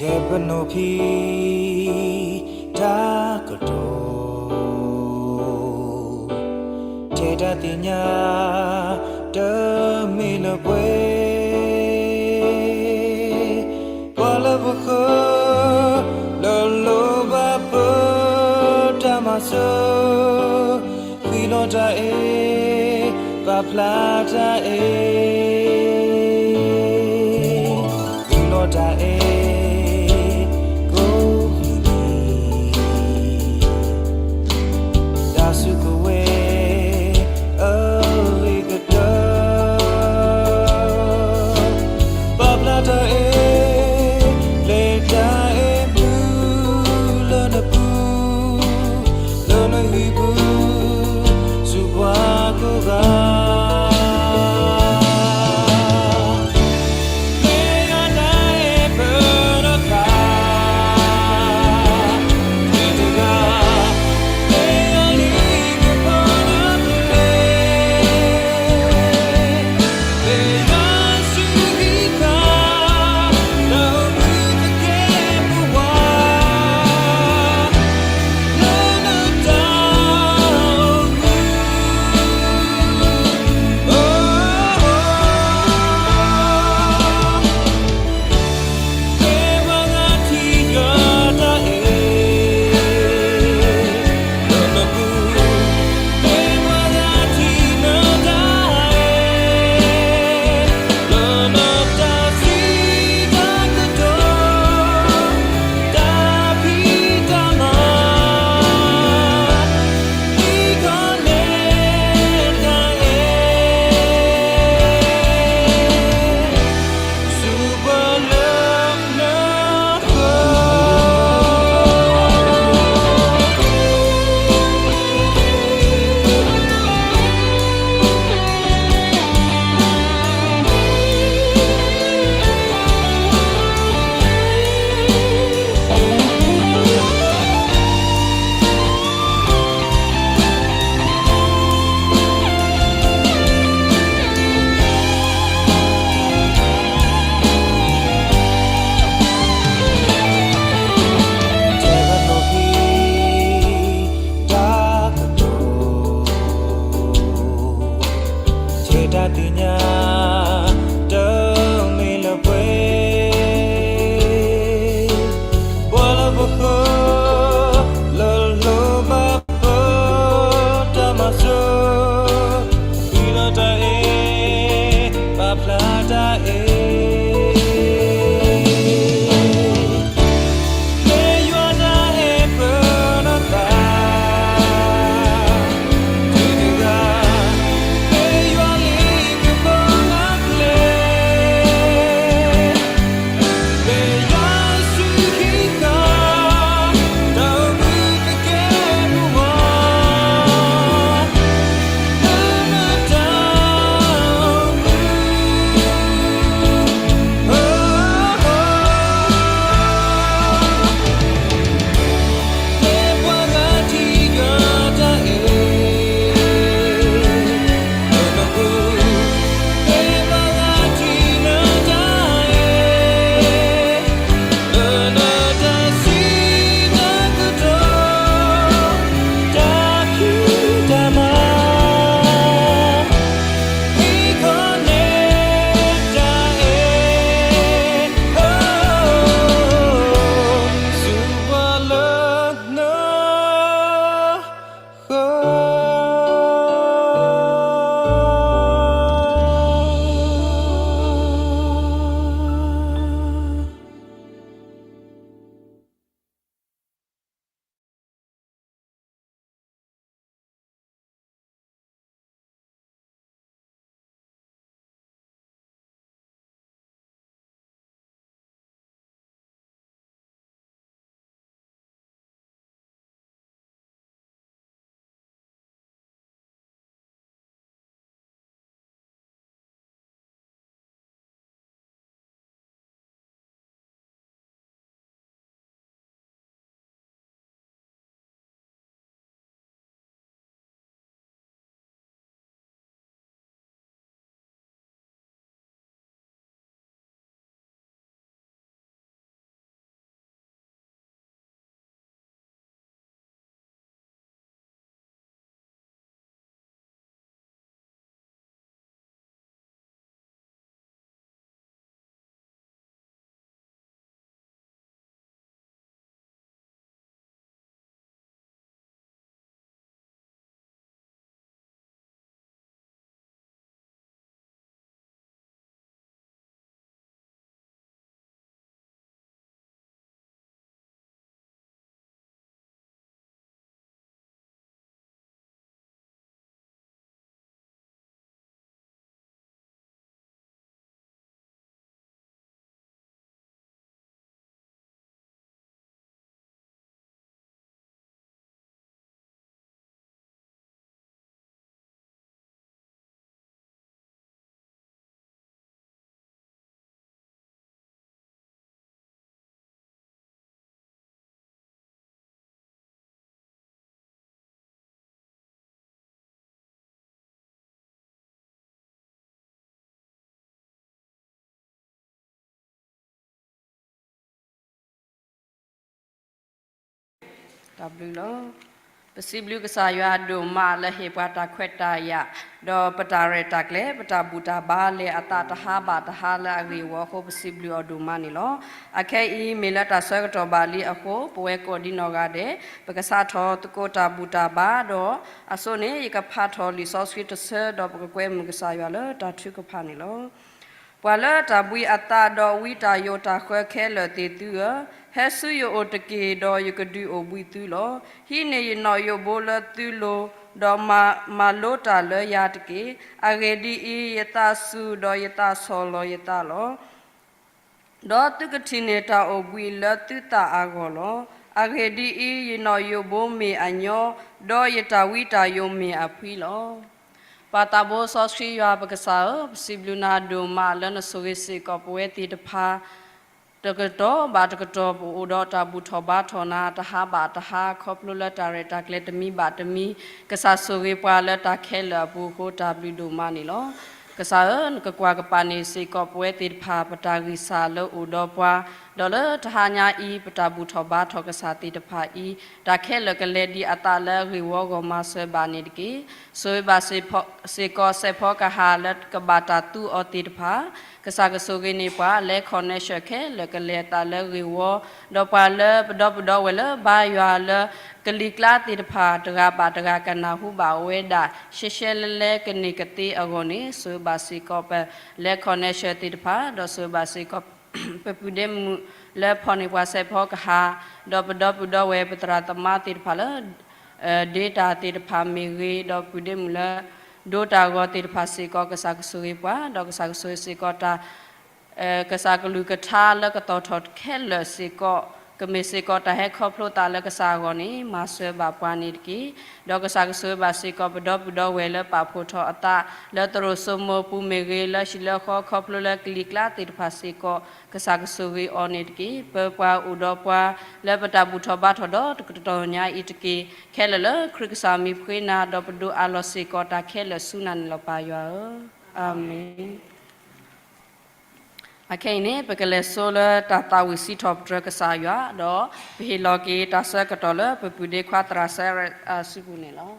ထဲပနီၣ်ဖံးတၢ်ကတိၤ, ထဲတၢ်သ့ၣ်ညါ တမ့ၢ်လၢပှဲၤ, ပှၤလၢပဃၢၤ လၢလိၣ်ဘၣ်ပတၢ်မၤစၢၤ, ဃံလီၤတၢ်အဲၣ်, ပာ်ဖျါတၢ်အဲၣ်, ဃံလီၤတၢ်အဲၣ် ကိးမံၤမံၤ, တၢ်စုကဝဲၤ အဂ့ၤကတၢၢ်, ပာ်ဖျါတၢ်အဲၣ် လဲၤတၢ်အဲၣ်မုာ်လၢနပူၤ, လၢနဟံၣ်ပူၤ ဆူပှၤကိးဂၤ ထဲတၢ်သ့ၣ်ညါ တမ့ၢ်လၢပှဲၤ, ပှၤလၢပဃၢၤ လၢလိၣ်ဘၣ်ပတၢ်မၤစၢၤ, ဃံလီၤတၢ်အဲၣ် ပာ်ဖျါတၢ်အဲၣ် လၢနတၢ်အိၣ်မူ တၢ်ဘျုးလီၤ. ပစံးဘျုးကစၢ်ယွၤဒိၣ်မးလၢဟ့ၣ်ပှၤတၢ်ခွဲးတၢ်ယာ်, ဒီးပတၢ်ရဲၣ်တၢ်ကျဲၤ ပတၢ်ဘူၣ်တၢ်ဘါလဲၤအသးတဟါဘၣ်တဟါလၢအဂ့ၢ်ဝီအဃိ ပစံးဘျုးအီၤဒိၣ်မးန့ၣ်လီၤ. အခဲအံၤမ့ၢ်လၢတၢ်ဆၢကတီၢ်ဘၣ်လံအဃိ ပဝဲကိးဒံနီၢ်ဂၤဒဲး ပကစးထီၣ်သကိးတၢ်ဘူၣ်တၢ်ဘါဒီး အဆိန့ၣ် ယကဖးထီၣ်လံာ်စီဆှံတဆၢ ဒီးပကကွဲမုာ်ကစၢ်ယွၤလၢတၢ်ထုကဖၣ်န့ၣ်လီၤ. ပှၤလၢတၢ်ဘှံးအသးဒီးဝံတၢ်ယိးတၢ်ဃၢခဲလၢာ်သ့ၣ်သုဧၢ, ဟဲဆူယအိၣ်တက့ၢ် ဒီးယကဒုးအိၣ်ဘှံးသုလီၤ. ဟံးန့ၢ်ယနီၣ်ယိးဘိလၢသုလိၤ, ဒီးမၤလိတၢ်လၢယၤတက့ၢ်. အဂ့ၢ်ဒ်အံၤ, ယသးစူၤဒီးယသးဆီၣ်လီၤယသးလီၤ. ဒီးသုကထံၣ်န့ၢ်တၢ်အိၣ်ဘှံးလၢသုသးအဂီၢ်လီၤ. အဂ့ၢ်ဒ်အံၤ, ယနီၣ်ယိးဘိမ့ၢ်အညီ, ဒီးယတၢ်ဝံတၢ်ယိးမ့ၢ်အဖှံလီၤ. ပၢ်သးဘိစီဆှံယွၤပကစၢ်ဧၢ, ပစံးဘျုးနၤဒိၣ်မးလၢနဆိၣ်ဂ့ၤစ့ၢ်ကီးပဝဲသ့ၣ်တဖၣ် တကတီၢ်ဘၣ်တကတီၢ် ပအိၣ်ဒီးတၢ်ဘူၣ်ထီၣ်ဘါထီၣ်နၤ တဟါဘၣ်တဟါ ခီဖျိလၢတၢ်ရဲၣ်တၢ်ကျဲၤတမံၤဘၣ်တမံၤ ကစၢ်ဆိၣ်ဂ့ၤပှၤလၢတၢ်ခဲလၢာ်အပူၤအဃိ တၢ်ဘျုးဒိၣ်မးန့ၣ်လီၤ. ကစၢ်ဧၢ, နကကွၢ်ကပၤန့ၣ်စ့ၢ်ကီး ပဝဲသ့ၣ်တဖၣ် ပတၢ်ဂံၢ်စၢ်လၢအိၣ်ဒီးပှၤ, ဒီးလၢတဟါညါအံၤ ပတၢ်ဘူၣ်ထီၣ်ဘါထီၣ်ကစၢ်သ့ၣ်တဖၣ်အံၤ တၢ်ခဲလၢာ်ကလဲၤဒံးအသးလၢအဂ့ၢ်ဝီအဂီၢ် မၤစၢၤဘၣ်န့ၣ်တက့ၢ်. ဆိၣ်ဂ့ၤဘၣ်စ့ၢ်ကီးစဲးဖီကဟၣ်လၢကဘၣ်တၢ်သူအီၤသ့ၣ်တဖၣ်, ကစၢ်ကဆိၣ်ဂ့ၤန့ၢ်ပှၤ လဲၤခီၣ်နဲၣ်ဆှၢခဲလၢာ်ကလဲၤအသးလၢအဂ့ၢ်ဝီ, ဒီးပှၤလၢပဒီပုၢ်ဒီဝဲၢ်လၢဘါယွၤလၢ ကလံၤကျါသ့ၣ်တဖၣ် တဂၤဘၣ်တဂၤကနၢ်ဟူဘၣ်ဝဲဒၣ် ရှဲရှဲလဲလဲကန့ၢ်ကသ့အဂီၢ်န့ၣ် ဆိၣ်ဂ့ၤဘၣ်စ့ၢ်ကီးပလဲၤခီၣ်နဲၣ်ဆှၢသ့ၣ်တဖၣ်, ဒီးဆိၣ်ဂ့ၤဘၣ်စ့ၢ်ကီး ပပုၢ်ဒ့မုၣ်လၢဖီၣ်န့ၢ်ပှၤစဲးဖီကဟၣ်, ဒီးပဒီပုၢ်ဒီဝဲၢ်ပသရၣ်သမါသ့ၣ်တဖၣ်လၢ ဒ့တၢ်သ့ၣ်တဖၣ်မ့ၢ်ဂ့ၤ, ဒီးပုၢ်ဒ့မုၣ်လၢ ဒိတၢ်ဂီၤသ့ၣ်တဖၣ်စ့ၢ်ကီး ကစၢ်ကဆိၣ်ဂ့ၤပှၤ, ဒီးကစၢ်ကဆိၣ်ဂ့ၤစ့ၢ်ကီးတၢ် ကစၢ်ကလုၢ်ကထါလၢကသီၣ်ထီၣ်ခဲလၢာ်စ့ၢ်ကီး, ကမ့ၢ်စ့ၢ်ကီးတၢ်ဟဲခီဖျိသးလၢကစၢ်အဂီၢ်န့ၣ် မၤစၢၤဘၣ်ပှၤန့ၣ်တက့ၢ်. ဒီးကစၢ်ကဆိၣ်ဂ့ၤဘၣ်စ့ၢ်ကီး ပဒီပုၢ်ဒီဝဲၢ်လၢပာ်ဖှိၣ်ထီၣ်အသး လၢသရိာ်စိမိၤပူၤမ့ၢ်ဂ့ၤ, လၢဟံၣ်လၢဃီခီဖျိလၢကလံၤကျါသ့ၣ်တဖၣ်စ့ၢ်ကီး, ကစၢ်ကဆိၣ်ဂ့ၤအီၤန့ၣ်တက့ၢ်. ပပှၤအိၣ်ဒီးပှၤလၢပတၢ်ဘူၣ်ထီၣ်ဘါထီၣ်ဒီးတကတီၢ်ညါအံၤတက့ၢ်. ခဲလၢာ်လၢခရံာ်ကစၢ်မံၤပဃ့နၤ, ဒီးပဒိးအးလီၤစ့ၢ်ကီးတၢ်ခဲလၢာ်ဆူနၤန့ၣ်လီၤ ပၢ်ယွၤဧၢ. အၤမ့ၣ်. အခဲအံၤန့ၣ် ပကလဲၤဆိလၢတၢ်သးဝံၣ်စံးထီၣ်ပတြၢၤကစၢ်ယွၤ, ဒီးပဟ့ၣ်လီၤက့ၤတၢ်ဆၢကတီၢ်လၢပပုၢ်ဒ့ခွါသရၣ်စဲရဲၣ်အစုပူၤန့ၣ်လီၤ.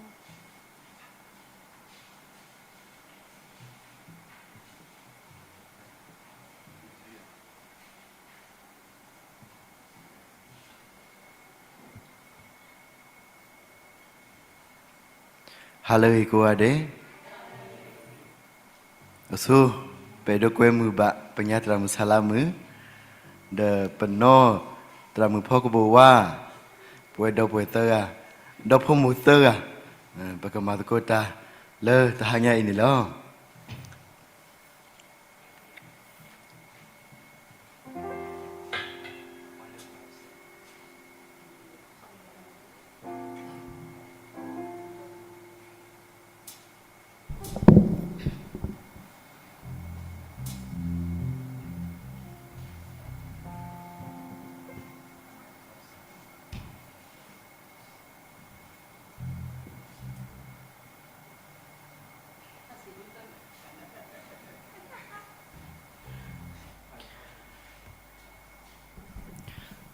ဟါလၢအဂ့ၤကိးဂၤဒဲး, အဆိ ပအဲၣ်ဒိးကွဲမုာ်ဘၣ် ပညါသရၣ်မုၣ်ဆါလါမုၣ်, ဒီးပနီၢ်သရၣ်မုၣ်ဖီကဘိၣ်ဝါ, ပဝဲဒီပုၢ်ဝဲၢ်သၢဂၤ, ဒီဖိမိၢ်သၢဂၤ, ပကမၤသကိးတၢ်လၢတဟါညါအံၤန့ၣ်လီၤ.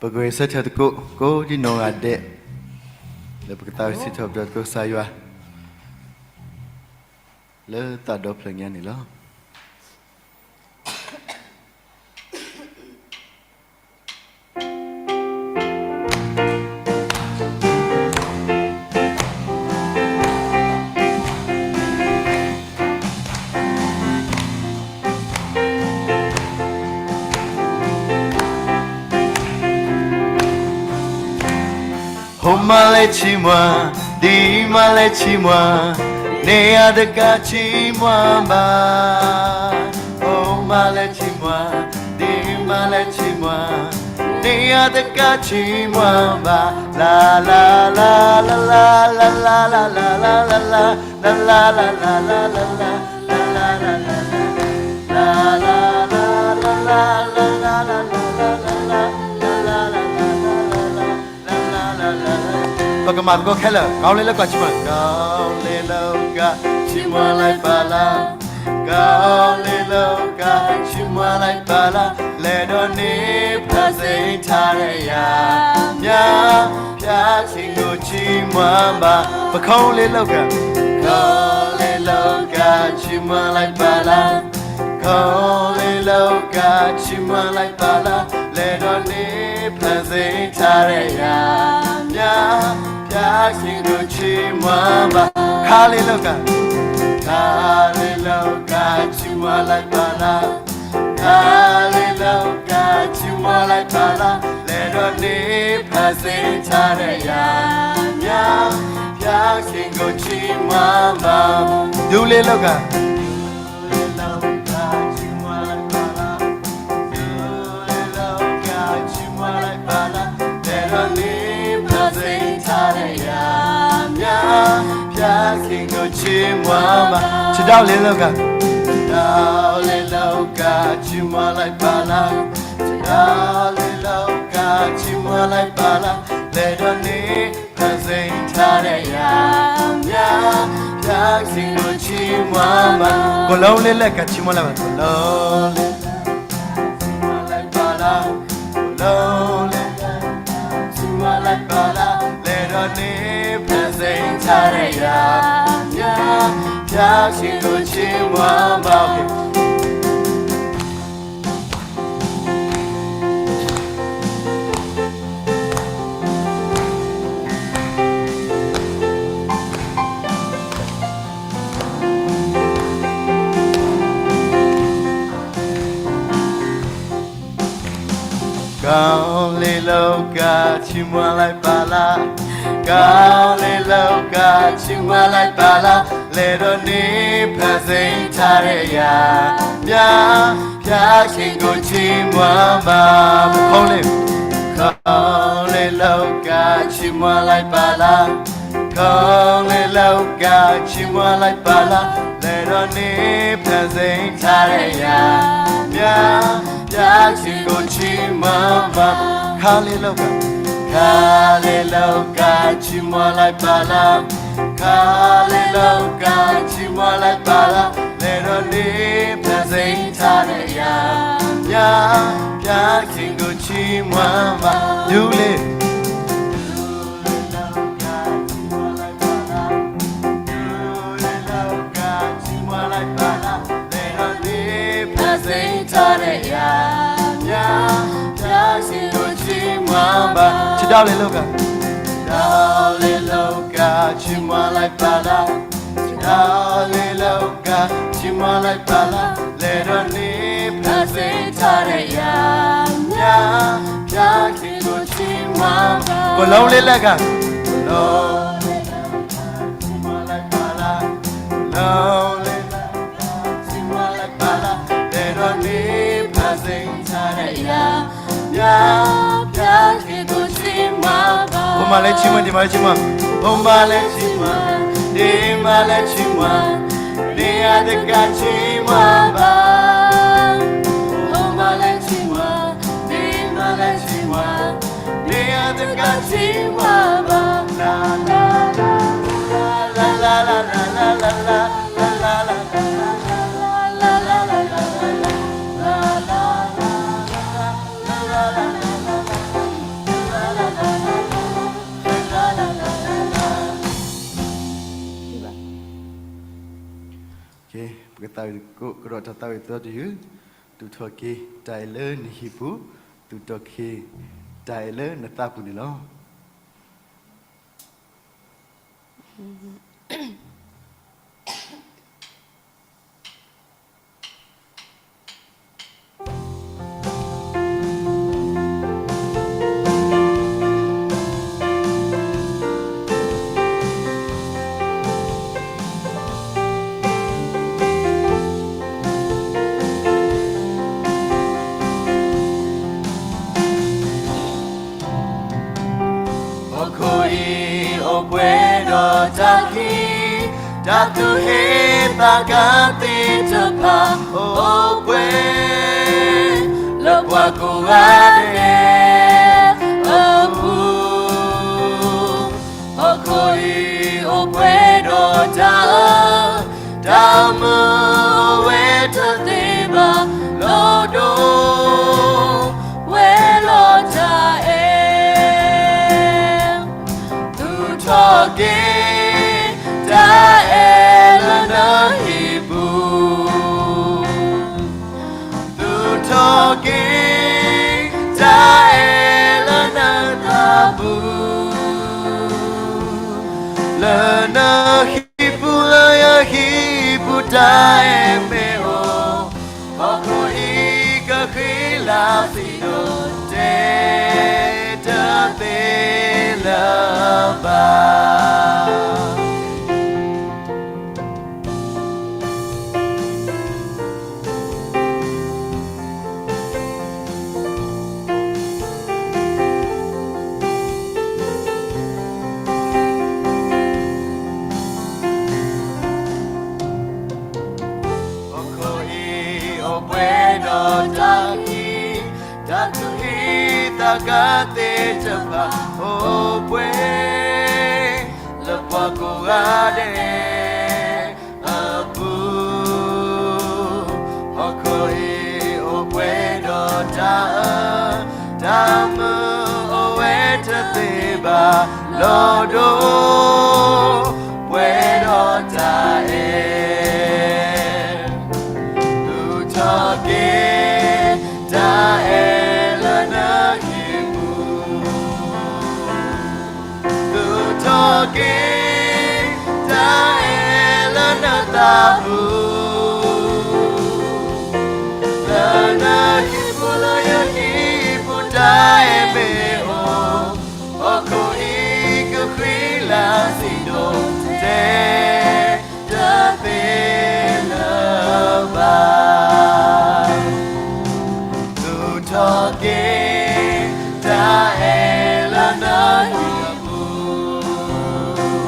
ပကဂဲၤဆၢထၢၣ်သကိး ကိးဒံနီၢ်ဂၤဒဲး, လၢပကသးဝံၣ်စံးထီၣ်ပတြၢၤသကိးကစၢ်ယွၤ လၢသးဒီဖျၢၣ်ညါန့ၣ်လီၤ. ဟိမၤလဲၤဆံးမွၤ, ဒ်မၤလဲၤဆံးမွၤ, န့ၢ်အတကးဆံးမွၤဘၣ်. ဟိမၤလဲၤဆံးမွၤ, ဒ်မၤလဲၤဆံးမွၤ, န့ၢ်အတကးဆံးမွၤဘၣ်. လါလါလါလါလါလါလါလါလါလါလါလါ ပကမၤသကိးခဲလၢာ်, ကီၤလ့လိၤကၤဆံးမွၤ, ကီၤလ့လိၤကၤဆံးမွၤလၢ်ပာ်လၢ်, ကီၤလ့လိၤကၤဆံးမွၤလၢ်ပာ်လၢ်, လဲၤဒီးန့ၢ်ဖျါစ့ထါရယၤ, မျါဖျါ ဘၣ်, ပခိၣ်လ့လိာ်ကၤ, ခိၣ်လ့လိာ်ကၤ ဆံးမွါလၢ်ပာ်လၢ်, ခိၣ်လ့လိာ်ကၤ ဆံးမွါလၢ်ပာ်လၢ်, လဲၤဒီးန့ၢ်ဖးစ့ထါရဲယၤ, မြားဖျါ ဆံးကိဆံးမွါဘၣ်, ခါလ့လိာ်ကၤ, ခါလ့လိာ်ကၤ ဆံးမွါလၢ်ပာ်လၢ်, ခါလ့လိာ်ကၤ ဆံးမွါလၢ်ပာ်လၢ်, လဲၤဒီးန့ၢ်ဖးစ့ထါရဲယၤ, မြားဖျါ ဆံးကိဆံးမွါဘၣ်, ဒူလ့လိာ်ကၤ, ဆဒိၣ်လ့လိာ်ကၤ, ဆဒိၣ်လ့လိာ်ကၤ ဆံးမွါလၢ်ပာ်လၢ်, ဆဒိၣ်လ့လိာ်ကၤ ဆံးမွါလၢ်ပာ်လၢ်, လဲၤဒီးန့ၢ်ဖးစ့ထါရဲယၤ, မြားဖျါ ဆံးကိဆံးမွါဘၣ်, ကလီလ့လိာ်ကၤ ဆံးမွါလၢ်ပာ်လၢ်, ကလီလ့လိာ်ကၤ ဆံးမွါလၢ်ပာ်လၢ်, ကလီလ့လိာ်ကၤ ဆံးမွါလၢ်ပာ်လၢ်, လဲၤဒီးန့ၢ်ဖးစ့ထါရဲယၤ, မြားဖျါ ဆံးကိဆံးမွါဘၣ်, ကလီလ့လိာ်ကၤ ဆံးမွါလၢ်ပာ်လၢ်, ကလီလ့လိာ်ကၤ ဆံးမွါလၢ်ပာ်လၢ်, လဲၤဒီးန့ၢ်ဖးစ့ထါရဲယၤ, မြားဖျါ ဆံးကိဆံးမွါဘၣ်, ကလီလ့လိာ်ကၤ ဆံးမွါလၢ်ပာ်လၢ်, ကလီလ့လိာ်ကၤ ဆံးမွါလၢ်ပာ်လၢ်, လဲၤဒီးန့ၢ်ဖးစ့ထါရဲယၤ, မြားဖျါ ဆံးကိဆံးမွါဘၣ်, ခါလ့လိာ်ကၤ, ခါလ့လိာ်ကၤ ဆံးမွါလၢ်ပာ်လၢ်, ခါလ့လိာ်ကၤ ဆံးမွါလၢ်ပာ်လၢ်, လဲၤဒီးန့ၢ်ဖးစ့ထါရဲယၤ, မြားဖျါ ဆံးကိဆံးမွါဘၣ်, ဒူလ့ ဆဒိၣ်လ့လိာ်ကၤ, ဆဒိၣ်လ့လိာ်ကၤ ဆံးမွါလၢ်ပာ်လၢ်, ဆဒိၣ်လ့လိာ်ကၤ ဆံးမွါလၢ်ပာ်လၢ်, လဲၤဒီးန့ၢ်ဖးစ့ထါရဲယၤ, မြားဖျါ ဆံးကိဆံးမွါဘၣ်, ကလီလ့လိာ်ကၤ, ကလီလ့လိာ်ကၤ ဆံးမွါလၢ်ပာ်လၢ်, ကလီလ့လိာ်ကၤ ဆံးမွါလၢ်ပာ်လၢ်, လဲၤဒီးန့ၢ်ဖးစ့ထါရဲယၤ, မြားဖျါ ဆံးကိဆံးမွါဘၣ်, အိၣ်မးလၢဆံးမွါ ဒ့မးလၢဆံးမွါ, အိၣ်မးလၢဆံးမွါ ဒ့မးလၢဆံးမွါ, မ့ၢ်အတကးဆံးမွါဘၣ်, အိၣ်မးလၢဆံးမွါ ဒ့မးလၢဆံးမွါ, မ့ၢ်အတကးဆံးမွါဘၣ်, လၢ ပကသးဝံၣ်ကိးကဒီးတၢ်သးဝံၣ်သီတယုၢ်, သူၣ်ထီၣ်က့ၤတၢ်အဲၣ်လၢနဟံၣ်ပူၤ, သူၣ်ထီၣ်က့ၤတၢ်အဲၣ်လၢနသးပူၤန့ၣ်လီၤ. ဟီၣ်ခိၣ်အံၤအိၣ်ပှဲၤဒီးတၢ်ခံး, တၢ်သူၣ်ဟ့သးကါသ့ၣ်တဖၣ်အိၣ်ပှဲၤ, လၢပှၤကိးဂၤဒဲးအပူၤ, ဟီၣ်ခိၣ်အံၤအိၣ်ပှဲၤဒီးတၢ်အၢ, တၢ်မုာ်အိၣ်ဝဲတသ့ဘၣ်, လီၤဒိဝဲလီၤတၢ်အဲၣ် က့ၤ တၢ်အဲၣ်လၢနသးပူၤ, လၢနဟံၣ်ပူၤလၢယဟံၣ်ပူၤတၢ်အဲၣ်မ့ၢ်အိၣ်, ဟီၣ်ခိၣ်အံၤကဃံလၤစံးဒိၣ် တဲတသ့လၢၤဘၣ်. ဟီၣ်ခိၣ်အံၤအိၣ်ပှဲၤဒီးတၢ်ခံး, တၢ်သူၣ်က့ၣ်သးကါသ့ၣ်တဖၣ် အိၣ်ပှဲၤ လၢပှၤကိးဂၤဒဲးအပူၤ, ဟီၣ်ခိၣ်အံၤအိၣ်ပှဲၤဒီးတၢ်အၢ, တၢ်မုာ်အိၣ်ဝဲတသ့ဘၣ်, လီၤဒိ ပှဲၤဒီးတၢ်အဲၣ်, သူၣ်ထီၣ်က့ၤ တၢ်အဲၣ်လၢနဟံၣ်ပူၤ, သူၣ်ထီၣ်က့ၤ တၢ်အဲၣ်လၢနသးပူၤ, လၢနဟံၣ်ပူၤလၢယဟံၣ်ပူၤတၢ်အဲၣ်မ့ၢ်အိၣ်, ဟီၣ်ခိၣ်အံၤကဃံလၤစံးဒိၣ် တဲတသ့လၢၤဘၣ်. သူၣ်ထီၣ်က့ၤ တၢ်အဲၣ်လၢနဟံၣ်ပူၤ,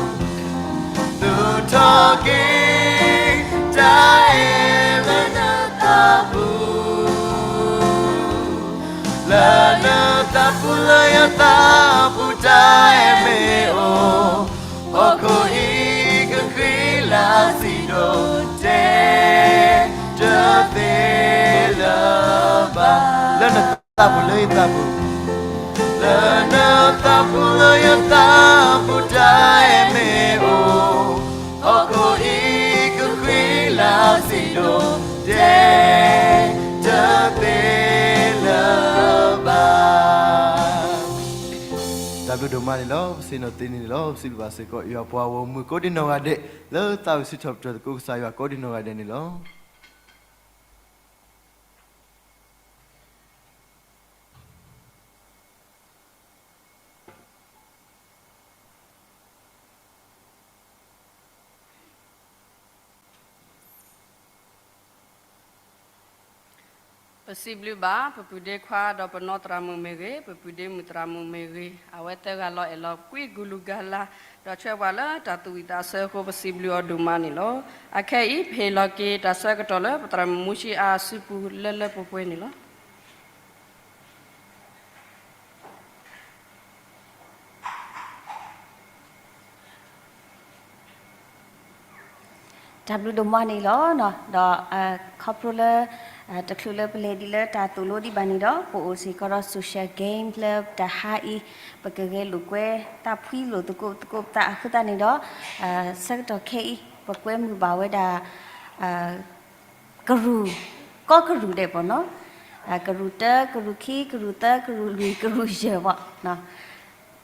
သူၣ်ထီၣ်က့ၤ တၢ်အဲၣ်လၢနသးပူၤ, လၢနသးပူၤလၢယသးပူၤတၢ်အဲၣ်မ့ၢ်အိၣ်, ဟီၣ်ခိၣ်အံၤကဃံလၤစံးဒိၣ် တဲတသ့လၢၤဘၣ်. လၢနသးပူၤလၢယသးပူၤ, လၢနသးပူၤလၢယသးပူၤတၢ်အဲၣ်မ့ၢ်အိၣ်, ဟီၣ်ခိၣ်အံၤကဃံလၤစံးဒိၣ် တဲတသ့လၢၤဘၣ်. တၢ်ဘျုးဒိၣ်မးန့ၣ်လီၤ. ပစံးနီၣ်သ့န့ၣ်လီၤ. ပစံးဘျုးဘၣ်စ့ၢ်ကီး ယွၤပှၤဂီၢ်မုၢ်ကိးဒံနီၢ်ဂၤဒဲး လၢသးဝံၣ်စံးထီၣ်ပတြၢၤသကိးကစၢ်ယွၤကိးဒံနီၢ်ဂၤဒဲးန့ၣ်လီၤ. ပစံးဘျုးဘၣ် ပပုၢ်ဒ့ခွါဒီးပနီၢ်သရၣ်မုၣ်မ့ၢ်ဂ့ၤ, ပပုၢ်ဒ့မုၣ်သရၣ်မုၣ်မ့ၢ်ဂ့ၤ, အဝဲသၢဂၤလီၤအဲၣ်လီၤကွံဂုာ်လုၢ်ဂၤလၢ်, ဒီးဆှၢပှၤလၢတၢ်သူၣ်ဝံၣ်သးဆၢအဃိ ပစံးဘျုးအီၤဒိၣ်မးန့ၣ်လီၤ. အခဲအံၤ ပဟ့ၣ်လီၤက့ၤတၢ်ဆၢကတီၢ်လၢပသရၣ်မုၣ်မူၡံအါအစုပူၤလၢလၢပှဲၤပှဲၤန့ၣ်လီၤ. တၢ်ဘျုးဒိၣ်မးန့ၣ်လီၤ. ဒီး ခီဖျိလၢ တချုးလၢပလဲၤဒ်လၢတၢ်သိၣ်လိဒံးဘၣ်န့ၣ်ဒီး ပအိၣ်စ့ၢ်ကီးဒီး social game လၢတဟါအံၤ ပကဂဲၤလိာ်ကွဲတၢ်ဖှံလိာ်သကိးသကိးပသးအဃိသတးန့ၣ်ဒီး ဆၢကတီၢ်ခဲအံၤ ပကွဲမုာ်ဘၣ်ဝဲဒၣ် ကရူၢ်, ကီၢ်ကရူၢ်ဒဲးပေါ့နော်, ကရူၢ်တၢ, ကရူၢ်ခံ, ကရူၢ်သၢ, ကရူၢ်လွံၢ်, ကရူၢ်ယဲၢ်ပေါ့နော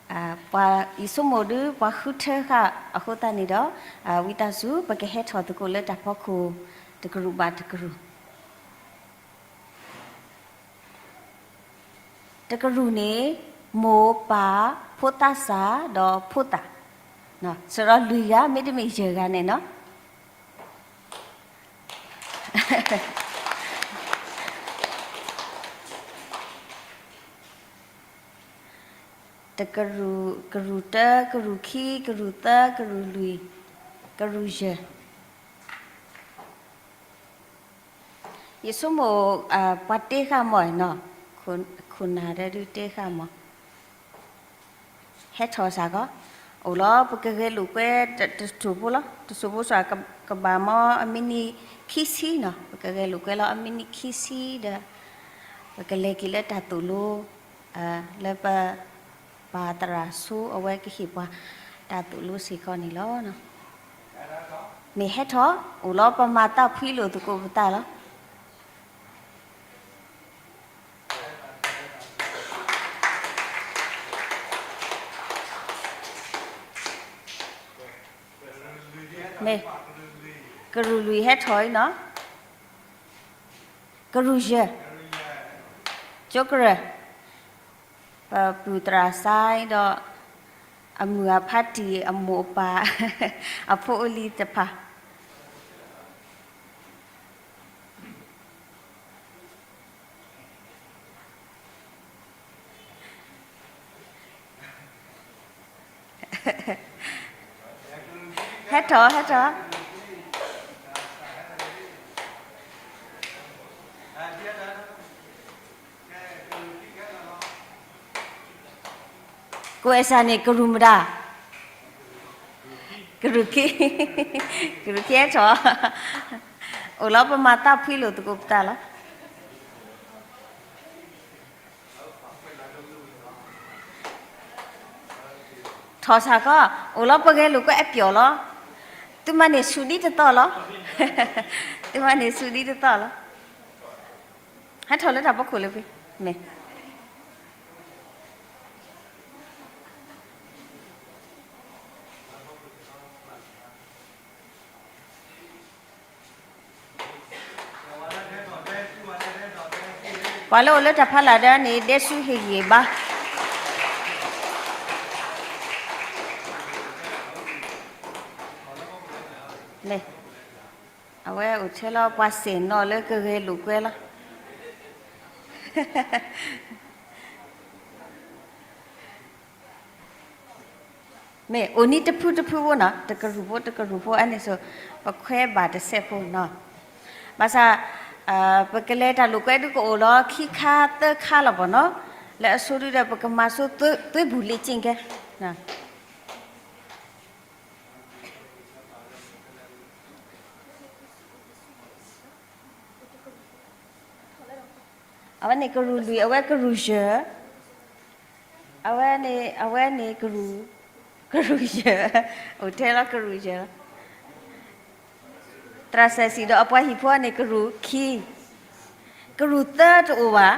်. ပှၤယဆိကမိၣ်ဒုး ပှၤဃုထၢဃာ်အဃိသတးန့ၣ်ဒီး ဝံသးစူၤ ပကဟဲထီၣ်သကိးလၢတၢ်ဖီခိၣ် တကရူၢ်ဘၣ်တကရူၢ်. တကရူၢ်န့ၣ် မိၢ်ပၢ်ဖိသၣ်စၢ်ဒီးဖိသၣ်, စရီလွံၢ်ဂၤ မ့တမ့ၢ်ယဲၢ်ဂၤန့ၣ်နော်. တကရူၢ်, ကရူၢ်တၢ, ကရူၢ်ခံ, ကရူၢ်သၢ, ကရူၢ်လွံၢ်, ကရူၢ်ယဲၢ်. ယဆိကမိၣ် ပှၤတ့ဃာ်မီၢ်နီၤ, ခိၣ်နၢ်ဒဲဒုးတ့ဃာ်မီၢ်, ဟဲထီၣ်စ့ၢ်ကီး, အိၣ်လီၤ ပကဂဲၤလိာ်ကွဲ တစိၢ်ဖိလီၤ, တစိၢ်ဖိစ့ၢ် ကဘၣ်မီၢ်အမံးနံးခံဆံနီၤ, ပကဂဲၤလိာ်ကွဲလီၤအမံးနံးခံဆံဒီး ပကလဲၤက့ၤလၢတၢ်သိၣ်လိ လၢပ ပၢ်သရၣ်ဆိအဝဲကဟ့ၣ်ပှၤတၢ်သိၣ်လိစ့ၢ်ကီးန့ၣ်လီၤ. မ့ၢ်ဟဲထီၣ် အိၣ်လီၤ ပမၤတၢ်ဖှံလိာ်သကိးပသးလီၤ. မ့ၢ်, ကရူၢ်လွံၢ်ဟဲထီၣ်အံၤနီၤ, ကရူၢ်ယဲၢ်, ကၠိကရၢၢ်, ပပုၢ်သရၣ်စါဒီး အမုၢ်အဖါတံၢ်အမိၢ်အပၢ် အဖိအလံၤတဖၣ် ဟဲထီၣ် ဟဲထီၣ်, ကိးအဲၣ်စၢ်န့ၣ် ကရူၢ်မတၤ, ကရူၢ်ခံ, ကရူၢ်ခံဟဲထီၣ်, အိၣ်လီၤပမၤသးဖှံလိာ်သကိးပသးလီၤ. ထီၣ်ဆၣ်ခီ, အိၣ်လီၤပဂဲၤလိာ်ကွဲအပျီၣ်လီၤ. သုမၤန့ၢ်ဆူၣ်ဒ်တသီလီၤ. သုမၤန့ၢ်ဆူၣ်ဒ်တသီလီၤ. ဟဲထီၣ်လၢတၢ်ဖီခိၣ်လၢဖဲ, မ့ၢ် ပှၤလၢအိၣ်လၢတၢ်ဖီလာ်ဒၢန့ၣ် ဒဲဆူဟ့ၣ်ဂံၢ်ဘါ. အဝဲအိၣ်ထဲလီၤပှၤစဲၣ်နီၤလၢကဂဲၤလိာ်ကွဲလီၤ. မ့ၢ်အိၣ်နံၤတဖုတဖုဖိနီၤ, တကရူၢ်ဖိတကရူၢ်ဖိအန့ၣ်ဆိ, ပခွဲးဘၣ်တစဲးဖိနီၤ. ဘၣ်ဆၣ်, ပကလဲၤတၢ်လိာ်ကွဲဒုကအိၣ်လီၤခံခါသၢခါလီၤဘၣ်နီၤ, လၢအဆိဒုဒီး ပကမၤဆိသွ့ဘူးလ့ၣ်က့ၣ်ကဲ အဝဲန့ၣ်ကရူၢ်လွံၢ် အဝဲကရူၢ်ယဲၢ်, အဝဲန့ၣ် အဝဲန့ၣ်ကရူၢ်, ကရူၢ်ယဲၢ်, အိၣ်ထဲလီၤကရူၢ်ယဲၢ်လီၤ. သရၣ်စဲးစံၣ်ဒီးအပှၤဟံၣ်ဖိန့ၣ် ကရူၢ်ခံ, ကရူၢ်သၢတအိၣ်ဘၣ်.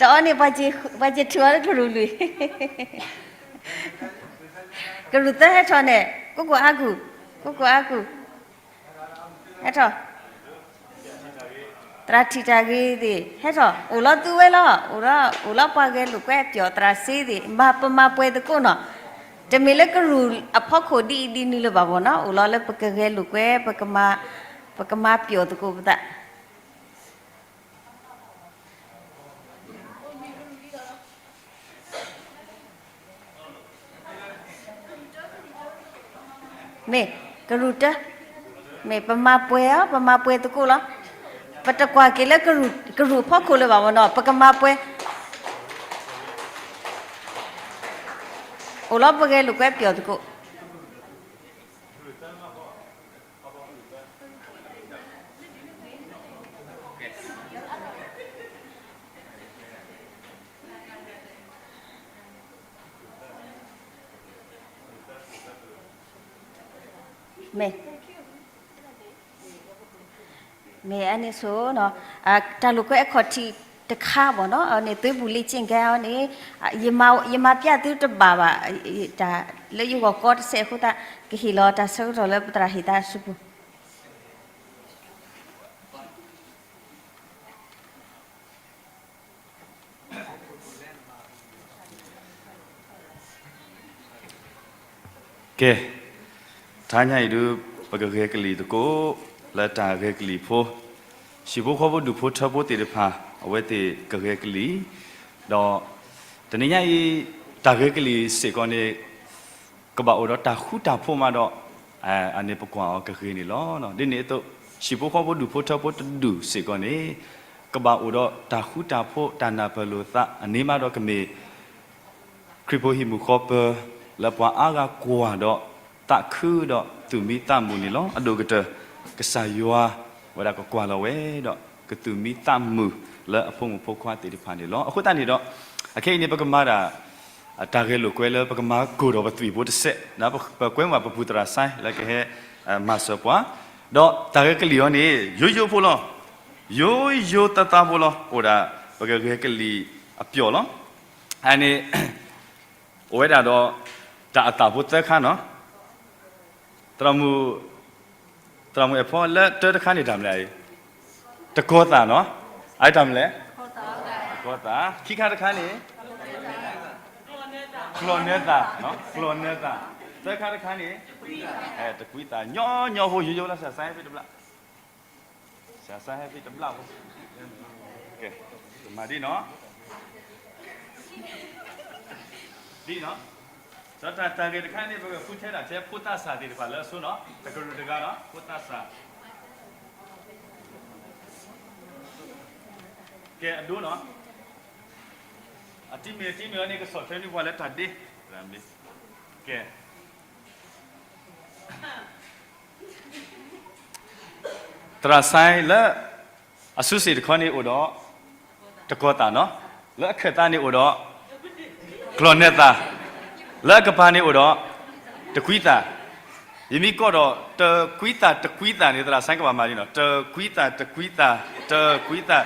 တအီန့ၣ် ပှၤစံးထုးအီၤလၢကရူၢ်လွံၢ်, ကရူၢ်သၢဟဲထီၣ်န့ၣ် ကိးကိးအါကူၢ်, ကိးကိးအါကူၢ်, ဟဲထီၣ်, သရၣ်ထံၣ်တၢ်ဂ့ၤသ့ၣ် ဟဲထီၣ်, အိၣ်လီၤသုဝဲလီၤ, အိၣ်လီၤပှၤဂဲၤလိာ်ကွဲအပျီၣ်သရၣ်စ့သ့ၣ်, မၤပမၤပှဲၤသကိးနီၤ, တမ့ၢ်လၢကရူၢ်အဖီခိၣ်ဒ်အံၤဒ်နုၤလၢၤဘၣ်ဘၣ်နီၤ, အိၣ်လီၤလၢပကဂဲၤလိာ်ကွဲ, ပကမၤပျီၣ်သကိးပသး မ့ၢ်ကရူၢ်တၢ, မ့ၢ်ပမၤပှဲၤအီၤ, ပမၤပှဲၤသကိးလီၤ. ပတကွၢ်က့ၤလၢကရူၢ်အဖီခိၣ်လၢၤဘၣ်မ့ၢ်နီၤ, ပကမၤပှဲၤ, အိၣ်လီၤပဂဲၤလိာ်ကွဲပျီၣ်သကိး မ့ၢ်, မ့ၢ်အန့ၣ်ဆိ, တၢ်လိာ်ကွဲအခီၣ်ထံးတခါဘၣ်နီၤ, န့ၣ် သွ့ဘူးလ့ၣ်က့ၣ်ကဲအီၤန့ၣ်, ယမၤပျၢ်သုတဘၣ်ဘၣ်, တၢ်လၢယဂီၢ်ကီတစဲးအဃိသတး, ကဟ့ၣ်လီၤတၢ်ဆၢကတီၢ်လၢပသရၣ်ဟ့ၣ်သးအစုပူၤ ကဲ, တဟါညါအံၤဒုး ပကဂဲၤကလံၣ်သကိး လၢတၢ်ဂဲၤကလံၣ်ဖိ, ဟံၣ်ဖိဃီဖိဒူၣ်ဖိထၢဖိသ့ၣ်တဖၣ် အဝဲသ့ၣ်ကဂဲၤကလံၣ်, ဒီးတနံၤညါအံၤ တၢ်ဂဲၤကလံၣ်စ့ၢ်ကီးန့ၣ် ကဘၣ်အိၣ်ဒီးတၢ်ဃူတၢ်ဖိးမးဒီး, အန့ၣ်ပကွၢ်အီၤကဂ့ၤန့ၣ်လီၤ. ဒ်န့ၣ်အသိး ဟံၣ်ဖိဃီဖိဒူၣ်ဖိထၢဖိတဒူၣ်စ့ၢ်ကီးန့ၣ်, ကဘၣ်အိၣ်ဒီးတၢ်ဃူတၢ်ဖိး တၢ်နၢ်ပၢၢ်လိာ်သး အန့ၣ်မးဒီးကမ့ၢ် ခရံာ်ဖိဟံၣ်မုၢ်ဃီပၢၤ လၢပှၤအါဂၤကွၢ်ဒီးသးခုဒီးသူၣ်မံသးမုာ်န့ၣ်လီၤ. အဒိၣ်ကတၢၢ် ကစၢ်ယွၤဝဲဒၣ်ကကွၢ်လီၤဝဲဒီး ကသူၣ်မံသးမုာ်လၢအဖိမုၣ်ဖိခွါသ့ၣ်တဖၣ်န့ၣ်လီၤ. အဃိသတးန့ၣ်ဒီး အခဲအံၤန့ၣ် ပကမၤဒၣ် တၢ်ဂဲၤလိာ်ကွဲလၢပကမၤကိၢ်ဒီးပသွံၣ်ဖိတစဲး, ပကွဲမုာ်ပပုၢ်သရၣ်စါ လၢကဟဲမၤစၢၤပှၤ, ဒီးတၢ်ဂဲၤကလံၣ်အီၤန့ၣ် ယိယိဖိလီၤ. ယိယိသးသးဖိလီၤ. အိၣ်ဒၣ် ပကဂဲၤကလံၣ်အပျီၣ်လီၤ. အန့ၣ် အိၣ်ဝဲဒၣ်ဒီး တၢ်အသၣ်ဖိသၢခါနီၤ. သရၣ်မုၣ်, သရၣ်မုၣ်အဲၣ်ဖီလၢတၢတခါန့ၣ်တၢ်မနုၤလဲၣ်. တကီၤသၣ်နီၤ. အတၢ်မနုၤလဲၣ်. တကီၤသၣ်. ခံခါတခါန့ၣ် ကျီၢ်နၢသၣ်, ကျီၢ်နၢသၣ်. သၢခါတခါန့ၣ် တကွံသၣ်. ညီညီဖိယိယိလၢ စၤစါဟဲဖဲတဘျၣ်, စၤစါဟဲဖဲတဘျၣ်ဖိ. ကမၤဒ်နီၤ, ဒ်နီၤ. ဒီးတၢ်ဂ့ၢ်တခါန့ၣ် ပကဃုထဲဒၣ်ထဲဖိသးစၢ်သ့ၣ်တဖၣ်လၢအဆိနီၤ, တကရူၢ်တဂၤနီၤ, ဖိသးစၢ်. ကဲအဒိနီၤ, အတံၤမ့ၢ်တံၤမ့ၢ်အီၤန့ၣ် ကဆီၣ်ထွဲန့ၢ်ပှၤလၢတၢ်ဒ့, ကဲ သရၣ်စါလၢ အစုစ့ၣ်တခီန့ၣ်အိၣ်ဒီး တကီၤသၣ်နီၤ, လၢအခၢၣ်သးန့ၣ်အိၣ်ဒီး ကျီၢ်နၢသၣ်, လၢအကပၤန့ၣ်အိၣ်ဒီး တကွံသၣ်. ယမ့ၢ်ကိးဒီး တကွံသၣ်တကွံသၣ်န့ၣ် သရၣ်စါကဘၣ်မၤဒ်နီၤ, တကွံသၣ်တကွံသၣ်, တကွံသၣ်.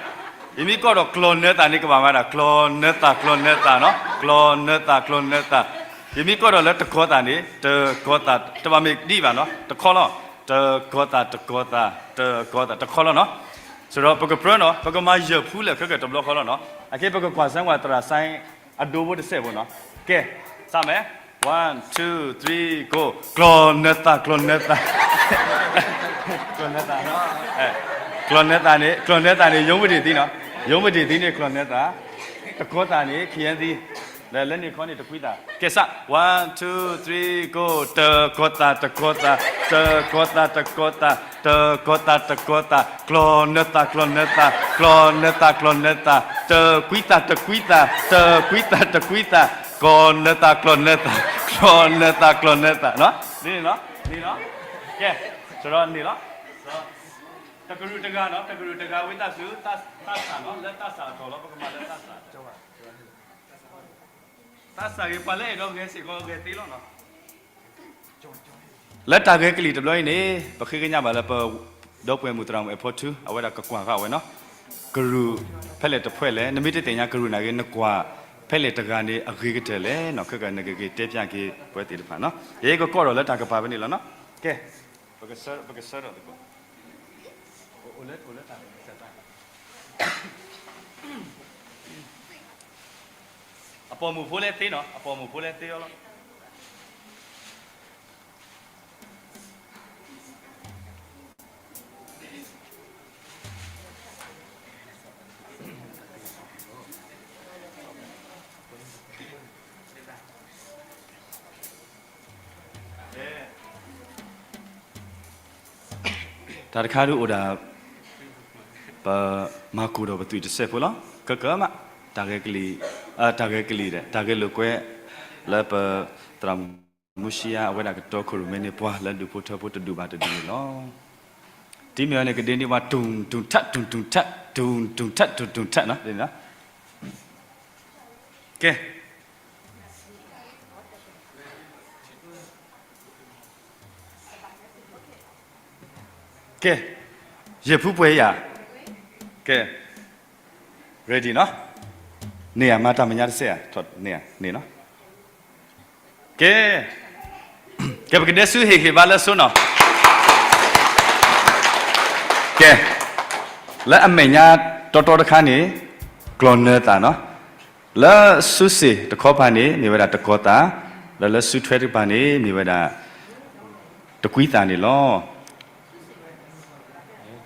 ယမ့ၢ်ကိးဒီး ကျီၢ်နၢသၣ်န့ၣ် ကဘၣ်မၤဒၣ် ကျီၢ်နၢသၣ် ကျီၢ်နၢသၣ်နီၤ, ကျီၢ်နၢသၣ် ကျီၢ်နၢသၣ်. ယမ့ၢ်ကိးဒီးလၢတကီၤသၣ်န့ၣ် တကီၤသၣ်, တဘၣ်မ့ၢ်ဒ်ဘၣ်နီၤ, တခီလီၤ. တကီၤသၣ် တကီၤသၣ်, တကီၤသၣ် တခီလီၤနီၤ. စဒီးပကပြၢနီၤ, ပကမၤယၢၢ်ဖူလၢာ်ခဲကတဘျီဃီလီၤနီၤ. အခဲ ပကကွၢ်စၢၤဝဲသရၣ်စါအဒိဖိတစဲးဖိနီၤ. ကဲ, စးမဲာ်, one, two, three, go. ကျီၢ်နၢသၣ် ကျီၢ်နၢသၣ်, ကျီၢ်နၢသၣ်, ကျီၢ်နၢသၣ်န့ၣ်, ကျီၢ်နၢသၣ်န့ၣ် ယိၤပဒ့ၣ်သံနီၤ, ယိၤပဒ့ၣ်သံန့ၣ် ကျီၢ်နၢသၣ်, တကီၤသၣ်န့ၣ် ခံသံ, ဒီးလၢန့ၣ်ခီန့ၣ် တကွံသၣ်. ကဲစး, one, two, three, go. တကီၤသၣ် တကီၤသၣ်, တကီၤသၣ် တကီၤသၣ်, တကီၤသၣ် တကီၤသၣ်, ကျီၢ်နၢသၣ် ကျီၢ်နၢသၣ်, ကျီၢ်နၢသၣ် ကျီၢ်နၢသၣ်, တကွံသၣ် တကွံသၣ်, တကွံသၣ် တကွံသၣ်, ကျီၢ်နၢသၣ် ကျီၢ်နၢသၣ်, ကျီၢ်နၢသၣ် ကျီၢ်နၢသၣ်. န့ၣ်လီၤ, န့ၣ်လီၤ. ကဲ, စဒီးန့ၣ်လီၤ. တကရူၢ်တဂၤနီၤ, တကရူၢ်တဂၤဝံသးစူၤ, သးစၢ်နီၤ, လၢသးစၢ်အထီၣ်လီၤ, ပကမၤလၢသးစၢ်, သးစၢ်ဂ့ၤ, ပှၤလၢအဲၣ်ဒိးဂဲၤစ့ၢ်ကီးဂဲၤသ့လီၤနီၤ. လၢတၢ်ဂဲၤကလံၣ်တဘျီအံၤန့ၣ် ပဃ့ကညးဘၣ်လၢပ ဒီပုၢ်ဝဲၢ်မုၣ်သရၣ်မုၣ်အဲၣ်ဖီထူ အဝဲဒၣ်ကကွၢ်ဃာ်ဝဲနီၤ, ကရူၢ်ဖဲလဲၣ်တဖှဲလဲၣ်, နမ့ၢ်တသ့ၣ်ညါကရူၢ်နာ်ဂ့ၤ နကွၢ်ဖဲလဲၣ်တဂၤန့ၣ် အဂ့ၤကတၢၢ်လဲၣ်နီၤ, ခဲကနကက့ၤတဲဖျါက့ၤပဝဲသ့ၣ်တဖၣ်နီၤ. ယကကိးထီၣ်လၢတၢ်ကပၤဖဲန့ၣ်လီၤနီၤ. ကဲ, ပကဆၢထၢၣ်သကိး အပိာ်မုၣ်ဖိလဲသ့နီၤ, အပိာ်မုၣ်ဖိလဲသ့အီၤလီၤ. တၢ်တခါဒုးအိၣ်ဒၣ် ပမၤကိၢ်ဒီးပသွံၣ်တစဲးဖိလီၤ. ကကမး တၢ်ဂဲၤကလံၣ်, တၢ်ဂဲၤကလံၣ်ဒီး တၢ်ဂဲၤလိာ်ကွဲ လၢပသရၣ်မုၣ်မူရှံယါ အဝဲဒၣ်ကတီခိၣ်ရိၣ်မဲန့ၣ်ပှၤလၢဒူၣ်ဖိထၢဖိတဒူၣ်ဘၣ်တဒူၣ်န့ၣ်လီၤ. တံၤမ့ၢ်အီၤန့ၣ် ကဒ့န့ၢ်ပှၤ တူၢ်တူၢ်ထး တူၢ်တူၢ်ထး တူၢ်တူၢ်ထး တူၢ်တူၢ်ထးနီၤ. ကဲ ကဲ, ယဲၢ်ဖုပှဲၤယၤ, ကဲ, ready နီၤ, န့ၢ်ဧါ မၤတၢ်မဲာ်ညါတစဲးဧါ, န့ၢ်ဧါ, န့ၢ်နီၤ, ကဲ, ကဲ ပကဒဲဆူဟ့ၣ်ဂံၢ်ဘါလၢဆိနီၤ, ကဲ, လၢအမဲာ်ညါတီတီတခါန့ၣ် ကျီၢ်နၢသၣ်နီၤ, လၢစုစ့ၣ်တခီပၤန့ၣ် မ့ၢ်ဝဲဒၣ်တကီၤသၣ်, ဒီးလၢစုထွဲတကပၤန့ၣ် မ့ၢ်ဝဲဒၣ် တကွံသၣ်န့ၣ်လီၤ.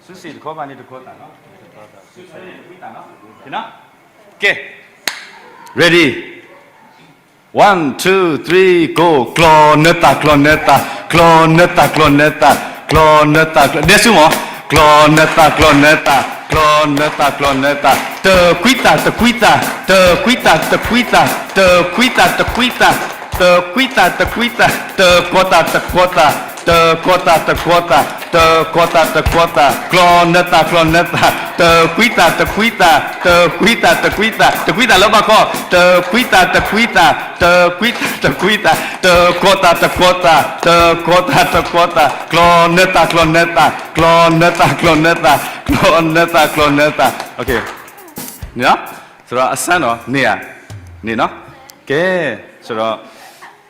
စုစ့ၣ်တခီပၤန့ၣ်တကီၤသၣ်နီၤ, စုထွဲန့ၣ်တကွံသၣ်နီၤ, ကဲ, ready, one, two, three, go. ကျီၢ်နၢသၣ် ကျီၢ်နၢသၣ် ကျီၢ်နၢသၣ် ကျီၢ်နၢသၣ် ကျီၢ်နၢသၣ်, ဒဲဆူမး, ကျီၢ်နၢသၣ် ကျီၢ်နၢသၣ် ကျီၢ်နၢသၣ် ကျီၢ်နၢသၣ်, တကွံသၣ် တကွံသၣ် တကွံသၣ် တကွံသၣ် တကွံသၣ် တကွံသၣ် တကွံသၣ် တကွံသၣ်, တကီၤသၣ် တကီၤသၣ် တကီၤသၣ် တကီၤသၣ်, တကီၤသၣ် တကီၤသၣ်, ကျီၢ်နၢသၣ် ကျီၢ်နၢသၣ်, တကွံသၣ် တကွံသၣ် တကွံသၣ် တကွံသၣ်, တကွံသၣ်လၢဘၣ်ခီ, တကွံသၣ် တကွံသၣ် တကွံသၣ် တကွံသၣ်, တကီၤသၣ် တကီၤသၣ် တကီၤသၣ် တကီၤသၣ်, ကျီၢ်နၢသၣ် ကျီၢ်နၢသၣ် ကျီၢ်နၢသၣ် ကျီၢ်နၢသၣ် ကျီၢ်နၢသၣ် ကျီၢ်နၢသၣ်, န့ၣ်နီၤ, စဒီးအစၢနီၤ န့ၢ်ဧါ, န့ၣ်နီၤ, ကဲ, စဒီး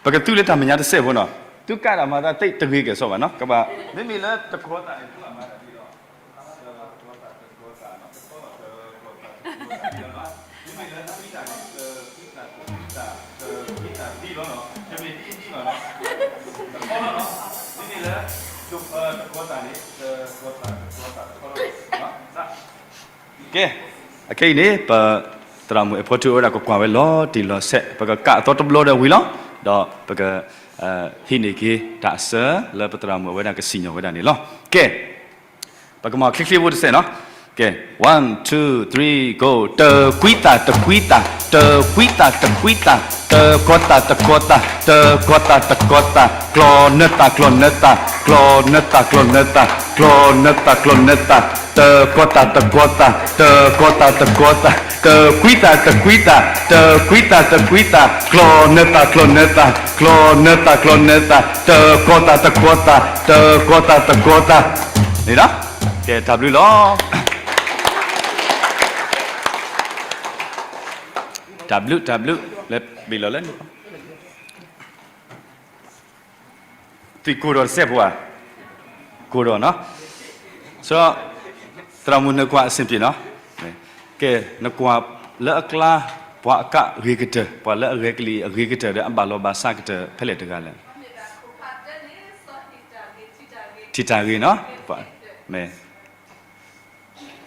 ပကသူၣ်လၢတၢ်မဲာ်ညါတစဲးဖိနီၤ, သုကးတၢ်မၤသးသ့တဂ့ၤကဲၣ်ဆိးဘၣ်နီၤ, ကဘၣ်, မ့မ့ၢ်လၢတကီၤသးန့ၣ် သုဘၣ်မၤတၢ်ဒ်လီၤ, တကီၤသး တကီၤသး တကီၤသး တကီၤသး မ့မ့ၢ်လၢတကွံတၢ်န့ၣ် တကွံတၢ် တကွံတၢ် တကွံတၢ်ဒ်လီၤနီၤ, တမ့ၢ်ဒ်အံၤဒ်ဘၣ်နီၤ, တကီၤလီၤနီၤ, မ့မ့ၢ်လၢ တကီၤသးန့ၣ် တကီၤသး တကီၤသး တကီၤလီၤ, ကဲ, အခဲအံၤန့ၣ် ပသရၣ်မုၣ်အဲၣ်ဖီထူအဝဲဒၣ်ကကွၢ်ဝဲလီၤတံၢ်လီၤဆဲး, ပကကးအသီတဘျီဒီးဝံၤလီၤ, ဒီးပက ဟံးန့ၢ်က့ၤတၢ်အစၢလၢပသရၣ်မုၣ်အဝဲဒၣ်ကစံၣ်ညီၣ်ဝဲဒၣ်န့ၣ်လီၤ. ကဲ, ပကမၤချ့ချ့ဖိတစဲးနီၤ. ကဲ, one, two, three, go. တကွံတၢ် တကွံတၢ်, တကွံတၢ် တကွံတၢ်, တကီၤတၢ် တကီၤတၢ်, တကီၤတၢ် တကီၤတၢ်, ကျီၢ်နၢတၢ် ကျီၢ်နၢတၢ်, ကျီၢ်နၢတၢ် ကျီၢ်နၢတၢ်, ကျီၢ်နၢတၢ် ကျီၢ်နၢတၢ်, တကီၤတၢ် တကီၤတၢ်, တကီၤတၢ် တကီၤတၢ်, တကွံတၢ် တကွံတၢ်, တကွံတၢ် တကွံတၢ်, ကျီၢ်နၢတၢ် ကျီၢ်နၢတၢ်, ကျီၢ်နၢတၢ် ကျီၢ်နၢတၢ်, တကီၤတၢ် တကီၤတၢ်, တကီၤတၢ် တကီၤတၢ်, န့ၣ်ဒီး, ကဲ တၢ်ဘျုးလီၤ. တၢ်ဘျုး တၢ်ဘျုး လၢဘ့ၣ်လီၤလၢ သုကိးဒီးတစဲးဖိဧါ, ကိးဒီးနီၤ, သရၣ်မုၣ်နကွၢ်အဆင်ပြေနီၤ, ကဲ, နကွၢ်လၢအကျါ, ပှၤအကးဂ့ၤကတၢၢ်, ပှၤလၢအဂဲၤကလံၣ်အဂ့ၤကတၢၢ်ဒီး အဘၣ်လီၤဘၣ်စးကတၢၢ် ဖဲလဲၣ်တဂၤလဲၣ်. ထံၣ်တၢ်ဂ့ၤနီၤ, မ့ၢ်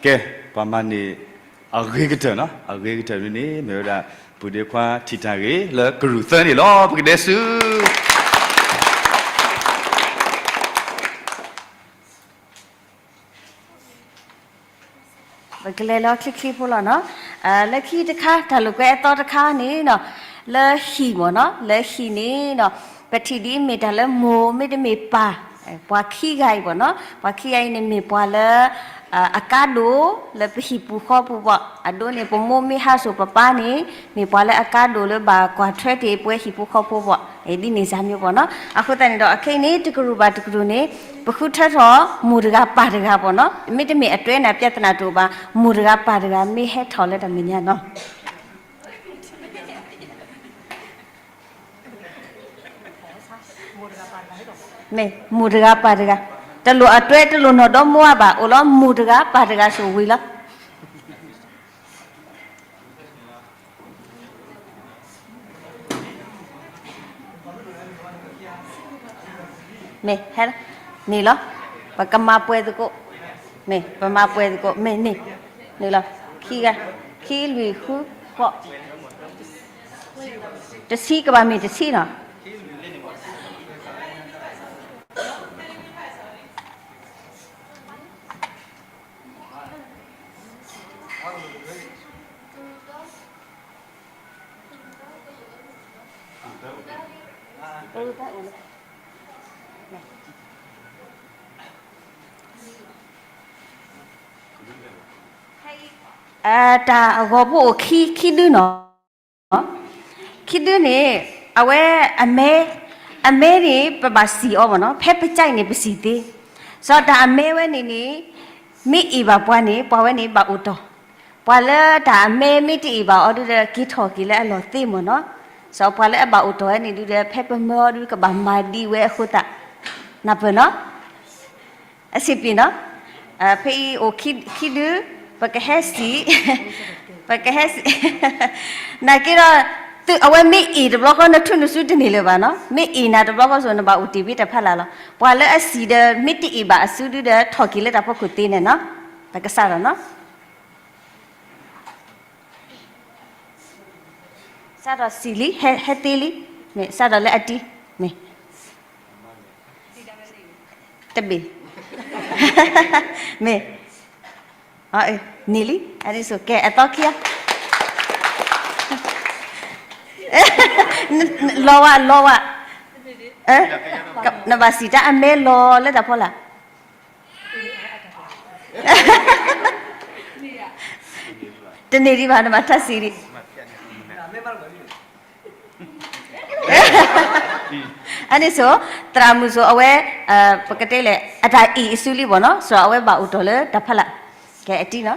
ကဲ, ပှၤမၤန့ၢ်အဂ့ၤကတၢၢ်နီၤ, အဂ့ၤကတၢၢ်ဒ်န့ၣ် မ့ၢ်ဝဲဒၣ် ပုၢ်ဒ့ခွါထံၣ်တၢ်ဂ့ၤလၢကရူၢ်သၢန့ၣ်လီၤ. ပကဒဲဆူ ပကလဲၤလီၤချ့ချ့ဖိလီၤနီၤ. လၢခံတခါ တၢ်လိာ်ကွဲအသီတခါန့ၣ်နီၤ, လၢဟံၣ်မ့ၢ်နီၤ, လၢဟံၣ်န့ၣ်နီၤ, ပထံၣ်ဒ်မ့ၢ်တၢ်လၢမိၢ်မ့တမ့ၢ်ပၢ်, ပှၤခံဂၤအံၤမ့ၢ်နီၤ, ပှၤခံဂၤအံၤန့ၣ်မ့ၢ်ပှၤလၢ အကါဒိၣ်လၢပဟံၣ်ပူၤဃီပူၤဘၣ်, အဒိန့ၣ် ပမိၢ်မ့ၢ်ဟးစိာ်ပပၢ်န့ၣ် မ့ၢ်ပှၤလၢအကါဒိၣ်လၢဘၣ်ကွၢ်ထွဲတ့ၢ်ပဝဲဟံၣ်ပူၤဃီပူၤဘၣ်, ဒ်န့ၣ်စၢ်မ့ၢ်ပှၤနီၤ. အဃိသတးန့ၣ်ဒီး အခဲအံၤန့ၣ် တကရူၢ်ဘၣ်တကရူၢ်န့ၣ် ပဃုထၢထီၣ်မိၢ်တဂၤပၢ်တဂၤပှၤနီၤ, မ့တမ့ၢ်အတွဲန့ၣ် ပြဿနာတအိၣ်ဘၣ်, မိၢ်တဂၤပၢ်တဂၤ မ့ၢ်ဟဲထီၣ်လၢတၢ်မဲာ်ညါနီၤ. မ့ၢ်မိၢ်တဂၤပၢ်တဂၤ, တလိၣ်အတွဲတလိၣ်နီၢ်ဒီမါဘၣ်, အိၣ်လီၤမိၢ်တဂၤပၢ်တဂၤဆိၣ်ဝံၤလီၤ. မ့ၢ်, န့ၣ်လီၤ, ပကမၤပှဲၤသကိး, မ့ၢ်ပမၤပှဲၤသကိး မ့ၢ်န့ၣ်, န့ၣ်လီၤ, ခံဂၤ, ခံလွံၢ်ဃုဃိး, တဆံကဘၣ်မ့ၢ်တဆံနီၤ. တၢ်အဂီၤဖိအိၣ်ခံဒုနီၤ. ခံဒုန့ၣ် အဝဲအမဲ, အမဲန့ၣ် ပဘၣ်စံၣ်အီၤမ့ၢ်နီၤ, ဖဲပကဲန့ၣ် ပစံၣ်သ့, စီၤတၢ်အမဲဝဲန့ၣ်န့ၣ် မ့ၢ်အ့ၣ်ဘၣ်ပှၤန့ၣ် ပှၤဝဲန့ၣ်ဘၣ်အိၣ်တီၢ်, ပှၤလၢတၢ်အမဲမ့ၢ်တအ့ၣ်ဘၣ်အီၤဒုဒီး က့ၤထီၣ်က့ၤလၢအလီၢ်သ့မ့ၢ်နီၤ, စီၤပှၤလၢအဘၣ်အိၣ်တီၢ်ဝဲန့ၣ်ဒုဒီး ဖဲပမၢအီၤဒုကဘၣ်မၤဒ်ဝဲအဃိသတး, နၢ်ပၢၢ်နီၤ. အဆံးပံၤနီၤ, ဖဲအံၤအိၣ်ခံဒု, ပကဟဲစံၣ်, ပကဟဲစံၣ်, နာ်က့ဒီး, သုအဝဲမ့ၢ်အ့ၣ်တဘျီဃီ နထူၣ်နစုတန့ၢ်လၢၤဘၣ်နီၤ, မ့ၢ်အ့ၣ်နၤတဘျီဃီစိၤ နဘၣ်အိၣ်တ့ၢ်ဘ့တၢ်ဖးလၢ်လီၤ, ပှၤလၢအစံၣ်ဒီး မ့ၢ်တအ့ၣ်ဘၣ်အစုဒုဒီး ထီၣ်က့ၤလၢတၢ်ဖီခိၣ်သ့န့ၣ်နီၤ, ပကစးထီၣ်နီၤ. စးထီၣ်စံၣ်လံ, ဟဲသ့လံ, မ့ၢ်စးထီၣ်လၢအတံၤ, မ့ၢ်, တဘ့ၣ်, မ့ၢ်, န့ၢ်လံ, အဒ်ဆိကဲ အသီခံဂၤ, လီၤဝဲ လီၤဝဲ, နဘၣ်စံၣ်တၢ်အမဲလီၤလၢတၢ်ဖီလာ် တန့ၢ်ဒံးဘၣ် နဘၣ်ထါစံးဒံး, အန့ၣ်ဆိ, သရၣ်မုၣ်ဆိ အဝဲ, ပကတဲလဲၣ် အတၢ်အ့ၣ်အစုလံဘၣ်နီၤ, စီၤအဝဲဘၣ်အိၣ်တီၢ်လၢတၢ်ဖီလာ်, ကဲအတံၤနီၤ.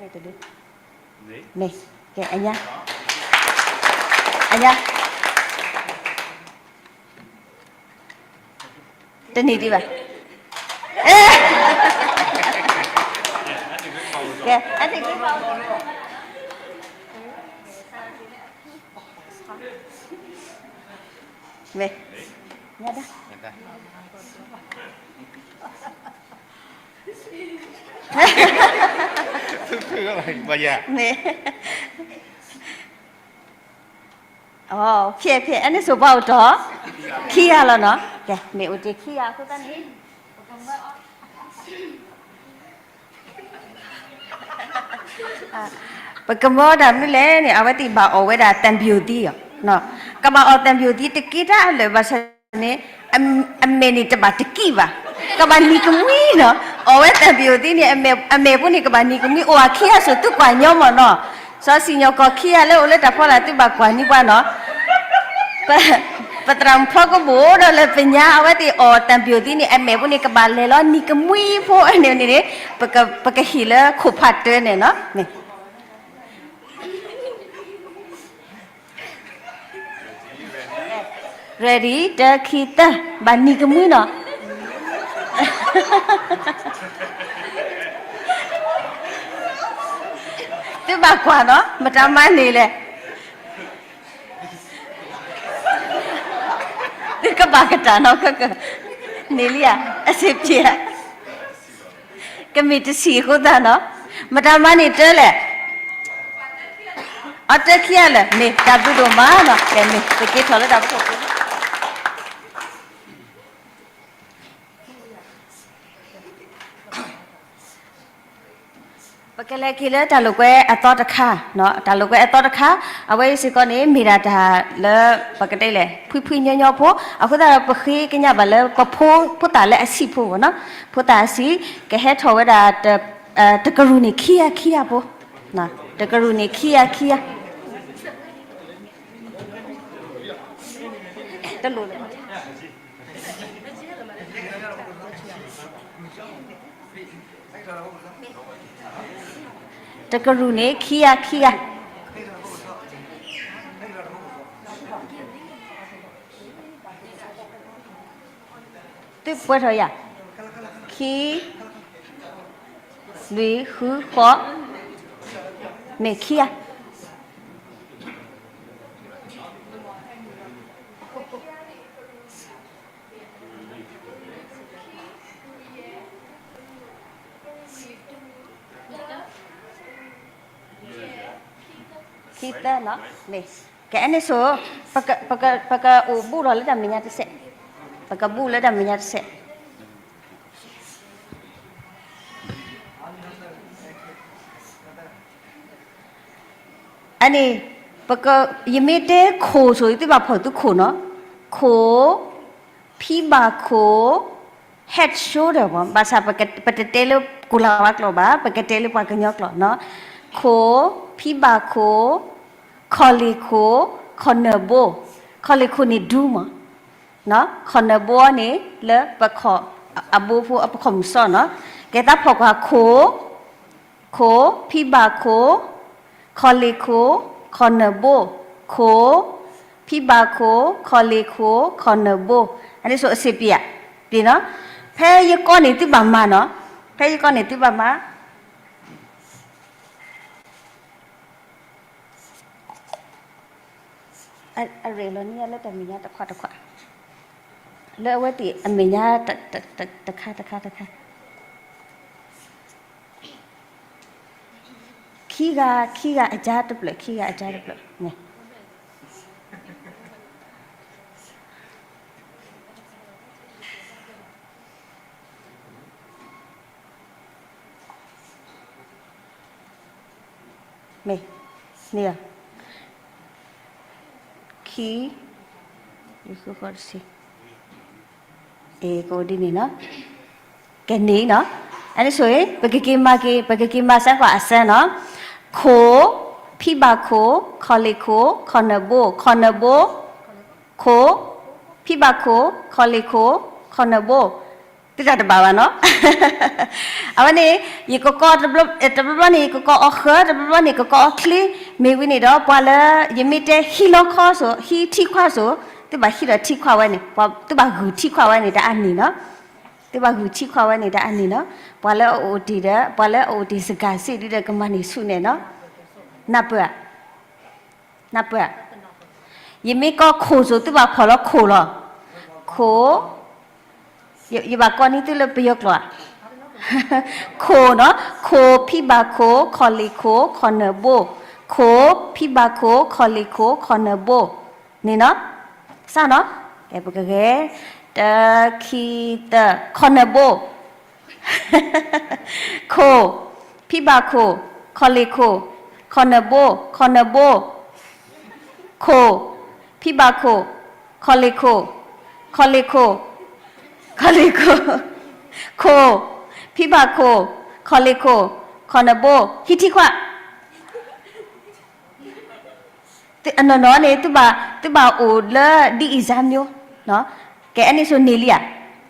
န့ၣ်တဒု, မ့ၢ်, ကဲ အညါ, အညါ, တနံၤဒံးဘၣ်, ကဲ, မ့ၢ်, ညါဒၣ် မ့ၢ်, ဖဲ ဖဲ အဲန့ၣ်စိၤပှၤအိၣ်တီၢ် ခံဂၤလီၤနီၤ, ကဲ မ့ၢ်အိၣ်တ့ၢ်ခံဂၤအဃိသတးန့ၣ် ပကမၢအီၣ်တၢ်မနုၤလဲၣ်န့ၣ် အဝဲသ့ၣ်ဘၣ်အီၣ်ဝဲဒၣ် တံပြိုသီး အီၤ, ကဘၣ်အီၣ် တံပြိုသီး တက့တၢ်အလၢာ်ဘၣ်ဆၣ်န့ၣ် အမဲာ်န့ၣ်တဘၣ်တကံၣ်ဘၣ်, ကဘၣ်နံၤကမှံနီၤ, အီၣ်ဝဲ တံပြိုသီး န့ၣ် အမဲာ်ပူၤန့ၣ်ကဘၣ်နံၤကမှံ အိၣ်အခံဂၤစိၤသုကွၢ်ညီမ့ၢ်နီၤ, စီၤစံၣ်ညီၣ်ကွီၢ်ခံဂၤလၢအိၣ်လၢတၢ်ဖီလာ်သုဘၣ်ကွၢ်န့ၢ်ပှၤနီၤ ပသရၣ်မုၣ်ဖီကဘိၣ်ဒီးလၢပညါ အဝဲသ့ၣ်အီၣ် တံပြိုသီး န့ၣ် အမဲာ်ပူၤန့ၣ် ကဘၣ်လဲၤလီၤနံၤကမှံဖိန့ၣ်န့ၣ်, ပကဟ့ၣ်လၢခိၣ်ဖးတၢန့ၣ်နီၤ, ready တၢ ခံ သၢ, ဘၣ်နံၤကမှံနီၤ သုဘၣ်ကွၢ်နီၤ မတၤမၤန့ၢ်လဲၣ် သုကဘၣ်ကတၢၢ်နီၤ န့ၢ်လံဧါ အစ့ပ့ၤဧါ, ကမ့ၢ်တဆံးအဃိသတးနီၤ, မတၤမၤန့ၢ်တၢလဲၣ်, အတၢခံဂၤလၢာ် မ့ၢ်တၢ်ဘျုးဒိၣ်မးနီၤ, ကဲမ့ၢ် ပက့ၤထီၣ်လၢတၢ်ဖီခိၣ် ပကလဲၤက့ၤလၢတၢ်လိာ်ကွဲအသီတခါ, တၢ်လိာ်ကွဲအသီတခါ, အဝဲအံၤစ့ၢ်ကီးန့ၣ် မ့ၢ်ဒၣ်တၢ်လၢ ပကတဲလဲၣ် ဖှံဖှံညီညီဖိ, အဃိသတးဒီး ပဃ့ကညးဘၣ်လၢပဖိ ဖိသၣ်လၢအဆံးဖိနီၤ, ဖိသၣ်အဆံး, ကဟဲထီၣ်ဝဲဒၣ် တကရူၢ်န့ၣ်ခံဂၤခံဂၤဖိ, တကရူၢ်န့ၣ်ခံဂၤခံဂၤ, တလိၣ်လၢၤ တကရူၢ်န့ၣ် ခံဂၤခံဂၤ, သုပှဲၤထီၣ်ယၤ, ခံ, လွံၢ်, ဃု, ဃိး, မ့ၢ်ခံဂၤ ခံသၢနီၤ, မ့ၢ်, ကဲ အဲန့ၣ်ဆိ, ပကအိၣ်ဘူးထီၣ်လၢတၢ်မဲာ်ညါတစဲး, ပကဘူးလၢတၢ်မဲာ်ညါတစဲး, အန့ၣ်, ယမ့ၢ်တဲခိၣ်ဆိ သုဘၣ်ဖီၣ်သုခိၣ်နီၤ, ခိၣ်, ဖံဘၣ်ခိၣ်, head shoulder ဘၣ်, ဘၣ်ဆၣ်ပတတဲလၢကိၤလၤဝါကျိာ်ဘၣ်, ပကတဲလၢပှၤကညီကျိာ်နီၤ, ခိၣ်, ဖံဘၣ်ခိၣ်, ခီၣ်လ့ၢ်ခိၣ်, ခီၣ်နၢၣ်ဘိ, ခီၣ်လ့ၢ်ခိၣ်န့ၣ်ဒူမး, ခီၣ်နၢၣ်ဘိန့ၣ် လၢပခီၣ်အဘိဖိ ပခီၣ်မုၢ်စီနီၤ, ကဲသးဖီၣ်ကွၢ်ခိၣ် ခိၣ်, ဖံဘၣ်ခိၣ်, ခီၣ်လ့ၢ်ခိၣ်, ခီၣ်နၢၣ်ဘိ, ခိၣ်, ဖံဘၣ်ခိၣ်, ခီၣ်လ့ၢ်ခိၣ်, ခီၣ်နၢၣ်ဘိ, အန့ၣ်ဆိအစ့ပ့ၤဧါ, ပ့ၤနီၤ, ဖဲယကီၢ်န့ၣ်သုဘၣ်မၤနီၤ, ဖဲယကီၢ်န့ၣ်သုဘၣ်မၤ အရ့လီၤန့ၢ်ယၤလၢတၢ်မဲာ်ညါတခွးတခွး, လၢအဝဲသ့ၣ်အမဲာ်ညါ တခါတခါတခါ, ခံဂၤခံဂၤအကါတဖျၢၣ်, ခံဂၤအကါတဖျၢၣ်, မ့ၢ်, န့ၣ်, ခံ, ဃုဃီတဆံ, အ့ၣ်ကအိၣ်ဒ်န့ၣ်နီၤ, ကန့ၣ်နီၤ, အန့ၣ်ဆိ, ပကက့ၤမၤက့ၤ ပကက့ၤမၤစၢၤကွၢ်အစၢနီၤ, ခိၣ်, ဖံဘၣ်ခိၣ်, ခီၣ်လ့ၢ်ခိၣ်, ခီၣ်နၢၣ်ဘိ, ခီၣ်နၢၣ်ဘိ, ခိၣ်, ဖံဘၣ်ခိၣ်, ခီၣ်လ့ၢ်ခိၣ်, ခီၣ်နၢၣ်ဘိ, သုတၢ်တဘၣ်ဘၣ်နီၤ. အဝဲန့ၣ် ယကကိးတဘျီဘျီန့ၣ် ယကကိးအီၤဃၢၤ, တဘျီဘျီန့ၣ် ကကိးအီၤချ့, မ့ၢ်ဝံၤန့ၣ်ဒီး ပှၤလၢ ယမ့ၢ်တဲဟံးလီခီစိၤ ဟံးထံခွးစိၤ, သုဘၣ်ဟံးဒီးထံခွးဝဲန့ၣ်, သုဘၣ်ဂုာ်ထံခွးဝဲန့ၣ်တၢ်အါန့ၢ်နီၤ. သုဘၣ်ဂုာ်ထံခွးဝဲန့ၣ်တၢ်အါန့ၢ်နီၤ. ပှၤလၢအအိၣ်တ့ၢ်ဒီး ပှၤလၢအအိၣ်တ့ၢ်စဂၤစ့ၣ်ဒုဒီးကမၤန့ၢ်ဆူၣ်န့ၣ်နီၤ. နၢ်ပၢၢ်ဧါ. နၢ်ပၢၢ်ဧါ. ယမ့ၢ်ကိးခိၣ်စိၤ သုဘၣ်ဖီၣ်လီၤခိၣ်လီၤ. ခိၣ်, ယဘၣ်ကိးန့ၢ်သုလၢပယီၤကျိာ်ဧါ. ခိၣ်နီၤ, ခိၣ်ဖံဘၣ်ခိၣ် ခီၣ်လ့ၢ်ခိၣ် ခီၣ်နၢၣ်ဘိ, ခိၣ်ဖံဘၣ်ခိၣ် ခီၣ်လ့ၢ်ခိၣ် ခီၣ်နၢၣ်ဘိ န့ၣ်နီၤ. စၢ်နီၤ, ကဲပကဂဲၤ, တၢ ခံ သၢ, ခီၣ်နၢၣ်ဘိ ခိၣ်, ဖံဘၣ်ခိၣ်, ခီၣ်လ့ၢ်ခိၣ်, ခီၣ်နၢၣ်ဘိ, ခီၣ်နၢၣ်ဘိ, ခိၣ်, ဖံဘၣ်ခိၣ်, ခီၣ်လ့ၢ်ခိၣ်, ခီၣ်လ့ၢ်ခိၣ်, ခီၣ်လ့ၢ်ခိၣ်, ခိၣ်, ဖံဘၣ်ခိၣ်, ခီၣ်လ့ၢ်ခိၣ်, ခီၣ်နၢၣ်ဘိ, ဟံးထံခွး အနီၢ်နီၢ်န့ၣ် သုဘၣ်အိၣ်လၢ ဒ်အံၤစၢ်မၠိ, ကဲ အန့ၣ်စိၤန့ၢ်လံဧါ,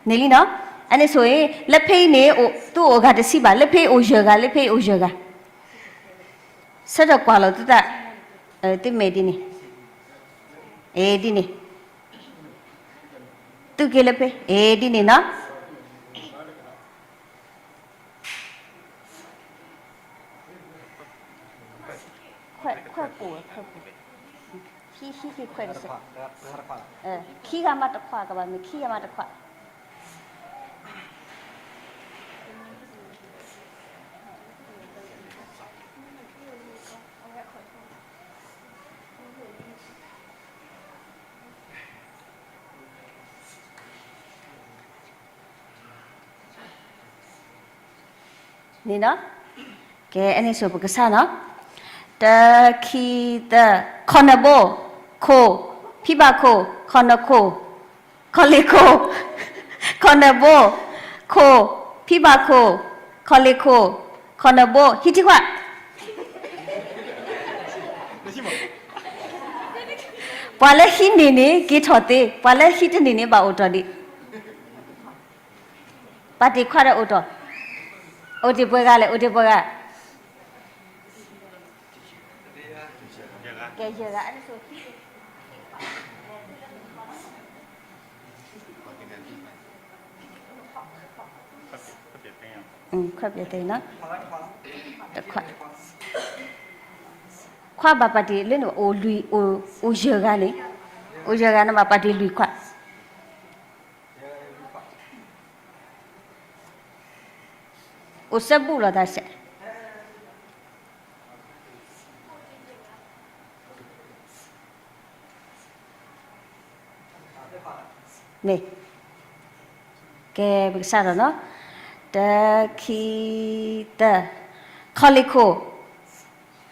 န့ၢ်လံနီၤ. အန့ၣ်စိၤအံၤ လၢဖဲအံၤန့ၣ် သုအိၣ်ဂၤတဆံဘၣ်, လၢဖဲအံၤအိၣ်ယဲၢ်ဂၤ, လၢဖဲအံၤအိၣ်ယဲၢ်ဂၤ, ဆၢထၢၣ်ကွၢ်လီၤသုသး, သုမဲာ်ဒ်န့ၣ်, အ့ ဒ်န့ၣ်, သုးက့ၤလၢဖဲ အ့ ဒ်န့ၣ်နီၤ. ခွဲးပူၤ, ခွဲးပူၤ, ဟံးဟံးက့ၤခွဲးတစဲး, ခံဂၤမးတခွးကဘၣ်, မ့ၢ်ခံဂၤမးတခွး န့ၣ်နီၤ, ကဲ အန့ၣ်စိၤပကစၢ်နီၤ, တၢ ခံ သၢ, ခီၣ်နၢၣ်ဘိ, ခိၣ်, ဖံဘၣ်ခိၣ်, ခီၣ်နၢၣ်ခိၣ်, ခီၣ်လ့ၢ်ခိၣ်, ခီၣ်နၢၣ်ဘိ, ခိၣ်, ဖံဘၣ်ခိၣ်, ခီၣ်လ့ၢ်ခိၣ်, ခီၣ်နၢၣ်ဘိ, ဟံးထံခွး ပှၤလၢဟံးန့ၢ်န့ၣ် က့ၤထီၣ်သ့, ပှၤလၢဟံးတန့ၢ်န့ၣ် ဘၣ်အိၣ်ထီၣ်ဒံး, ပာ်တ့ၢ်ခွးဒီးအိၣ်ထီၣ်, အိၣ်တ့ၢ်ပှဲၤဂၤလဲၣ်, အိၣ်တ့ၢ်ပှဲၤဂၤ, ကဲ ယဲၢ်ဂၤ, ခွဲးပျဲၢ်သ့နီၤ, ခွးဘၣ်ပာ်တ့ၢ်လၢန့ၣ် အိၣ်လွံၢ်, အိၣ်ယဲၢ်ဂၤန့ၣ်, အိၣ်ယဲၢ်ဂၤန့ၣ်ဘၣ်ပာ်တ့ၢ်လွံၢ်ခွး, အိၣ်စဲဘူးလိာ်သးစဲး မ့ၢ်, ကဲ ပကစၢ်ဒီးနီၤ, တၢ ခံ သၢ, ခီၣ်လ့ၢ်ခိၣ်,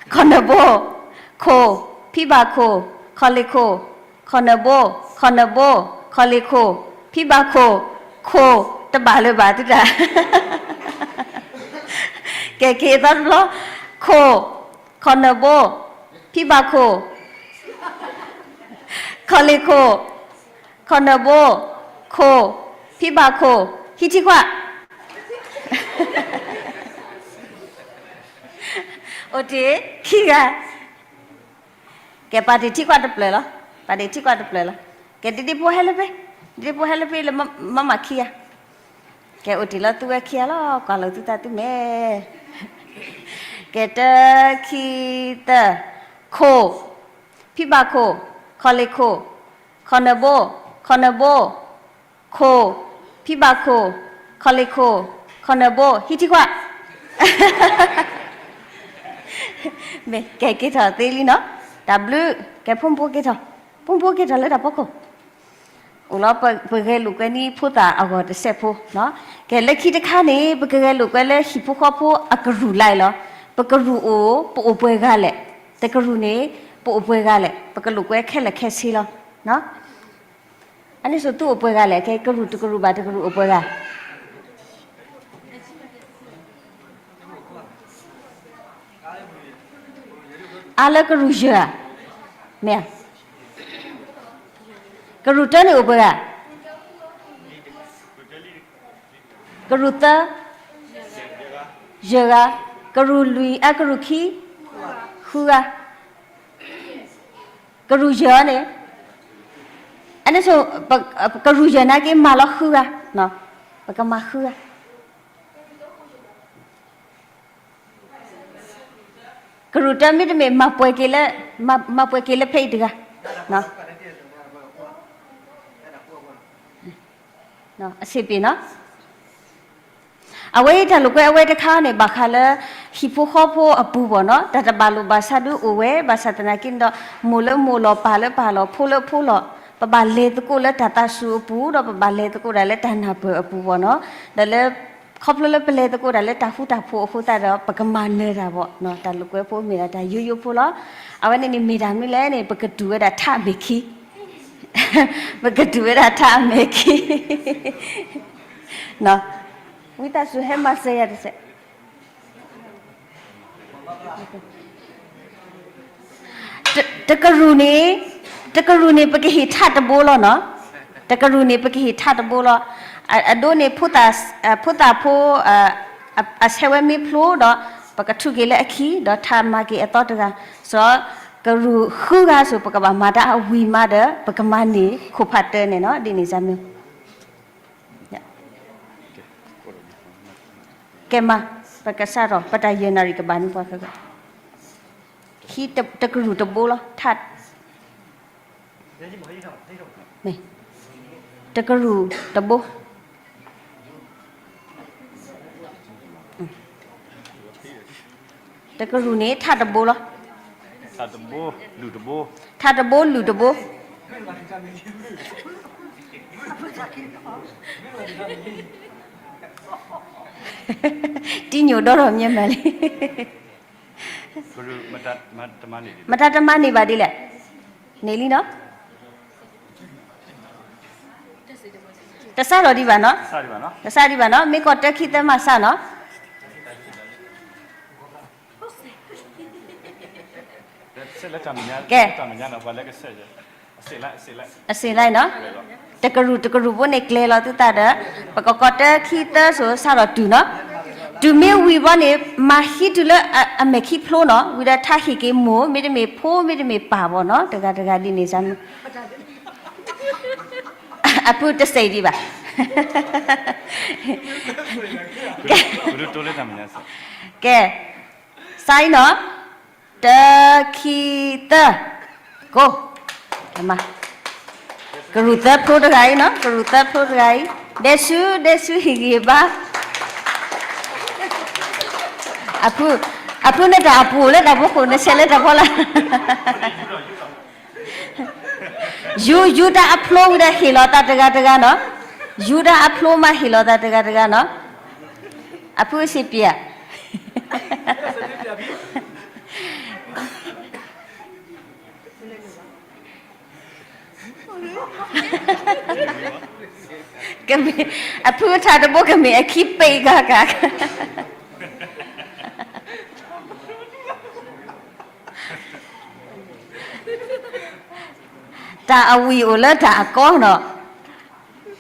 ခီၣ်နၢၣ်ဘိ, ခိၣ်, ဖံဘၣ်ခိၣ်, ခီၣ်လ့ၢ်ခိၣ်, ခီၣ်နၢၣ်ဘိ, ခီၣ်နၢၣ်ဘိ, ခီၣ်လ့ၢ်ခိၣ်, ဖံဘၣ်ခိၣ်, ခိၣ်, တဘၣ်လၢၤဘၣ်သုတၢ်, ကဲ က့ၤသီတဘျီ, ခိၣ်, ခီၣ်နၢၣ်ဘိ, ဖံဘၣ်ခိၣ်, ခီၣ်လ့ၢ်ခိၣ်, ခီၣ်နၢၣ်ဘိ, ခိၣ်, ဖံဘၣ်ခိၣ်, ဟံးထံခွး, အိၣ်တ့ၢ်ခံဂၤ, ကဲ ပာ်တ့ၢ်ထံခွးတဖျၢၣ်လီၤ, ပာ်တ့ၢ်ထံခွးတဖျၢၣ်လီၤ, ကဲ ဒ့ဒ့ဖိဟဲလၢဖဲ, ဒ့ဒ့ဖိဟဲလၢဖဲလၢမၤခံဂၤ, ကဲ အိၣ်တ့ၢ်လီၤသုဝဲခံဂၤလီၤ, ကွၢ်လီၤသုသးသုမဲာ်, ကဲ တၢ ခံ သၢ, ခိၣ်, ဖံဘၣ်ခိၣ်, ခီၣ်လ့ၢ်ခိၣ်, ခီၣ်နၢၣ်ဘိ, ခီၣ်နၢၣ်ဘိ, ခိၣ်, ဖံဘၣ်ခိၣ်, ခီၣ်လ့ၢ်ခိၣ်, ခီၣ်နၢၣ်ဘိ, ဟံးထံခွး, မ့ၢ်ကဲ က့ၤထီၣ်သ့လံနီၤ, တၢ်ဘျုး, ကဲ ဖိမုၣ်ဖိက့ၤထီၣ်, ဖိမုၣ်ဖိက့ၤထီၣ်လၢတၢ်ဖီခိၣ်, အိၣ်လီၤ ပဂဲၤလိာ်ကွဲန့ၢ်ဖိသၣ်အဂီၢ်တစဲးဖိ, ကဲ လၢခံတခါန့ၣ် ပကဂဲၤလိာ်ကွဲလၢဟံၣ်ဖိဃီဖိအကရူၢ်လၢ်လီၤ, ပကရူၢ်အိၣ် ပအိၣ်ပှဲၤဂၤလဲၣ်, တကရူၢ်န့ၣ် ပအိၣ်ပှဲၤဂၤလဲၣ်, ပကလိာ်ကွဲခဲလၢာ်ခဲဆ့လီၤ. အန့ၣ်စိၤသုအိၣ်ပှဲၤဂၤလဲၣ်, ကဲ ကရူၢ်တကရူၢ်ဘၣ်တကရူၢ်အိၣ်ပှဲၤဂၤ, အါလၢကရူၢ်ယဲၢ်ဧါ, မ့ၢ်ဧါ, ကရူၢ်တၢန့ၣ်အိၣ်ပှဲၤဂၤ, ကရူၢ်တၢန့ၣ် ကရူၢ်သၢ, ယဲၢ်ဂၤ, ကရူၢ်လွံၢ်, အ ကရူၢ်ခံ, ဃုဂၤ, ကရူၢ်ယဲၢ်န့ၣ်, အန့ၣ်ဆိ ပ ကရူၢ်ယဲၢ်နာ်က့မၤလီၤဃုဂၤ, ပကမၤဃုဂၤ ကရူၢ်တၢမ့တမ့ၢ် မၤပှဲၤက့ၤလၢ, မၤပှဲၤက့ၤလၢဖဲအံၤတဂၤ, အဆင်ပြေနီၤ. အဝဲအံၤတၢ်လိာ်ကွဲအဝဲတခါန့ၣ် ဘၣ်ဃးလၢ ဟံၣ်ဖိဃီဖိအပူၤဘၣ်နီၤ, တၢ်တဘၣ်လိာ်ဘၣ်စးဒုအိၣ်ဝဲ, ဘၣ်ဆၣ်သနာ်က့န့ၣ်ဒီး မိၢ်လၢမိၢ်လီၤ, ပၢ်လၢပၢ်လီၤ, ဖိလၢဖိလီၤ, ပဘၣ်လဲၤသကိးလၢတၢ်သးစူၤအပူၤ ဒီးပဘၣ်လဲၤသကိးတၢ်လၢတၢ်နၢ်ပၢၢ်အပူၤဘၣ်နီၤ, ဒီးလၢ ခီဖျိလၢပလဲၤသကိးတၢ်လၢတၢ်ဃူတၢ်ဖိးအဃိသတးဒီး ပကမၤနၢၤတၢ်ဘၣ်နီၤ, တၢ်လိာ်ကွဲဖိမ့ၢ်ဒၣ်တၢ်ယိယိဖိလီၤ. အဝဲန့ၣ်န့ၣ်မ့ၢ်တၢ်မနုၤလဲၣ်န့ၣ် ပကတူၢ်ဝဲဒၣ်ထးအမဲာ်ခံ, ပကတူၢ်ဝဲဒၣ်ထးအမဲာ်ခံ ဝံသးစူၤဟဲမၤစၢၤယၤတစဲး. တကရူၢ်န့ၣ်, တကရူၢ်န့ၣ် ပကဟ့ၣ်ထးတဘိလီၤနီၤ, တကရူၢ်န့ၣ် ပကဟ့ၣ်ထးတဘိလီၤ. အဒိန့ၣ် ဖိသၣ်ဖိ အဆဲးဝဲမ့ၢ်ဖျိဒီး ပကထုးက့ၤလၢအခံ ဒီးထးမၤက့ၤအသီတဂၤ, စီၤကရူၢ်ဃုဂၤစိၤ ပကဘၣ်မၤတၢ်အဝံၤမးဒီး ပကမၤန့ၢ်ခိၣ်ဖးတၢန့ၣ်နီၤ, ဒ်န့ၣ်စ့ၢ်မ့ၢ် ကဲမး, ပကစးထီၣ် ပတၢ်ယဲၢ်နၣ်ရံၣ်ကဘၣ်န့ၣ်ပှၤခဲ, ခံတကရူၢ်တဘိလီၤ, ထး, မ့ၢ်, တကရူၢ်တဘိ, တကရူၢ်န့ၣ် ထးတဘိလီၤ, ထးတဘိ လုၢ်တဘိ, တံညိၣ်ဒီဒီးမ့ၢ်မးလံ မတၤတမၤန့ၢ်ဘၣ်ဒ်လဲၣ်, န့ၣ်လံနီၤ, တစးထီၣ်ဒံးဘၣ်နီၤ, တစးဒံးဘၣ်နီၤ, မ့ၢ်ကီၢ်တၢခံသၢမးစးနီၤ, ကဲ အစ့ၢ်လၢနီၤ, တကရူၢ်တကရူၢ်ဖိန့ၣ်ကျဲၤလီၤသုသးဒီး ပကကီၢ်တၢခံသၢစိၤစးထီၣ်တုၤနီၤ, တုၤမ့ၢ်ဝံၤဘီန့ၣ် မၤဟံးတုၤလၢအမဲာ်ခံဖျိနီၤ, ဝံၤဒီးထးဟ့ၣ်က့ၤမိၢ် မ့တမ့ၢ်ဖိ မ့တမ့ၢ်ပၢ်ဘီနီၤ, တဂၤတဂၤဒ်န့ၣ်စ့ၢ်မ့ၢ် အဖုတစဲးဒံးဘၣ်, ကဲ, ကဲ, စးအံၤနီၤ, တခံသၢ, ကိး, ကရူၢ်သၢဖျိတဂၤအံၤနီၤ, ကရူၢ်သၢဖျိတဂၤအံၤ, ဒဲဆူ ဒဲဆူဟ့ၣ်ဂံၢ်ဘါ, အဖု, အဖုနတၢ်အပူၤလၢတၢ်ဖီခိၣ် နဆဲးလၢတၢ်ဖီလာ် ယူၤ ယူၤတၢ်အဖျိဝံၤဒီးဟ့ၣ်လီၤသးတဂၤတဂၤနီၤ, ယူၤတၢ်အဖျိမးဟ့ၣ်လီၤသးတဂၤတဂၤနီၤ, အဖုအစ့ၢ်ပျဲးဧါ, ကမ့ၢ်, အဖုထးတဘိကမ့ၢ်အခံပ့ကၤကၤ တၢ်အဝံၤအိၣ်လၢတၢ်အကီနီၤ,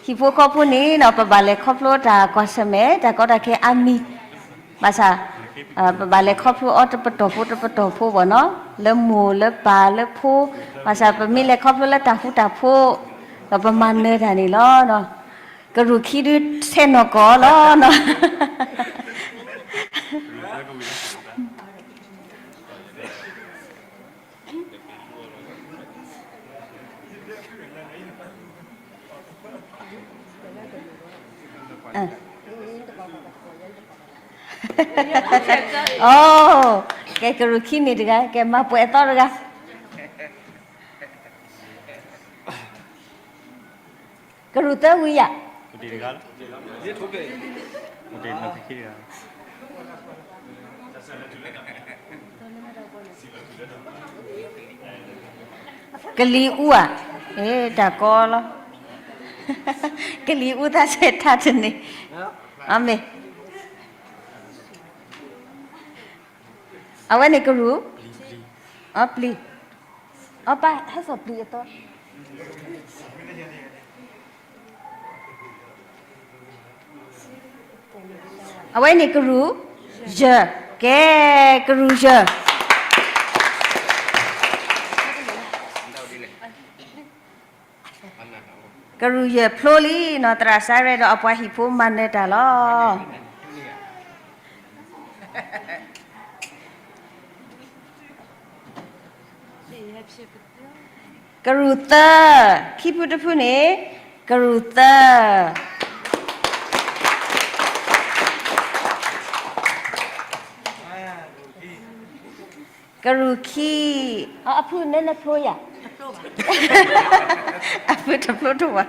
ဟံၣ်ဖိဃီဖိန့ၣ်နီၤ ပဘၣ်လဲၤခီဖျိတၢ်ကွၢ်ဆၢၣ်မဲာ် တၢ်ကီတၢ်ခဲအါမံၤ, ဘၣ်ဆၣ် ပဘၣ်လဲၤခီဖျိအီၤတပတီၢ်ဖိတပတီၢ်ဖိဘၣ်နီၤ, လၢမိၢ်လၢပၢ်လၢဖိ, ဘၣ်ဆၣ်ပမ့ၢ်လဲၤခီဖျိလၢတၢ်ဃူတၢ်ဖိး, ဒီးပမၤနၢၤတၢ်န့ၣ်လီၤ. ကရူၢ်ခံဒုးဆဲးနီၢ်ကီၢ်လီၤနီၤ အိ, ကဲကရူၢ်ခံန့ၣ်တဂၤ, ကဲမၤပှဲၤအသီတဂၤ, ကရူၢ်သၢဝံၤယၤ, ကလံၤအူဧါ, တၢ်ကီလီၤ, ကလံၤအူသးစဲးထါတန့ၢ်, အမ့ၢ် အဝဲန့ၣ်ကရူၢ်, အပျံၤ, အပၢ်ဟဲစိာ်ပျံၤအသီ, အဝဲန့ၣ်ကရူၢ်ယဲၢ်, ကဲ, ကရူၢ်ယဲၢ်, ကရူၢ်ယဲၢ်ဖျိလံနီၤ, သရၣ်စါရဲဒီးအပှၤဟံၣ်ဖိမၤနၢၤတၢ်လီၤ. ကရူၢ်သၢ, ခံဖုတဖုန့ၣ်, ကရူၢ်သၢ, ကရူၢ်ခံ, အဖုနနဖျိယၤ, အဖုတဖျိထီၣ်ဘၣ်,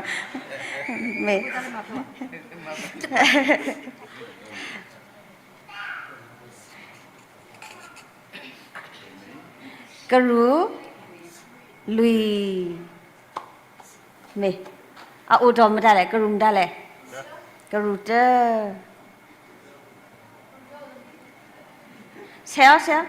မ့ၢ် ကရူၢ်လွံၢ်, မ့ၢ်, အအိၣ်ဒီးမတၤလဲၣ်, ကရူၢ်မတၤလဲၣ်, ကရူၢ်တၢ, ဆဲးအီၤ, ဆဲးအီၤ.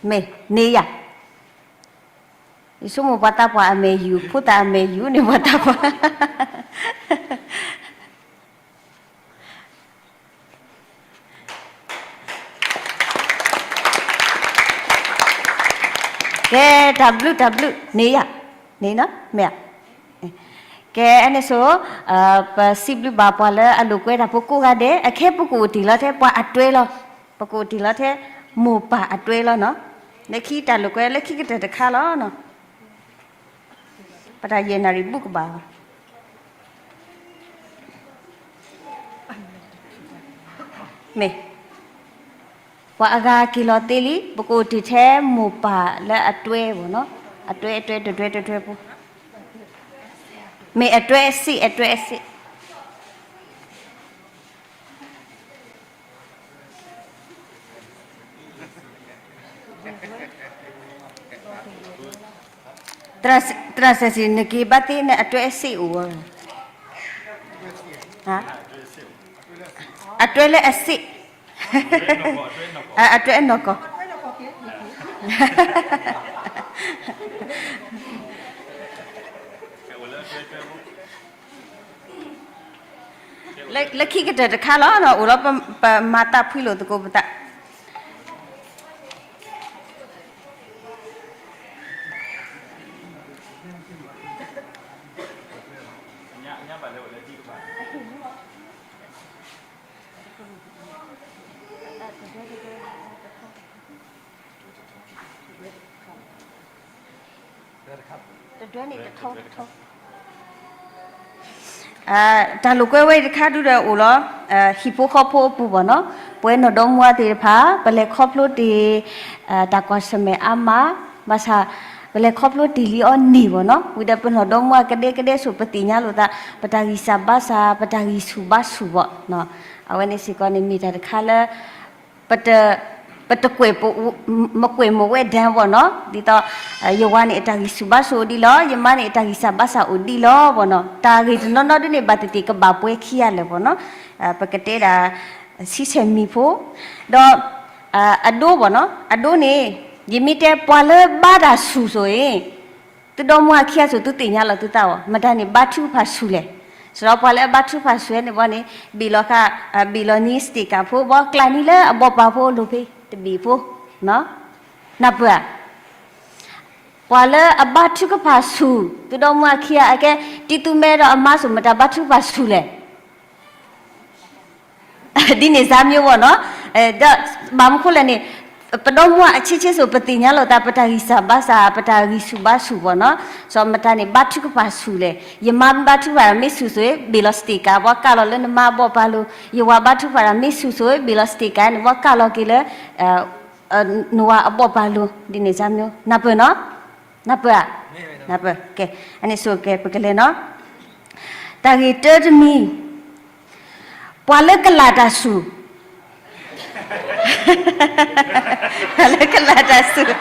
မ့ၢ်န့ၣ်ယၤ, ယဆိကမိၣ်ပှၤသးပှၢ်အမဲာ်ယူၢ်, ဖိသၣ်အမဲာ်ယူၢ်န့ၣ်ပှၤသးပှၢ်. ကဲ, တၢ်ဘျုးတၢ်ဘျုး, န့ၣ်ယၤ, န့ၣ်နီၤ, မ့ၢ်ဧါ. ကဲ, အန့ၣ်ဆိ, ပစံးဘျုးဘၣ်ပှၤလၢအလိာ်ကွဲတၢ်ဖိကိးဂၤဒဲး, အခဲပကအိၣ်တ့ၢ်လီၤထဲပှၤအတွဲလီၤ, ပကအိၣ်တ့ၢ်လီၤထဲမိၢ်ပၢ်အတွဲလီၤနီၤ. လၢခံတၢ်လိာ်ကွဲလၢခံကတၢၢ်တခါလီၤနီၤ. ပတၢ်ယဲၢ်နၣ်ရံၣ်ဘူးကဘၣ်ဘၣ်. မ့ၢ်, ပှၤအဂၤက့ၤလီၤသ့လံ, ပကအိၣ်တ့ၢ်ထဲမိၢ်ပၢ်လၢအတွဲဘၣ်နီၤ, အတွဲအတွဲတတွဲတတွဲဖိ, မ့ၢ်အတွဲအစ့ၣ်, အတွဲအစ့ၣ်. သရၣ်စဲးစံး နက့ၤဘၣ်သ့န့ၣ် အတွဲအစ့ၣ်အိၣ်ဧါ, အတွဲလၢအစ့ၣ်, အတွဲအနီၢ်ကီၢ်. လၢခံကတၢၢ်တခါလီၤနီၤ, အိၣ်လီၤပမၤသးဖှံလိာ်သကိးပသး. တဒွဲန့ၣ်တထီတထီ, တၢ်လိာ်ကွဲဝဲအံၤတခါဒုဒီးအိၣ်လီၤ, ဟံၣ်ဖိဃီဖိအပူၤဘၣ်နီၤ, ပဝဲနီၢ်ဒီမါသ့ၣ်တဖၣ် ပလဲၤခီဖျိတ့ၢ် တၢ်ကွၢ်ဆၢၣ်မဲာ်အါမး, ဘၣ်ဆၣ် ပလဲၤခီဖျိတ့ၢ်လံအီၤန့ၣ်ဘၣ်နီၤ, ဝံၤဒီးပနီၢ်ဒီမါကဒဲကဒဲဆိး ပသ့ၣ်ညါလိာ်သး ပတၢ်ဂံၢ်စၢ်ဘါစၢ် ပတၢ်ဂံၢ်ဆူၣ်ဘါဆူၣ်ဘၣ်နီၤ. အဝဲန့ၣ်စ့ၢ်ကီးန့ၣ် မ့ၢ်တၢ်တခါလၢ ပတ, ပတကွဲး, မကွဲးမိၢ်ဝဲဒၣ်ဘၣ်နီၤ, ဒ်သိး ယဝၤန့ၣ်အတၢ်ဂံၢ်ဆူၣ်ဘါဆူၣ်အိၣ်ဒ်လီၤ, ယမါန့ၣ်အတၢ်ဂံၢ်စၢ်ဘါစၢ်အိၣ်ဒ်လီၤဘၣ်နီၤ. တၢ်ဂ့ၢ်တနီၤနီၤဒ်န့ၣ် ဘၣ်သ့ၣ်သ့ၣ်ကဘၣ်ပှဲၤခံဂၤလၢာ်ဘၣ်နီၤ, ပကတဲဒၣ် ဆံဆဲၣ်မံၤဖိ, ဒီး အဒိဘၣ်နီၤ, အဒိန့ၣ် ယမ့ၢ်တဲပှၤလၢဘါတၢ်ဆူၣ်စိၤအံၤ သုဒီမါခံဂၤစိၤ သုသ့ၣ်ညါလီၤသုသးအီၤ, မတၤန့ၣ်ဘါထုကဖၣ်ဆူၣ်လဲၣ်. စးထီၣ်ပှၤလၢအဘါထုကဖၣ်ဆူၣ်န့ၣ်ဘၣ်န့ၣ် ဘ့ၣ်လီၤဃာ်, ဘ့ၣ်လီၤန့ၢ် sticker ဖိ ဘီကျးန့ၢ်လၢအဘီပာ်ဖိအလိၤဖဲတဘ့ၣ်ဖိ, နၢ်ပၢၢ်ဧါ. ပှၤလၢအဘါထုကဖၣ်ဆူၣ် သုဒီမါခံဂၤအကဲ တံၤသူမဲဒီးအမါစိၤ မတၤဘါထုကဖၣ်ဆူၣ်လဲၣ်. ဒ်န့ၣ်စၢ်မ့ၢ်ဘၣ်နီၤ, ဒီးဘၣ်မနုၤဃိလဲၣ်န့ၣ် ပဒီမါအဆံးဆံးစိၤ ပသ့ၣ်ညါလိာ်သး ပတၢ်ဂံၢ်စၢ်ဘါစၢ် ပတၢ်ဂံၢ်ဆူၣ်ဘါဆူၣ်ဘၣ်နီၤ, စီၤမတၤန့ၣ် ဘါထုကဖၣ်ဆူၣ်လဲၣ်. ယမါဘါထုကဖၣ်မ့ၢ်ဆူၣ်စိၤ ဘ့ၣ်လီၤ sticker ဘီကးလီၤလၢနမါအဘီပာ်လိၤ, ယဝၤဘါထုကဖၣ်မ့ၢ်ဆူၣ်စိၤ ဘ့ၣ်လီၤ sticker န့ၣ် ဘီကးလီၤက့ၤလၢ နဝၤအဘီပာ်လိၤ ဒ်န့ၣ်စၢ်မ့ၢ် နၢ်ပၢၢ်နီၤ, နၢ်ပၢၢ်ဧါ, နၢ်ပၢၢ်, ကဲ, အန့ၣ်ဆိကဲ ပကလဲၤနီၤ, တၢ် တၢ်ဂ့ၢ်တၢတမံၤ, ပှၤလၢကလၤတၢ်ဆူၣ်, ပှၤလၢကလၤတၢ်ဆူၣ်,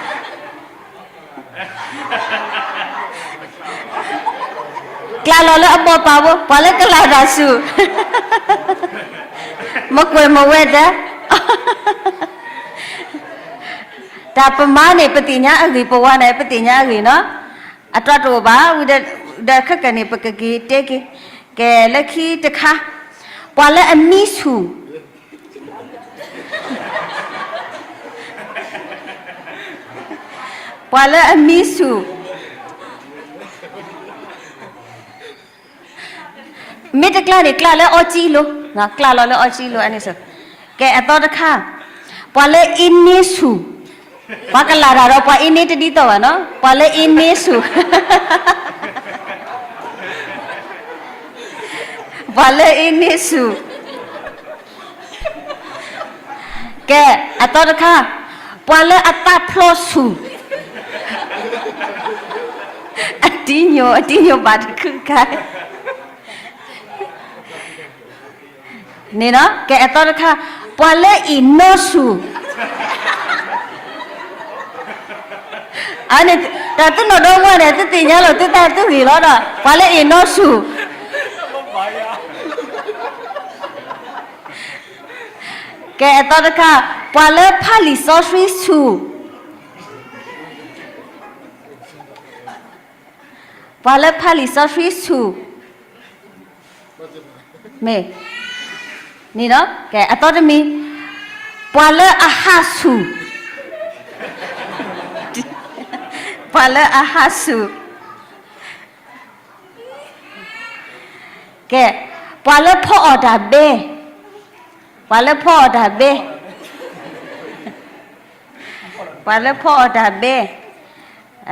ကျးလီၤလၢအဘီၣ်ပာ်ဖိ, ပှၤလၢကလၤတၢ်ဆူၣ်, မကွဲးမဝဲတၢ်, တၢ်ပမၤန့ၣ် ပသ့ၣ်ညါအဂ့ၢ်, ပဝၤန့ၣ် ပသ့ၣ်ညါအဂ့ၢ်နီၤ, အတြီတအိၣ်ဘၣ်, ဝံၤဒီးခဲကနံၣ်န့ၣ် ပကက့ၤတဲက့ၤ, ကဲလၢခံတခါ, ပှၤလၢအမံဆူၣ်, ပှၤလၢအမံဆူၣ်, မ့ၢ်တကျါန့ၣ် ကျါလၢအီကံလိၤ, ကျါလီၤလၢအီကံလိၤ, အန့ၣ်, ကဲအသီတခါ, ပှၤလၢအ့န့ဆူၣ်, ပှၤကလၤတၢ်ဒီး ပှၤအ့န့တဒ်သိးဘၣ်နီၤ, ပှၤလၢအ့န့ဆူၣ်, ပှၤလၢအ့န့ဆူၣ်, ကဲအသီတခါ, ပှၤလၢအသးဖျိဆူၣ်, အတံညိၣ်, အတံညိၣ်ဘၣ်တခုခါ န့ၣ်နီၤ, ကဲအသီတခါ, ပှၤလၢအ့နီဆူၣ်, အန့ၣ်, တၢ်သုနီၢ်ဒီမါန့ၣ် သုသ့ၣ်ညါလီၤသုသးသုဂ့ၢ်လီၤဒီး ပှၤလၢအ့နီဆူၣ်, ကဲအသီတခါ, ပှၤလၢဖးလံာ်စီဆှံဆူၣ်, ပှၤလၢဖးလံာ်စီဆှံဆူၣ်, မ့ၢ်, န့ၣ်နီၤ, ကဲအသီတမံၤ, ပှၤလၢအဟးဆူၣ်, ပှၤလၢအဟးဆူၣ်, ကဲ, ပှၤလၢဖီအီၣ်တၢ်ဘဲ, ပှၤလၢဖီအီၣ်တၢ်ဘဲ, ပှၤလၢဖီအီၣ်တၢ်ဘဲ,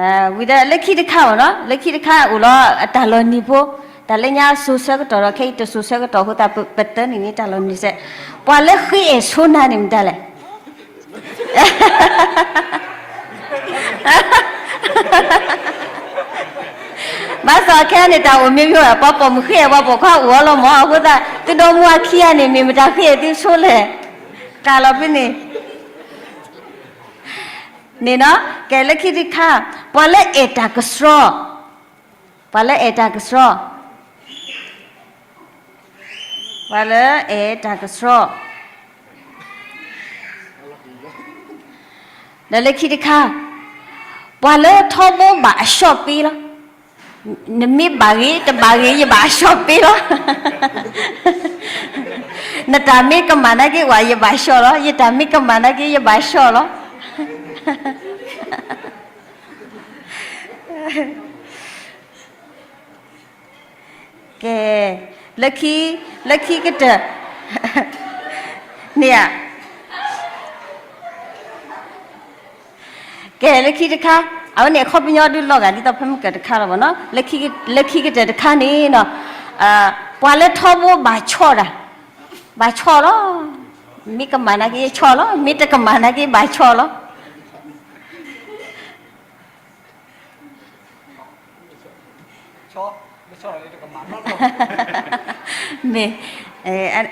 ဝံၤဒီးလၢခံတခါအီၤနီၤ, လၢခံတခါအိၣ်လီၤအတၢ်လီၤနံၤဖိ, တၢ်လၢညါစိၤဆၢကတီၢ်ဒီး ခဲအံၤတစိၤဆၢကတီၢ်အဃိသတး ပတၢ်နံၤန့ၣ်တၢ်လီၤနံၤစဲး, ပှၤလၢဃ့အဲၣ်ဆိနၤန့ၣ်မတၤလဲၣ် ဘၣ်ဆၣ်ခဲအံၤန့ၣ် တၢ်အိၣ်မ့ၢ်မ့ၢ်ဝဲ ပှၤပိာ်မုၣ်ဃ့အဲၣ်ပှၤပိာ်ခွါအိၣ်အီၤလီၤမၢ်, အဃိသတး သုဒီမါအခံဂၤန့ၣ် မ့ၢ်မတၤဃ့အဲၣ်သုဆိလဲၣ်, ကျါလီၤဖဲန့ၣ်, န့ၣ်နီၤ, ကဲ လၢခံတခါ, ပှၤလၢအဲၣ်တၢ်ကဆှီ, ပှၤလၢအဲၣ်တၢ်ကဆှီ ပှၤလၢအဲၣ်တၢ်ကဆှီ, ဒီးလၢခံတခါ, ပှၤလၢထီဘိဘၣ်အဆှီၣ်ပ့လီၤ, နမ့ၢ်ဘၣ်ဂ့ၤ တဘၣ်ဂ့ၤ ယဘၣ်အဆှီၣ်ပ့လီၤ, နတၢ်မ့ၢ်ကမၣ်နာ်က့ဝဲ ယဘၣ်ဆှီၣ်လီၤ, ယတၢ်မ့ၢ်ကမၣ်နာ်က့ ယဘၣ်ဆှီၣ်လီၤ. ကဲ, လၢခံ, လၢခံကတၢၢ်, န့ၣ်ဧါ, ကဲ လၢခံတခါ, အဝဲန့ၣ်အခီပညီဒုးလီၤဂာ်ဒ်သိးဖဲမုၢ်ကၢၢ်တခါလီၤဘၣ်နီၤ, လၢခံကတၢၢ်တခါန့ၣ်နီၤ, ပှၤလၢထီဘိဘၣ်ဆီၣ်တၢ်, ဘၣ်ဆီၣ်လီၤ, မ့ၢ်ကမၣ်နာ်က့ဆီၣ်လီၤ, မ့ၢ်တကမၣ်နာ်က့ဘၣ်ဆီၣ်လီၤ. မ့ၢ်,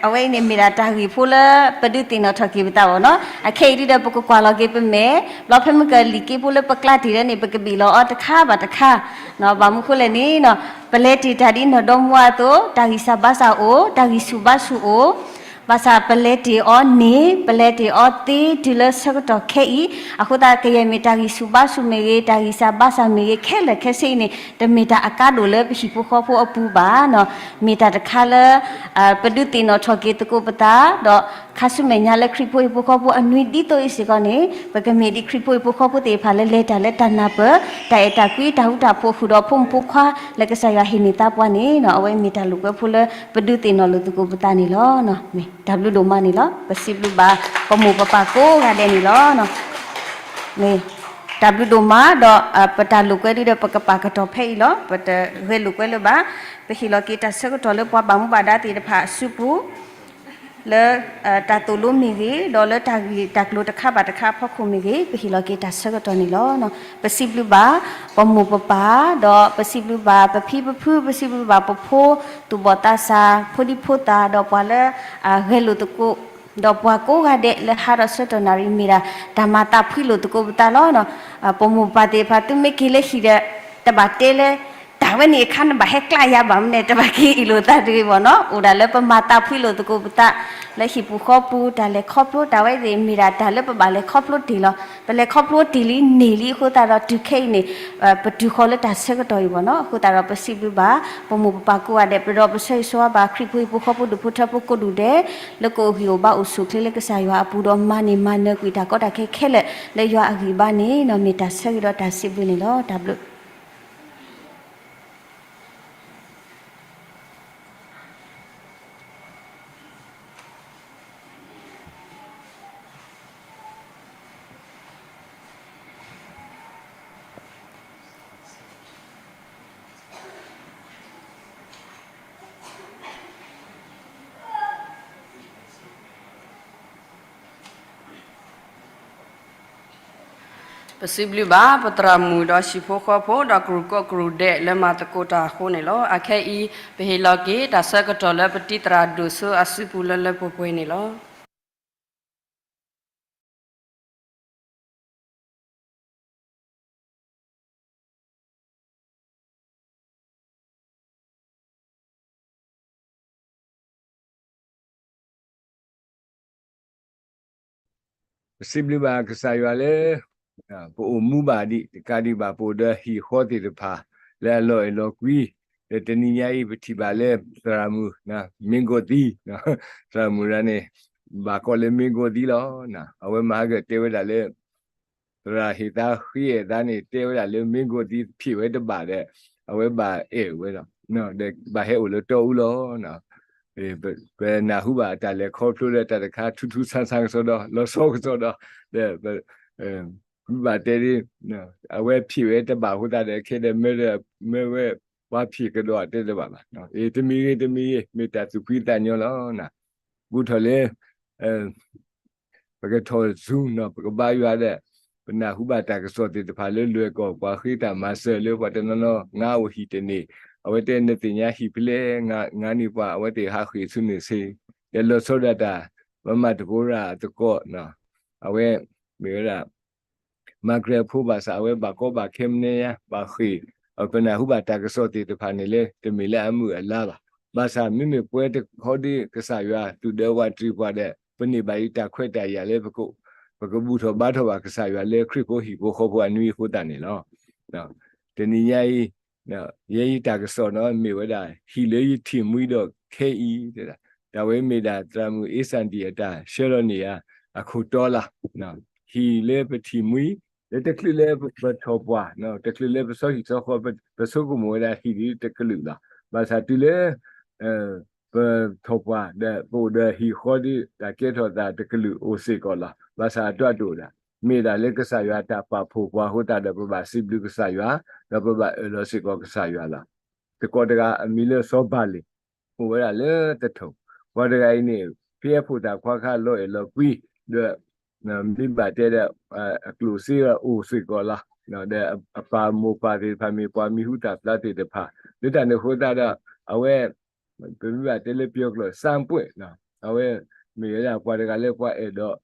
အဝဲအံၤန့ၣ် မ့ၢ်ဒၣ်တၢ်ဂ့ၢ်ဖိလၢပဒုးသ့ၣ်နီၣ်ထီၣ်က့ၤပသးဘၣ်နီၤ, အခဲအံၤဒ်ဒီး ပကကွၢ်လီၤက့ၤပမဲာ်, ဘျီဖဲမုၢ်ကၢၢ်လံာ်က့ဖိလၢပကျါတ့ၢ်လၢန့ၣ် ပကဘ့ၣ်လီၤအီၤတခါဘၣ်တခါ, ဘၣ်မနုၤဃိလဲၣ်န့ၣ်နီၤ, ပလဲၤတ့ၢ်တၢ်ဒ်နီၢ်ဒီမါအသိး, တၢ်ဂံၢ်စၢ်ဘါစၢ်အိၣ်, တၢ်ဂံၢ်ဆူၣ်ဘါဆူၣ်အိၣ်, ဘၣ်ဆၣ်ပလဲၤတ့ၢ်အီၤန့ၣ် ပလဲၤတ့ၢ်အီၤသ့တုၤလၢဆၢကတီၢ်ခဲအံၤ, အဃိသတးကယဲၢ်မ့ၢ်တၢ်ဂံၢ်ဆူၣ်ဘါဆူၣ်မ့ၢ်ဂ့ၤ, တၢ်ဂံၢ်စၢ်ဘါစၢ်မ့ၢ်ဂ့ၤ, ခဲလၢာ်ခဲဆ့အံၤန့ၣ် တမ့ၢ်တၢ်အကါဒိၣ်လၢပဟံၣ်ဖိဃီဖိအပူၤဘၣ်နီၤ, မ့ၢ်တၢ်တခါလၢ ပဒုးသ့ၣ်နီၣ်ထီၣ်က့ၤသကိးပသး, ဒီးခါဆူမဲာ်ညါလၢခရံာ်ဖိဟံၣ်ဖိဃီဖိအနွံဒ်သိးအံၤစ့ၢ်ကီးန့ၣ် ပကမ့ၢ်ဒ်ခရံာ်ဖိဟံၣ်ဖိဃီဖိသ့ၣ်တဖၣ်လၢလဲၤတၢ်လၢတၢ်နၢ်ပၢၢ်, တၢ်အဲၣ်တၢ်ကွံ, တၢ်ဃူတၢ်ဖိးဃုာ်ဒီးဖိမုၣ်ဖိခွါလၢကစၢ်ယွၤဟ့ၣ်န့ၢ်သးပှၤန့ၣ်နီၤ, အဝဲမ့ၢ်တၢ်လိာ်ကွဲဖိလၢပဒုးသ့ၣ်နီၣ်လိာ်သကိးပသးန့ၣ်လီၤ. မ့ၢ်တၢ်ဘျုးဒိၣ်မးန့ၣ်လီၤ. ပစံးဘျုးဘၣ်ပမိၢ်ပပၢ်ကိးဂၤဒဲးန့ၣ်လီၤ. မ့ၢ်တၢ်ဘျုးဒိၣ်မး ဒီးပတၢ်လိာ်ကွဲဒ်ဒီး ပကပာ်ကတီၢ်ဖဲအံၤလီၤ. ပတဂဲၤလိာ်ကွဲလၢၤဘၣ်. ပဟ့ၣ်လီၤက့ၤတၢ်ဆၢကတီၢ်လၢပှၤဘၣ်မူဘၣ်ဒါသ့ၣ်တဖၣ်အစုပူၤ လၢ တၢ်သိၣ်လိမ့ၢ်ဂ့ၤ, ဒီးလၢတၢ်ဂ့ၢ်တၢ်ကျိၤတခါဘၣ်တခါအဖီခိၣ်မ့ၢ်ဂ့ၤ, ပဟ့ၣ်လီၤက့ၤတၢ်ဆၢကတီၢ်န့ၣ်လီၤ. ပစံးဘျုးဘၣ် ပမိၢ်ပပၢ်, ဒီးပစံးဘျုးဘၣ်ပဖံပဖု, ပစံးဘျုးဘၣ်ပဖိ, သူၣ်ဘီၣ်သးစၢ်, ဖိဒံဖိသၣ်, ဒီးပှၤလၢ ဂဲၤလိာ်သကိး, ဒီးပှၤကိးဂၤဒဲးလၢဟးထီၣ်ဆၢကတီၢ်နၣ်ရံၣ် မ့ၢ်ဒၣ်တၢ်မၤသးဖှံလိာ်သကိးပသးလီၤ. ပမိၢ်ပပၢ်သ့ၣ်တဖၣ် သုမ့ၢ်က့ၤလၢဟံၣ်ဒီး တဘၣ်တဲလၢ တၢ်ဝဲန့ၣ်အခါ နဘၣ်ဟဲကျးယၤဘၣ်မနုၤလဲၣ်, တဘၣ်က့ၤအ့ၣ်လိာ်သးတဂ့ၤဘၣ်နီၤ. အိၣ်ဒၣ်လၢပမၤသးဖှံလိာ်သကိးပသး လၢဟံၣ်ပူၤဃီပူၤ တၢ်လဲၤခီဖျိတၢ်ဝဲသ့ၣ် မ့ၢ်ဒၣ်တၢ်လၢပဘၣ်လဲၤခီဖျိတ့ၢ်လီၤ. ပလဲၤခီဖျိတ့ၢ်လံန့ၢ်လံအဃိသတးဒီး တုၤခဲအံၤန့ၣ် ပတုၤဃီၤလၢတၢ်ဆၢကတီၢ်အံၤဘၣ်နီၤ. အဃိသတးဒီး ပစံးဘျုးဘၣ် ပမိၢ်ပပၢ်ကိးဂၤဒဲး, ပဒီးပဆၢဂ့ၤဆၢဝါဘၣ် ခရံာ်ဖိဟံၣ်ဖိဃီဖိ ဒူၣ်ဖိထၢဖိကိးဒူၣ်ဒဲး လၢကအိၣ်ဂံၢ်အိၣ်ဘါအိၣ်ဆူၣ်အိၣ်ချ့လၢကစၢ်ယွၤအပူၤဒီး မၤန့ၢ်မၤနၢၤကွံာ်တၢ်ကီတၢ်ခဲခဲလၢာ် လၢယွၤအဂံၢ်အဘါန့ၣ် မ့ၢ်တၢ်ဆၢဂ့ၤဒီးတၢ်စံးဘျုးန့ၣ်လီၤ. တၢ်ဘျုး ပစံးဘျုးဘၣ် ပသရၣ်မုၣ်ဒီးဟံၣ်ဖိဃီဖိ ဒီးကရူၢ်ကိးကရူၢ်ဒဲးလၢမၤသကိးတၢ်အဃိန့ၣ်လီၤ. အခဲအံၤ ပဟ့ၣ်လီၤက့ၤတၢ်ဆၢကတီၢ်လၢပတံၤသရၣ်ဒိၣ်စိအစုပူၤလၢလၢပှဲၤပှဲၤန့ၣ်လီၤ. ပစံးဘျုးဘၣ်ကစၢ်ယွၤလၢ ပအိၣ်မူဘၣ်ဒံး တကးဒံးဘၣ် ပအိၣ်ဒီးဟံၣ်ဃီသ့ၣ်တဖၣ် လၢအလီၤအဲၣ်လီၤကွံ, ဒီးတနံၤညါအံၤ ပထံၣ်ဘၣ်လၢသရၣ်မုၣ် မ့ၢ်ဂီၢ်သံ, သရၣ်မုၣ်ရၤန့ၣ် ဘၣ်ကိးလၢမ့ၢ်ဂီၢ်သံလီၤ. အဝဲမၤဟဲကတဲဝဲဒၣ်လၢ သရၣ်ဟ့ၣ်သါဃ့အဲၣ်သါန့ၣ် တဲဝဲဒၣ်လၢမ့ၢ်ဂီၢ်သံဖံးဝဲတဘၣ်ဒီး အဝဲဘၣ်အဲၣ်ဝဲဒီး ဒီးဘၣ်ဟဲအိၣ်လၢတီအူလီၤ. ပနၢ်ဟူဘၣ်တၢ်လဲၤခီဖျိလၢတၢ်တခါ ထူထူဆန်းဆန်းကစီဒီး လီၤဆီကစီဒီး ဒီး ဘၣ်တဲဒ် အဝဲဖံးဝဲတဘၣ်အဃိသတးဒီး ခဲဒီးမၢဒီး မၢဝဲပှၤဖံးကဒီးတဲတဘၣ်ဘၣ်. အ့ တမံၤဂ့ၤတမံၤဂ့ၤ မ့ၢ်တၢ်သူၣ်ဖှံသးညီလီၤ. ဘူးထီၣ်လၢ ပကထီၣ် Zoom နီၤ ပကဘါယွၤဒီး ပနၢ်ဟူဘၣ်တၢ်ကစီၣ်သ့ၣ်တဖၣ်လၢလွဲၢ်ကီၢ် ပှၤဃ့တၢ်မၤစၢၤလၢပှၤတနီၤနီၤ ငါအိၣ်ဟံၣ်တန့ၢ် အဝဲတဲနသ့ၣ်ညါဟံၣ်ဖဲလဲၣ် ငါန့ၢ်ပှၤ အဝဲသ့ၣ်ဟးဃ့ၢ်ဆူန့ၣ်ဆ့ ဒီးလီၤဆီဒၣ်တၢ် ပမၤတပူၤရၣ်အသကိး အဝဲ မ့ၢ်ဝဲဒၣ် မၤကြဲၤအဖိဘၣ်ဆၣ် အဝဲဘၣ်ကီဘၣ်ခဲမနုၤညါ ဘၣ်ဃ့ၢ် ပနၢ်ဟူဘၣ်တၢ်ကစီၣ်သ့ၣ်တဖၣ်န့ၣ်လၢ တမ့ၢ်လၢအမုာ်အလါဘၣ်. ဘၣ်ဆၣ်မ့မ့ၢ်ပဝဲတခီဒ်ကစၢ်ယွၤ သူၣ်ဒၢဝးတြံၤပှၤဒီး ပန့ၢ်ဘၣ်အံၤတၢ်ခွဲးတၢ်ယာ်လၢ ပကဘူၣ်ထီၣ်ဘါထီၣ်ဘၣ်ကစၢ်ယွၤလၢခရံာ်ဖိဟံၣ်ဖိဃီဖိအနွံအဃိသတးန့ၣ်လီၤ. တနံၤညါအံၤ ယဲယတၢ်ကစီၣ်နီၤ မ့ၢ်ဝဲဒၣ် ဟံၣ်လၢယထံၣ်မှံဒီးခဲအံၤ တဲဒၣ် တၢ်ဝဲမ့ၢ်ဒၣ်သရၣ်မုၣ်အ့စၣ်ဒံၣ်အတၢ်ဆှၢလီၤန့ၢ်ယၤ အခိၣ်တီလီၤ. ဟံၣ်လၢပထံၣ်မှံ လၢတချုးလၢပထီၣ်ပှၢ် တချုးလၢပစီဟံၣ်စီဃီ ပဆိကမိၣ်ဝဲဒၣ်ဟံၣ်ဒ်တကလုာ်လီၤ. ဘၣ်ဆၣ်တုၤလၢ ပထီၣ်ပှၢ်ဒီး ပအိၣ်ဒီးဟံၣ်ဃီဒ် တၢ်ကဲထီၣ်သးတကလုာ်အိၣ်စ့ၢ်ကီးလီၤ. ဘၣ်ဆၣ်အတၢ်ဒိၣ်ဒၣ် မ့ၢ်ဒၣ်လၢကစၢ်ယွၤတၢ်ပာ်ဖှိၣ်ပှၤအဃိသတးဒီး ပဘၣ်စံးဘျုးကစၢ်ယွၤ ဒီးပဘၣ်အၢၣ်လီၤစ့ၢ်ကီးကစၢ်ယွၤလီၤ. သကိးတဂၤအမံၤလၢစီၤဘၣ်လ့ၣ် အိၣ်ဝဲဒၣ်လၢသထိၣ်, ပှၤတဂၤအံၤန့ၣ် ဖဲအဖိသၣ်ခွါခါလီၤအဲၣ်လီၤကွံ ဒီး မ့ၢ်ဘၣ်တဲဒီး အကျိၣ်စ့အိၣ်စ့ၢ်ကီးလီၤ. ဒီးအပၢ်မိၢ်ပၢ်သ့ၣ်တဖၣ်မ့ၢ်ပှၤမံၤဟူသၣ်ဖျါသ့ၣ်တဖၣ် လၢတၢ်န့ၣ်အဃိသတးဒီး အဝဲ ပမ့ၢ်ဘၣ်တဲလၢပယီၤကျိာ် စၢပှဲၣ် အဝဲ မ့ၢ်ဝဲဒၣ်ပှၤတဂၤလၢပှၤအဲၣ်ဒိး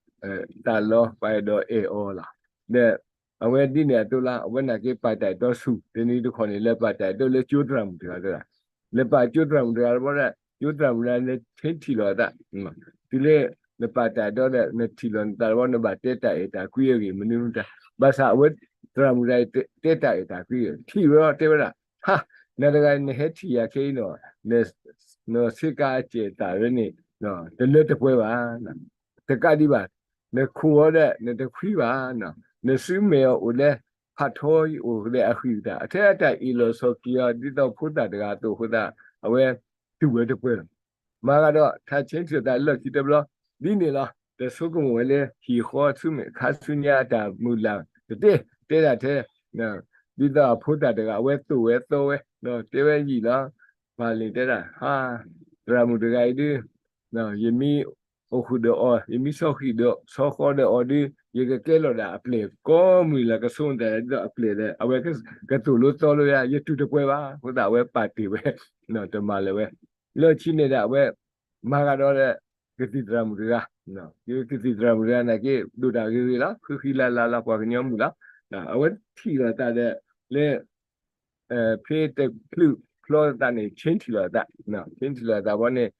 သးလီ ပှၤအဲၣ်ဒိးအဲၣ်အီၤလီၤ. ဒီး အဝဲဒ်န့ၣ်အသိးလီၤ အဝဲနာ်က့ပာ်တၢ်အဲၣ်တီဆူၣ် တနံၤတခီန့ၣ် လၢပာ်တၢ်အဲၣ်တီလၢကၠိသရၣ်မုၣ်တဂၤတဂၤ လၢပာ်ကၠိသရၣ်မုၣ်တဂၤတဘျီဒီး ကၠိသရၣ်မုၣ်တဂၤလၢထံထံၣ်လီၤအသး တုၤလၢ နပာ်တၢ်အဲၣ်တီဒီး နထံၣ်လီၤနသးတဘျီ နဘၣ်တဲတၢ်အဲၣ်တၢ်ကွံအဂ့ၢ်မနုၤမတၤ ဘၣ်ဆၣ်အဝဲသရၣ်မုၣ်တဂၤအံၤ တဲတၢ်အဲၣ်တၢ်ကွံ ထံၣ်ဝဲဒီးတဲဝဲဒၣ် ဟါ နၤတဂၤနဟဲထံၣ်ယၤခဲအံၤနီၤ နဆ့ကၤအစဲးသးဝဲန့ၣ် တလၢတပှဲၤဘၣ် တကးဒံးဘၣ် နခိၣ်အီၤဒီး နတခွံဘၣ် နစုမဲာ်အီၤအိၣ်လၢ ဖးထီအိၣ်လၢအဃံတၢ် အထဲအတၢ်အ့ၣ်လိာ်ဆိးက့ၤအီၤ ဒ်သိးဖိသၣ်တဂၤအသိးအဃိသတး အဝဲတူၢ်ဝဲတပှဲၤလီၤ. မၤဂၤဒီး ထါဆ့ထံၣ်သးလီၢ်ခံတဘျီ ဒ်န့ၣ်လီၤ. တဆိကမိၣ်ဝဲလၢ ဟံၣ်ဃီဆူမဲာ်ခါဆူညါအတၢ်မုၢ်လၢ်တတဲ တဲဒၣ်ထဲ ဒ်သိးအဖိသၣ်တဂၤ အဝဲသိၣ်ဝဲသီဝဲ တဲဝဲယံာ်လီၤ. ပာ်လ့ၣ်တဲဒၣ် ဟါ သရၣ်မုၣ်တဂၤအံၤဒု ယမ့ၢ် ယမ့ၢ်အိၣ်ဃုာ်ဒီးအီၤ, ယမ့ၢ်ဆီဟံၣ်ဒီးဆီဃီဒီးအီၤဒီး ယကကဲလီၤဒၣ်အပျဲၢ်ကိးမုၢ်နံၤလၢ်ကဆိကမိၣ်သးဒ်သိးအပျဲၢ်ဒီး အဝဲကသိၣ်လိသီလိယၤ, ယတူၢ်တပှဲၤဘၣ်. အဃိသတးအဝဲပာ်တ့ၢ်ဝဲ, တမၤလၢၤဝဲ. လၢခံန့ၣ်ဒီးအဝဲ မၤဂၤဒီး ကသံၣ်သရၣ်မုၣ်တဂၤ, ကသံၣ်သရၣ်မုၣ်တဂၤနာ်က့ ဒိၣ်တၢ်ဂ့ၤဂ့ၤလီၤ, ဃံဃံလၤလၤလီၤ, ပှၤကညီမုၣ်လီၤ. အဝဲထံၣ်လိာ်သးဒီး လၢ ဖဲတချုးဖျီသးန့ၣ် ဆ့ထံၣ်လိာ်သး, ဆ့ထံၣ်လိာ်သးဘီန့ၣ်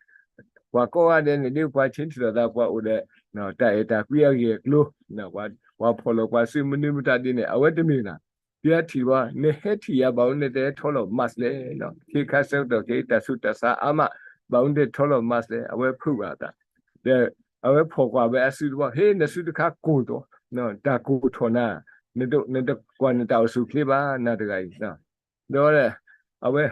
ပှၤကိးဂၤဒဲးန့ၣ် ဒ်ပှၤဆ့ထံၣ်လိာ်သး ပှၤအိၣ်ဒီး တၢ်အဲၣ်တၢ်ကွံအဂ့ၢ်အကျိၤ, ပှၤဖီၣ်လိာ်ပှၤစုမနုၤမတၤဒ်န့ၣ် အဝဲတမ့ၢ်နၤ. ဖဲအထံၣ်ဘီ နဟဲထံၣ်ယၤ ဘၣ်မနုၤနတဟဲထီလီၤ mask လဲၣ်, ခ့ခါဆၢကတီၢ်ခဲအံၤ တၢ်ဆူးတၢ်ဆါအါမး, ဘၣ်မနုၤနတဟဲထီလီၤ mask လဲၣ်, အဝဲဖုးဘၣ်အသး ဒီးအဝဲဖီၣ်ကွၢ်ဝဲအစုတဘီ ဟ့ နစုတခါကိၢ်သီ, တၢ်ကိၢ်ထီၣ်နၤ, နတကွၢ်နတၢ်အိၣ်ဆူၣ်အိၣ်ချ့ဘၣ် နၤတဂၤအံၤ, ဒီးအဝဲ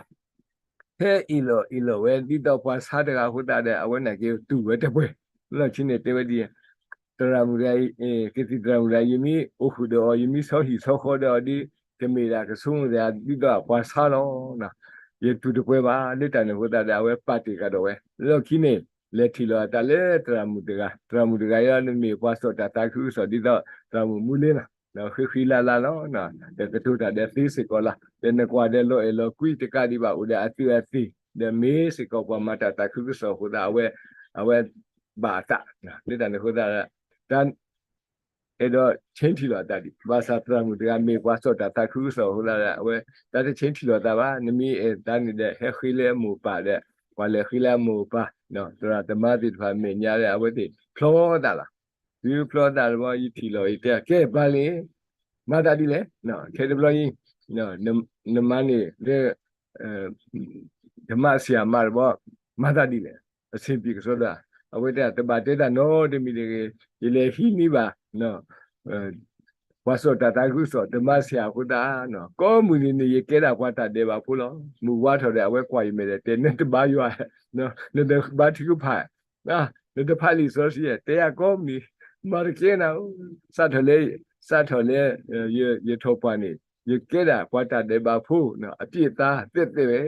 ဟဲအ့ၣ်လိာ်အ့ၣ်လိာ်ဝဲ ဒ်သိးပှၤဆါတဂၤအဃိသတးဒီး အဝဲနာ်က့တူၢ်ဝဲတပှဲၤ, လီၢ်ခံန့ၣ်တဲဝဲဒ် သရၣ်မုၣ်တဂၤအံၤ, ကသံၣ်သရၣ်မုၣ်တဂၤ ယမ့ၢ်အိၣ်ဃုာ်ဒီးအီၤ ယမ့ၢ်ဆီဟံၣ်ဆီဃီဒီးအီၤဒီး တမ့ၢ်ဒၣ်ကဆိကမိၣ်သးဒ်သိးပှၤဆါလီၤ, ယတူၢ်တပှဲၤဘၣ်. လၢတၢ်န့ၣ်အဃိသတးဒီး အဝဲပာ်တ့ၢ်ကဒီးဝဲ, လီၢ်ခံန့ၣ် လဲၤထံၣ်လိာ်အသးလၢသရၣ်မုၣ်တဂၤ, သရၣ်မုၣ်တဂၤအံၤ နမ့ၢ်ပှၤစိာ်တၢ်သးခုကစီၣ်ဒ်သိး သရၣ်မုၣ်မူလ့နီၤ, ဃံဃံလၤလၤလီၤ, ဒီးကတိၤတၢ်ဒီးသ့စ့ၢ်ကီးလီၤ, ဒီးနကွၢ်ဒီးလီၤအဲၣ်လီၤကွံတကးဒံးဘၣ် အိၣ်ဒီးအသုးအသ့ၣ်, ဒီးမ့ၢ်စ့ၢ်ကီးပှၤမၤတၢ်သးခုကစီၣ်အဃိသတး အဝဲ အဝဲဘၣ်အသး, လၢတၢ်န့ၣ်အဃိသတး တၢ် အဲၣ်ဒိးဆ့ထံၣ်လိာ်အသးဒံး, ဘၣ်ဆၣ်သရၣ်မုၣ်တဂၤမ့ၢ်ပှၤစိာ်တၢ်သးခုကစီၣ်အဃိသတး အဝဲ တၢ်တဆ့ထံၣ်လိာ်သးဘၣ်, နမ့ၢ်အဲၣ်သးန့ၣ်ဒီး ဟဲဃ့လၢအမိၢ်ပၢ်ဒီး ပှၤလဲၤဃ့လၢအမိၢ်ပၢ်, သရၣ်သမါသ့ၣ်တဖၣ်မဲာ်ညါဒီး အဝဲသ့ၣ်ဖျီသးလီၤ, တုၤဖျီသးတဘျီ ယထံၣ်လိာ်အံၤတဲ ကဲပှၤလံ မၤသးဒ်လဲၣ်, ခဲတဘျီအံၤ နမါန့ၣ်လၢ ဓမ္မဆရာမတဘျီ မၤသးဒ်လဲၣ်, အဆင်ပြေကစီဒီ, အဝဲတဲ တဘၣ်တဲတၢ်နီတမံၤတဂ့ၤ, ယလဲၤဟံးန့ၢ်ဘၣ် ပှၤစိာ်တၢ်သးခုကစီၣ် ဓမ္မဆရာအဃိသတး, ကိးမုၢ်နံၤန့ၣ် ယကဲဒၣ်ပှၤတၢ်ဒဲးဘးဖိလီၤ, မုၢ်ဝါထီၣ်ဒီး အဝဲကွၢ်ယမဲာ်ဒီး တဲနတဘါယွၤ, နတဘါထုကဖၣ် နတဖးလံာ်စီဆှံ တဲယၤကိးမုၢ်နံၤ, မၤတကဲနၤ, စးထီၣ်လၢ စးထီၣ်လၢ ယထီၣ်ပှၢ်န့ၣ် ယကဲဒၣ်ပှၤတၢ်ဒဲးဘးဖိ အပြည့်အစုံသ့သ့ဝဲ,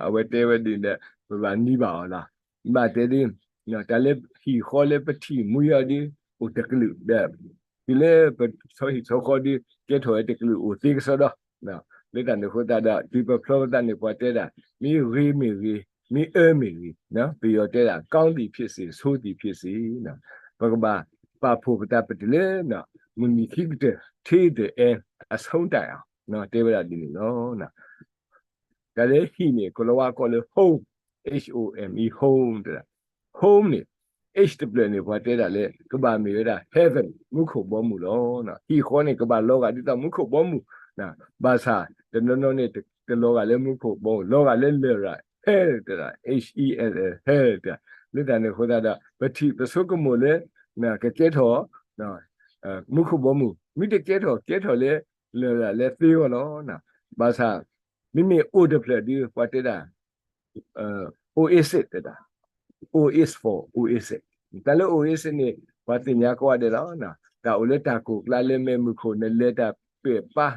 အဝဲတဲဝဲဒ်န့ၣ်ဒီး ပဘၣ်နံၤဘၣ်အီၤလီၤ. ဘၣ်တဲဒ် တၢ်လၢဟံၣ်ဃီလၢပထံၣ်မှံအီၤဒီး အိၣ်တကလုာ်ဒီး တုၤလၢပဆီဟံၣ်ဆီဃီဒီး ကဲထီၣ်ဝဲတကလုာ်အိၣ်သ့ကစီဒီ, လၢတၢ်န့ၣ်အဃိသတးဒီး တုၤပဖျီပသးန့ၣ် ပှၤတဲဒၣ် မ့ၢ်ဂ့ၤမ့ၢ်ဂ့ၤ, မ့ၢ်အၢမ့ၢ်ဂ့ၤ, ပယီၤတဲဒၣ် ကောင်းသည်ဖြစ်စေ, ဆိုးသည်ဖြစ်စေ, ပကဘၣ်ပာ်ဖှိၣ်ပသးပတုၤလၢ မုၢ်နံၤခံကတၢၢ် till the end အဆုံးတိုင်အောင် တဲဝဲဒၣ်ဒ်န့ၣ်လီၤ. တၢ်လၢဟံၣ်န့ၣ် ကိၤလၤဝါကိးလၢ home, H O M E, home တဲဒၣ်, home န့ၣ် H တဖျၢၣ်န့ၣ် ပှၤတဲဒၣ်လၢ ကဘၣ်မ့ၢ်ဝဲဒၣ် heaven မူခိၣ်ဘီမုၢ်လီၤ. ဟံၣ်ဃီန့ၣ် ကဘၣ်လီၤဂာ်ဒ်သိးမူခိၣ်ဘီမုၢ်, ဘၣ်ဆၣ် တနီၤနီၤန့ၣ် တလီၤဂာ်လၢမူခိၣ်ဘီမုၢ်, လီၤဂာ်လၢလရာ် hell တဲဒၣ်, H E L L, hell တဲဒၣ်, လၢတၢ်န့ၣ်အဃိသတးဒီး ပထံၣ်ပဆိကမိၣ်လၢ ကကဲထီၣ် မူခိၣ်ဘီမုၢ်, မ့ၢ်တကဲထီၣ် ကဲထီၣ်လၢ လရာ်လၢသ့အဂီၢ်လီၤ. ဘၣ်ဆၣ် မ့မ့ၢ်အိၣ်တဖျၢၣ်ဒီး ပှၤတဲဒၣ် oasis တဲဒၣ်, O is for oasis, တၢ်လၢ oasis န့ၣ် ပှၤသ့ၣ်ညါကိးဂၤဒဲးလီၤ. တၢ်အိၣ်လၢတၢ်ကိၢ်ကျါလၢမဲးမုၢ်ခိၣ် နလဲၤတၢ်ပဲာ်ပၢ်,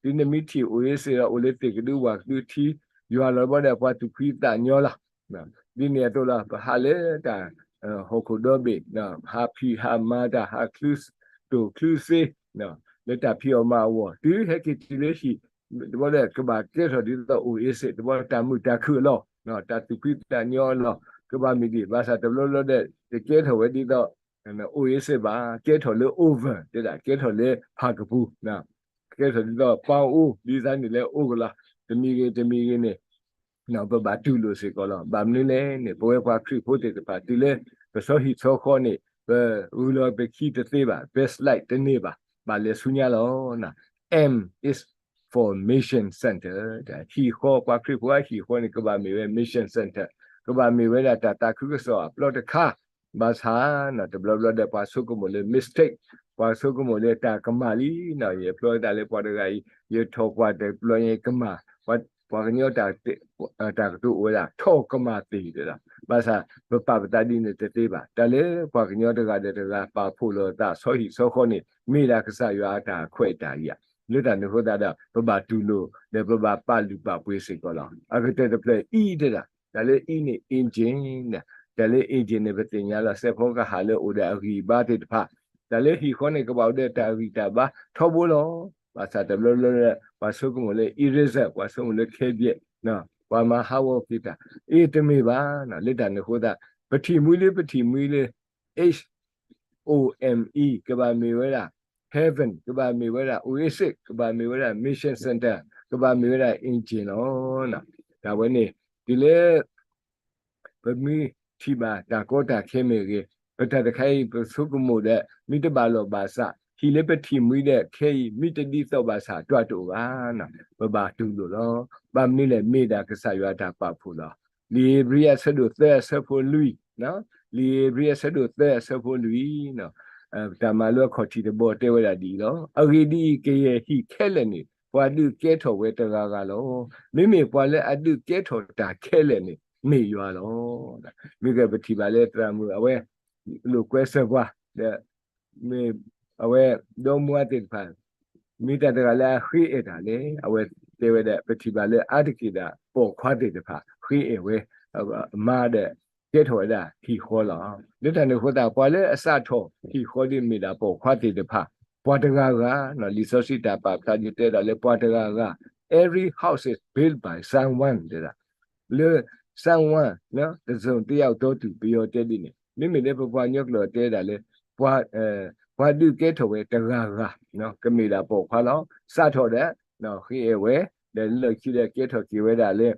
ဒ်နမ့ၢ်ထံၣ် oasis ဒီး အိၣ်လၢသ့ၣ်ကဒုဝၣ်ကဒုထံ ယွၤလီၤဘီဒီး ပှၤသူၣ်ဖှံသးညီလီၤ. ဒ်န့ၣ်အသိးလီၤ ပဟးလၢတၢ် ဟီၣ်ခိၣ်ဒီဘ့ၣ်, ဟးဖံးဟးမၤတၢ် ဟးချုးတိၢ်ချုးစ့ လၢတၢ်ဖံးအီၣ်မၤအီၣ်အဂီၢ် တုၤဟဲက့ၤတုၤလၢဟံၣ် တဘျီဒီး ကဘၣ်ကဲထီၣ်ဒ်သိး oasis တဘျီ တၢ်မုာ်တၢ်ခုၣ်အလီၢ်, တၢ်သူၣ်ဖှံသးညီအလီၢ် ကဘၣ်မ့ၢ်ဒ် ဘၣ်ဆၣ်တဘျီဘျီဒီး တကဲထီၣ်ဝဲဒ်သိး oasis ဘၣ်, ကဲထီၣ်လၢ oven တဲဒၣ် ကဲထီၣ်လၢဖၣ်ကပူၤ, ကဲထီၣ်ဒ်သိး ပၣ်အိၣ် ဒ်သိးန့ၣ်လၢအိၣ်ကလီၤ, တမံၤဂ့ၤ တမံၤဂ့ၤန့ၣ် ပဘၣ်တူၢ်လိာ်စ့ၢ်ကီးလီၤ. ဘၣ်မနုၤလဲၣ်န့ၣ် ပဝဲပှၤခရံာ်ဖိသ့ၣ်တဖၣ် တုၤလၢပဆီဟံၣ်ဆီဃီန့ၣ် ပဂုၤလီၤပခံတသ့ဘၣ်, backslide တန့ၢ်ဘၣ်, ဘၣ်လဲၤဆူညါလီၤ. M is for Mission Center, ဟံၣ်ဃီ ပှၤခရံာ်ဖိအဟံၣ်ဃီန့ၣ် ကဘၣ်မ့ၢ်ဝဲ Mission Center, ကဘၣ်မ့ၢ်ဝဲဒၣ်တၢ်သးခုကစီၣ်အပျီတခါ, ဘၣ်ဆၣ် တဘျီဘျီဒီး ပှၤဆိကမိၣ်လၢ mistake, ပှၤဆိကမိၣ်လၢတၢ်ကမၣ်လံ, ယဖျီသးလၢပှၤတဂၤအံၤ ယထီၣ်ပှၢ်တဘျီညါကမၣ်, ပှၤကညီတၢ် တၢ်ကတိၤအိၣ်ဝဲဒၣ် ထီၣ်ကမၣ်သ့ၣ်တဲဒၣ်, ဘၣ်ဆၣ် ပပာ်ပသးဒ်န့ၣ်တသ့ဘၣ်. တၢ်လၢပှၤကညီတဂၤဒီးတဂၤ ပာ်ဖှိၣ်လိာ်သးဆီဟံၣ်ဆီဃီန့ၣ် မ့ၢ်ဒၣ်ကစၢ်ယွၤအတၢ်ခွဲးတၢ်ယာ်, လၢတၢ်န့ၣ်အဃိသတးဒီး ပဘၣ်တူၢ်လိာ် ဒီးပဘၣ်ပာ်လုၢ်ပာ်ပှ့ၤစ့ၢ်ကီးလီၤ. အကတၢၢ်တဖျၢၣ် E တဲဒၣ်, တၢ်လၢ E န့ၣ် engine, တၢ်လၢ engine န့ၣ် ပသ့ၣ်ညါလီၤ စဲးဖီကဟၣ်လၢအိၣ်ဒီးအဂံၢ်အဘါသ့ၣ်တဖၣ်, တၢ်လၢဟံၣ်ဃီန့ၣ် ကဘၣ်အိၣ်ဒီးတၢ်ဂံၢ်တၢ်ဘါထီဘိလီၤ. ဘၣ်ဆၣ်တဘျီဘျီလၢ ပှၤဆိကမိၣ်လၢ eraser ပှၤဆိကမိၣ်လၢ ခဲဘျဲး ပှၤမၤဟးဂီၤက့ၤတၢ်, အ့ တမ့ၢ်ဘၣ်, လၢတၢ်န့ၣ်အဃိသတး ပထံၣ်မှံလၢပထံၣ်မှံလၢ H O M E ကဘၣ်မ့ၢ်ဝဲဒၣ် heaven ကဘၣ်မ့ၢ်ဝဲဒၣ် oasis ကဘၣ်မ့ၢ်ဝဲဒၣ် mission center ကဘၣ်မ့ၢ်ဝဲဒၣ် engine လီၤ. တၢ်ဝဲန့ၣ် တုၤလၢ ပမ့ၢ်ထံၣ်ဘၣ်တၢ်ကီတၢ်ခဲမ့ၢ်ဂ့ၤ, ပတၢ်တခါအံၤ ပဆိကမိၣ်ဒီး မ့ၢ်တဘၣ်လီၢ်ဘၣ်စး, ဟံၣ်လၢပထံၣ်မှံဒီးခဲအံၤ မ့ၢ်တဒ်သိးဘၣ်ဆၣ် တၢ်တအိၣ်ဘၣ်, ပဘၣ်တူၢ်လိာ်လီၤ. ဘၣ်မနုၤလဲၣ်, မ့ၢ်ဒၣ်ကစၢ်ယွၤအတၢ်ပာ်ဖှိၣ်လီၤ. လံာ်ဧ့ၤဘြံၤအဆၢဒိၣ်သၢအဆၢဖိလွံၢ်, လံာ်ဧ့ၤဘြံၤအဆၢဒိၣ်သၢအဆၢဖိလွံၢ်, တၢ်မၤလိအခီၣ်ထံးတဘီတဲဝဲဒၣ်ဒ်အံၤလီၤ. အဂ့ၢ်ဒ်အံၤ, ကယဲၢ်ဟံၣ်ခဲလၢာ်န့ၣ် ပှၤဒုးကဲထီၣ်ဝဲတဂၤဂၤလီၤ. မ့မ့ၢ်ပှၤလၢအဒုးကဲထီၣ်တၢ်ခဲလၢာ်န့ၣ် မ့ၢ်ယွၤလီၤ. မ့ၢ်ကပထံၣ်ဘၣ်လၢသရၣ်မုၣ်အဝဲ လိာ်ကွဲစၢၤပှၤ, ဒီး မ့ၢ်အဝဲ ဒီမါသ့ၣ်တဖၣ် မ့ၢ်တၢ်တဂၤလၢအဃ့အဲၣ်တၢ်လဲၣ်. အဝဲတဲဝဲဒၣ် ပထံၣ်ဘၣ်လၢအါတက့ၢ်ဒၣ်ပိာ်ခွါသ့ၣ်တဖၣ် ဃ့အဲၣ်ဝဲ မါဒီး ကဲထီၣ်ဝဲဒၣ်ဟံၣ်ဃီလီၤ. လၢတၢ်န့ၣ်အဃိသတး ပှၤလၢအစးထီၣ်ဟံၣ်ဃီဒ်မ့ၢ်ဒၣ်ပိာ်ခွါသ့ၣ်တဖၣ် ပှၤတဂၤဂၤ, လံာ်စီဆှံတၢ်ပာ်ဖျါဒ်တဲဒၣ်လၢပှၤတဂၤဂၤ, every house is built by someone တဲဒၣ် လၢ someone တစုံတယောက်သောသူ ပယီၤတဲဒ်န့ၣ် မ့မ့ၢ်လၢပပှၤကညီကျိာ်တဲဒၣ်လၢ ပှၤဒုးကဲထီၣ်ဝဲတဂၤဂၤ, ကမ့ၢ်ဒၣ်ပိာ်ခွါလီၤ. စးထီၣ်ဒီး ဃ့အဲၣ်ဝဲ, ဒီးလၢခံဒီးကဲထီၣ်က့ၤဝဲဒၣ်လၢ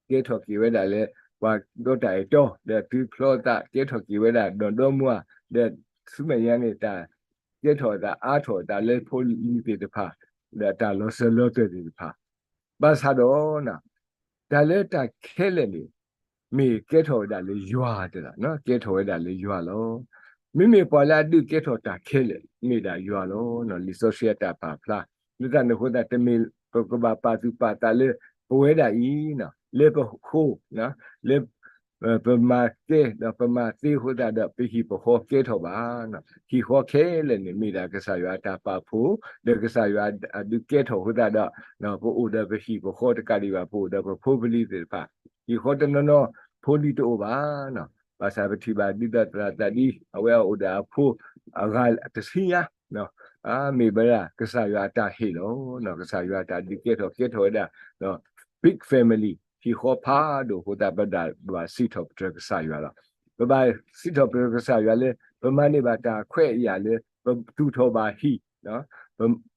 ကဲထီၣ်က့ၤဝဲဒၣ်လၢ ပှၤဒီးတၢ်အဲၣ်တီ, ဒီးသုးဖျီသးကဲထီၣ်က့ၤဝဲဒၣ် ဒီးဒီမါ, ဒီးဆူမဲာ်ညါန့ၣ် တၢ်ကဲထီၣ်အသးအါထီၣ်အသးလၢဖိလံၤသ့ၣ်တဖၣ်, ဒီးတၢ်လီၤစၢၤလီၤသွဲၣ်သ့ၣ်တဖၣ် ဘၣ်ဆၣ်ဒီး တၢ်လၢတၢ်ခဲလၢာ်န့ၣ် မ့ၢ်ကဲထီၣ်ဝဲဒၣ်လၢယွၤတဲဒၣ်, ကဲထီၣ်ဝဲဒၣ်လၢယွၤလီၤ. မ့မ့ၢ်ပှၤလၢအဒုးကဲထီၣ်တၢ်ခဲလၢာ် မ့ၢ်ဒၣ်ယွၤလီၤ. လံာ်စီဆှံအတၢ်ပာ်ဖျါ, လၢတၢ်န့ၣ်အဃိသတး တမ့ၢ်ပကဘၣ်ပာ်သူၣ်ပာ်သးလၢ ပဝဲဒၣ်အံၤ လၢပဃိ လၢ ပမၤကဲ ဒီးပမၤသ့အဃိသတးဒီး ပဟံၣ်ပဃီကဲထီၣ်ဘၣ်. ဟံၣ်ဃီခဲလၢာ်န့ၣ် မ့ၢ်ဒၣ်ကစၢ်ယွၤအတၢ်ပာ်ဖှိၣ်, ဒီးကစၢ်ယွၤအဒုးကဲထီၣ်အဃိသတးဒီး ပအိၣ်ဒီးပဟံၣ်ပဃီတကးဒံးဘၣ် ပအိၣ်ဒီးပဖိပလံၤသ့ၣ်တဖၣ်, ဟံၣ်ဃီတနီၤနီၤ ဖိလံၤတအိၣ်ဘၣ်. ဘၣ်ဆၣ်ပထံၣ်ဘၣ်ဒ်သိးသရၣ်သးဒ် အဝဲအအိၣ်ဒီးအဖိအဂၤတဆံညါ မ့ၢ်ဝဲဒၣ်ကစၢ်ယွၤအတၢ်ဟ့ၣ်လီၤ. ကစၢ်ယွၤအတၢ်ဒုးကဲထီၣ်ကဲထီၣ်ဝဲဒၣ် big family ဟံၣ်ဃီဖးဒိၣ်အဃိသတး ပဒၣ်ဘၣ်စံးထီၣ်ပတြၢၤကစၢ်ယွၤလီၤ. ပဘၣ်စံးထီၣ်ပတြၢၤကစၢ်ယွၤလၢ ပမၤန့ၢ်ဘၣ်တၢ်ခွဲးအယာ်လၢ ပသူၣ်ထီၣ်ဘၣ်ဟံၣ်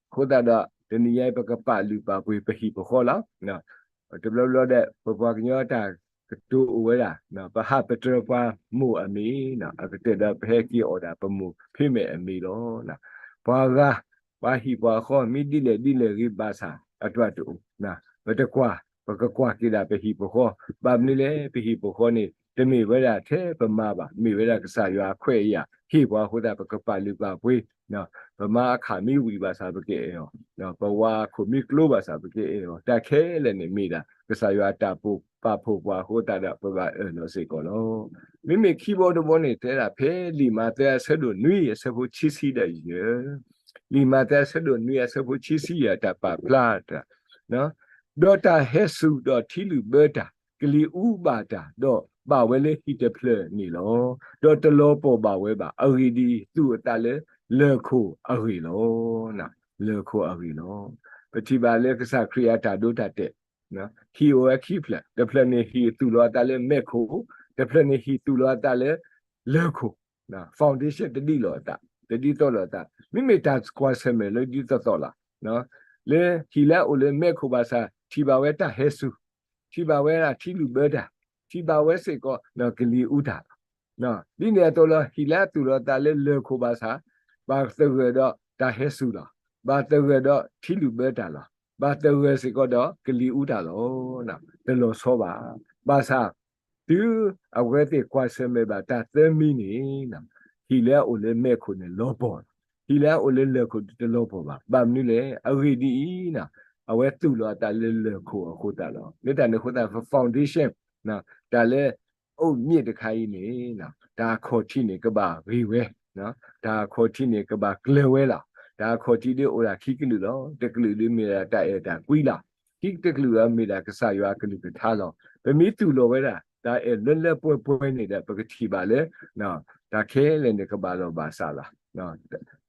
အဃိသတးဒီး တနံၤညါအံၤ ပကပာ်လုၢ်ပာ်ပှ့ၤပဟံၣ်ပဃီလီၤ. တဘျီဘျီဒီး ပပှၤကညီတၢ်ကတိၤအိၣ်ဝဲဒၣ် ပဟးပတြၢၤပှၤမိၢ်အမံၤ, အကတၢၢ်ဒီးပဟဲက့ၤအီၣ်ဒၣ်ပမိၢ်ဖံးမဲာ်အမံၤလီၤ. ပှၤဂၤ ပှၤဟံၣ်ပှၤဃီ မ့ၢ်ဒ်လဲၣ်ဒ်လဲၣ်ဂ့ၤဘၣ်ဆၣ် အတၢ်တအိၣ်, ပတကွၢ်, ပကကွၢ်က့ၤဒၣ်ပဟံၣ်ပဃီ, ဘၣ်မနုၤလဲၣ် ပဟံၣ်ပဃီန့ၣ် တမ့ၢ်ဝဲဒၣ်ထဲပမါဘၣ်, မ့ၢ်ဝဲဒၣ်ကစၢ်ယွၤအခွဲးအယာ် ဟ့ၣ်ပှၤအဃိသတး ပကပာ်လုၢ်ပာ်ပှ့ၤ ပမါအခၣ်မ့ၢ်ဝံၤဘၣ်ဆၣ် ပကအဲၣ်အီၤ, ပဝၤအခိၣ်မ့ၢ်ကျိဘၣ်ဆၣ် ပကအဲၣ်အီၤ, တၢ်ခဲလၢာ်န့ၣ်မ့ၢ်ဒၣ် ကစၢ်ယွၤအတၢ်ပာ်ဖှိၣ်ပှၤအဃိသတးဒီး ပဘၣ်အၢၣ်လီၤစ့ၢ်ကီးလီၤ. မ့မ့ၢ်ခံဘီတဘီန့ၣ် တဲဒၣ်ဖဲလံာ်မးသဲအဆၢဒိၣ်နွံအဆၢဖိခံဆံဒီးယဲၢ်, လံာ်မးသဲအဆၢဒိၣ်နွံအဆၢဖိခံဆံယဲၢ် တၢ်ပာ်ဖျါတၢ် ဒီးတၢ်ဟဲစူၤဒီးထံလုၣ်ဘၢတၢ်, ကလံၤအူဘၣ်တၢ်, ဒီးဘၣ်ဝဲလၢဟံၣ်တဖျၢၣ်န့ၣ်လီၤ. ဒီးတလီၤပှီၢ်ဘၣ်ဝဲဘၣ်. အဂ့ၢ်ဒ်အံၤ, သူၣ်အသးလၢလၢၢ်ခိၣ်အဂ့ၢ်လီၤ. လၢၢ်ခိၣ်အဂ့ၢ်လီၤ. ပထံၣ်ဘၣ်လၢကစၢ်ခရံာ်အတၢ်ဒိတၢ်တဲာ်, ဟံၣ်အိၣ်ဝဲခံဖျၢၣ်, တဖျၢၣ်န့ၣ်ဟံၣ်သူၣ်လီၤအသးလၢမဲးခိၣ်, တဖျၢၣ်န့ၣ်ဟံၣ်သူၣ်လီၤအသးလၢလၢၢ်ခိၣ် foundation တဒ်လီၤအသး, တဒ်သိးလိာ်အသး, မ့မ့ၢ်တၢ်ကွၢ်ဆၢၣ်မဲာ်လၢဒ်သိးသိးလီၤ. လၢဟံၣ်လၢအအိၣ်လၢမဲးခိၣ်ဘၣ်ဆၣ် ထံၣ်ဘၣ်ဝဲတၢ်ဟဲစူၤ, ထံၣ်ဘၣ်ဝဲဒၣ်ထံလုၢ်ဘၢတၢ်, ထံၣ်ဘၣ်ဝဲစ့ၢ်ကီး ကလံၤအူတၢ်လီၤ. ဒ်န့ၣ်အသိးလီၤ ဟံၣ်လၢအသူၣ်လီၤအသးလၢလၢၢ်ခိၣ်ဘၣ်ဆၣ် ဘၣ်သဂၢၢ်ဒီးတၢ်ဟဲစူၤလီၤ. ဘၣ်သဂၢၢ်ဒီးထံလုၢ်ဘၢတၢ်လီၤ. ဘၣ်သဂၢၢ်စ့ၢ်ကီးဒီးကလံၤအူတၢ်လီၤ. တလီၤဆီဘၣ်. ဘၣ်ဆၣ် တုၤအဝဲသ့ၣ်ကွၢ်ဆၢၣ်မဲာ်ဘၣ်တၢ်သၢမံၤန့ၣ် ဟံၣ်လၢအအိၣ်လၢမဲးခိၣ်န့ၣ်လီၤပှီၢ်လီၤ. ဟံၣ်လၢအအိၣ်လၢလၢၢ်ခိၣ်တလီၤပှီၢ်ဘၣ်. ဘၣ်မနုၤလဲၣ်. အဂ့ၢ်ဒ်အံၤ, အဝဲသူၣ်လီၤအသးလၢလၢၢ်ခိၣ်အဃိသတးလီၤ. လၢတၢ်န့ၣ်အဃိသတး foundation တၢ်လၢ အုတ်မြစ်တခါအံၤန့ၣ် တၢ်အခီၣ်ထံးန့ၣ် ကဘၣ်ဂ့ၤဝဲ, တၢ်အခီၣ်ထံးန့ၣ်ကဘၣ်ကျၢၤဝဲလီၤ. တၢ်အခီၣ်ထံးဒ်အိၣ်ဒၣ်ခံကလုာ်လီၤ. တကလုာ်ဒ်မ့ၢ်ဒၣ်တၢ်အဲၣ်တၢ်ကွံလီၤ. ခံတကလုာ်အံၤမ့ၢ်ဒၣ်ကစၢ်ယွၤအကလုၢ်ကထါလီၤ. ပမ့ၢ်သူၣ်လီၤဝဲဒၣ် တၢ်အဲၣ်လၢလၢပှဲၤပှဲၤန့ၣ်ဒီး ပကထံၣ်ဘၣ်လၢ တၢ်ခဲလၢာ်န့ၣ်ကဘၣ်လီၢ်ဘၣ်စးလီၤ.